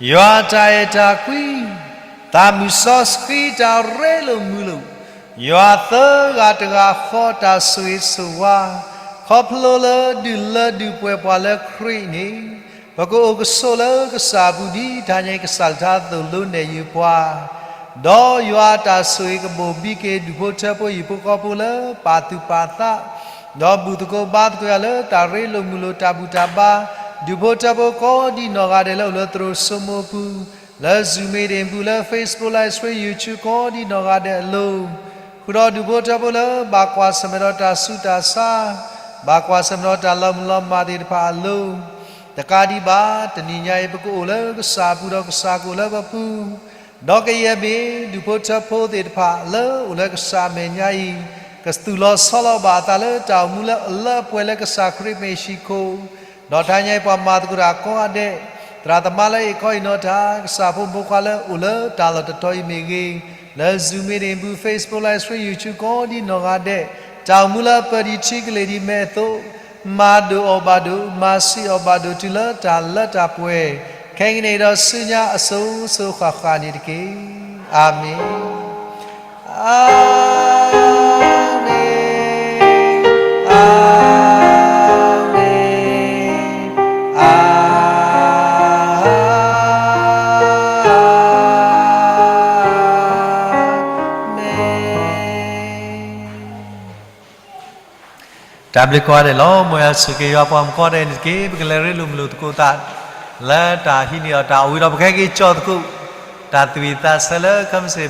ယွၤတၢ်အဲၣ်တၢ်ကွံ, သးမုၢ်စီဆှံတၢ်ရ့လိာ်မုာ်လိာ်, ယွၤသၢဂၤတဂၤဃီတၢ်ဆိၣ်ဂ့ၤဆိၣ်ဝါ, ခီဖျိလၢဒုးလၢဒုးပှဲၤပှၤလၢခရံာ်န့ၣ်, ပကအိၣ်ကဆိးလၢကစၢ်အပူၤဒ်တၢ်ညါအံၤ ကစၢ်ကထါသိၣ်လိနဲၣ်ယုာ်ပှၤ ဒီးယွၤအတၢ်ဆိၣ်ဂ့ၤကဘိၣ်ဘံက့ၤဒူၣ်ဖိထၢဖိယံၤဖိဃီဖိလၢပာ်သူၣ်ပာ်သး, ဒီးဘူၣ်သကိးဘါသကိးယၤလၢတၢ်ရ့လိာ်မုာ်လိာ်တၢ်ဘူၣ်တၢ်ဘါ, ဒူၣ်ဖိထၢဖိကိးဒံနီၢ်ဂၤဒဲးလၢအိၣ်လၢသရိာ်စိမိၤအပူၤ, လၢ Zoom meeting ပူၤ, လၢ Facebook Live Stream, YouTube ကိးဒံနီၢ်ဂၤဒဲးအလိၤ, ဃုာ်ဒီးဒူၣ်ဖိထၢဖိလၢဘၣ်ကွၢ်ဆၢၣ်မဲာ်ဒီးတၢ်ဆူးတၢ်ဆါ, ဘၣ်ကွၢ်ဆၢၣ်မဲာ်ဒီးတၢ်လီၤမုၢ်လီၤမၢ်သ့ၣ်တဖၣ်အလိၤ, တကးဒံးဘၣ် တနံၤညါအံၤ ပကအိၣ်လၢကစၢ်အပူၤဒီးကစၢ်ကအိၣ်လၢပပူၤ, ဒီးကယဲၢ်မ့ၢ်ဒူၣ်ဖိထၢဖိသ့ၣ်တဖၣ်လၢအိၣ်လၢကစၢ်အမဲာ်ညါအံၤ, ကသူၣ်လီၤဆီလီၤဘၣ်အသးလၢတၢ်အိၣ်မူလၢအလၢအပှဲၤလၢကစၢ်ခရံာ်မ့ၢ်ဟံၣ်ခိၣ်, ဒီးတနံၤညါအံၤပှၤမၤသကိးတၢ်ကိးဂၤဒဲး, သရၣ်သမါလၢအံးခီအံးနီၤတၢ်, ကစၢ်ဖိမုၣ်ဖိခွါလၢအိၣ်လၢတၢ်လီၢ်တတီၤအံၤမ့ၢ်ဂ့ၤ, လၢ Zoom meeting ပူၤ, Facebook Live Stream, YouTube ကိးဒံနီၢ်ဂၤဒဲး, တၢ်အိၣ်မူလၢအပၢၤဒံးထံကလ့ၢ်ဒံးမဲာ်အသိး, မၤဒိၣ်အီၣ်ဘၣ်ဒိၣ်, မၤဆံးအီၣ်ဘၣ်ဒိၣ်တုၤလၢတၢ်လၢတၢ်ပှဲၤ, ခဲကနံၣ်အံၤဒီးဆူညါအစိၤစိၤဃၣ်ဃၣ်န့ၣ်တက့ၢ်. အၤမ့ၣ်, အၤမ့ၣ်, အၤမ့ၣ်. တၢ်ဘျုးကိးဂၤဒဲးလီၤ. မ်ယွၤဆိၣ်ဂ့ၤက့ၤယွၤပှၤမုၣ်ကိးဂၤဒဲးန့ၣ်တက့ၢ်. ပကလဲၤရ့လိာ်မုာ်လိာ်သကိးသး လၢတၢ်ဟံးန့ၢ်အီၤတၢ်အိၣ်ဝံၤဒီး ပကဟဲက့ၤကၠီၣ်သကိး တၢ်သူၣ်ဝံၣ်သးဆၢလၢ ခမစ့ၣ်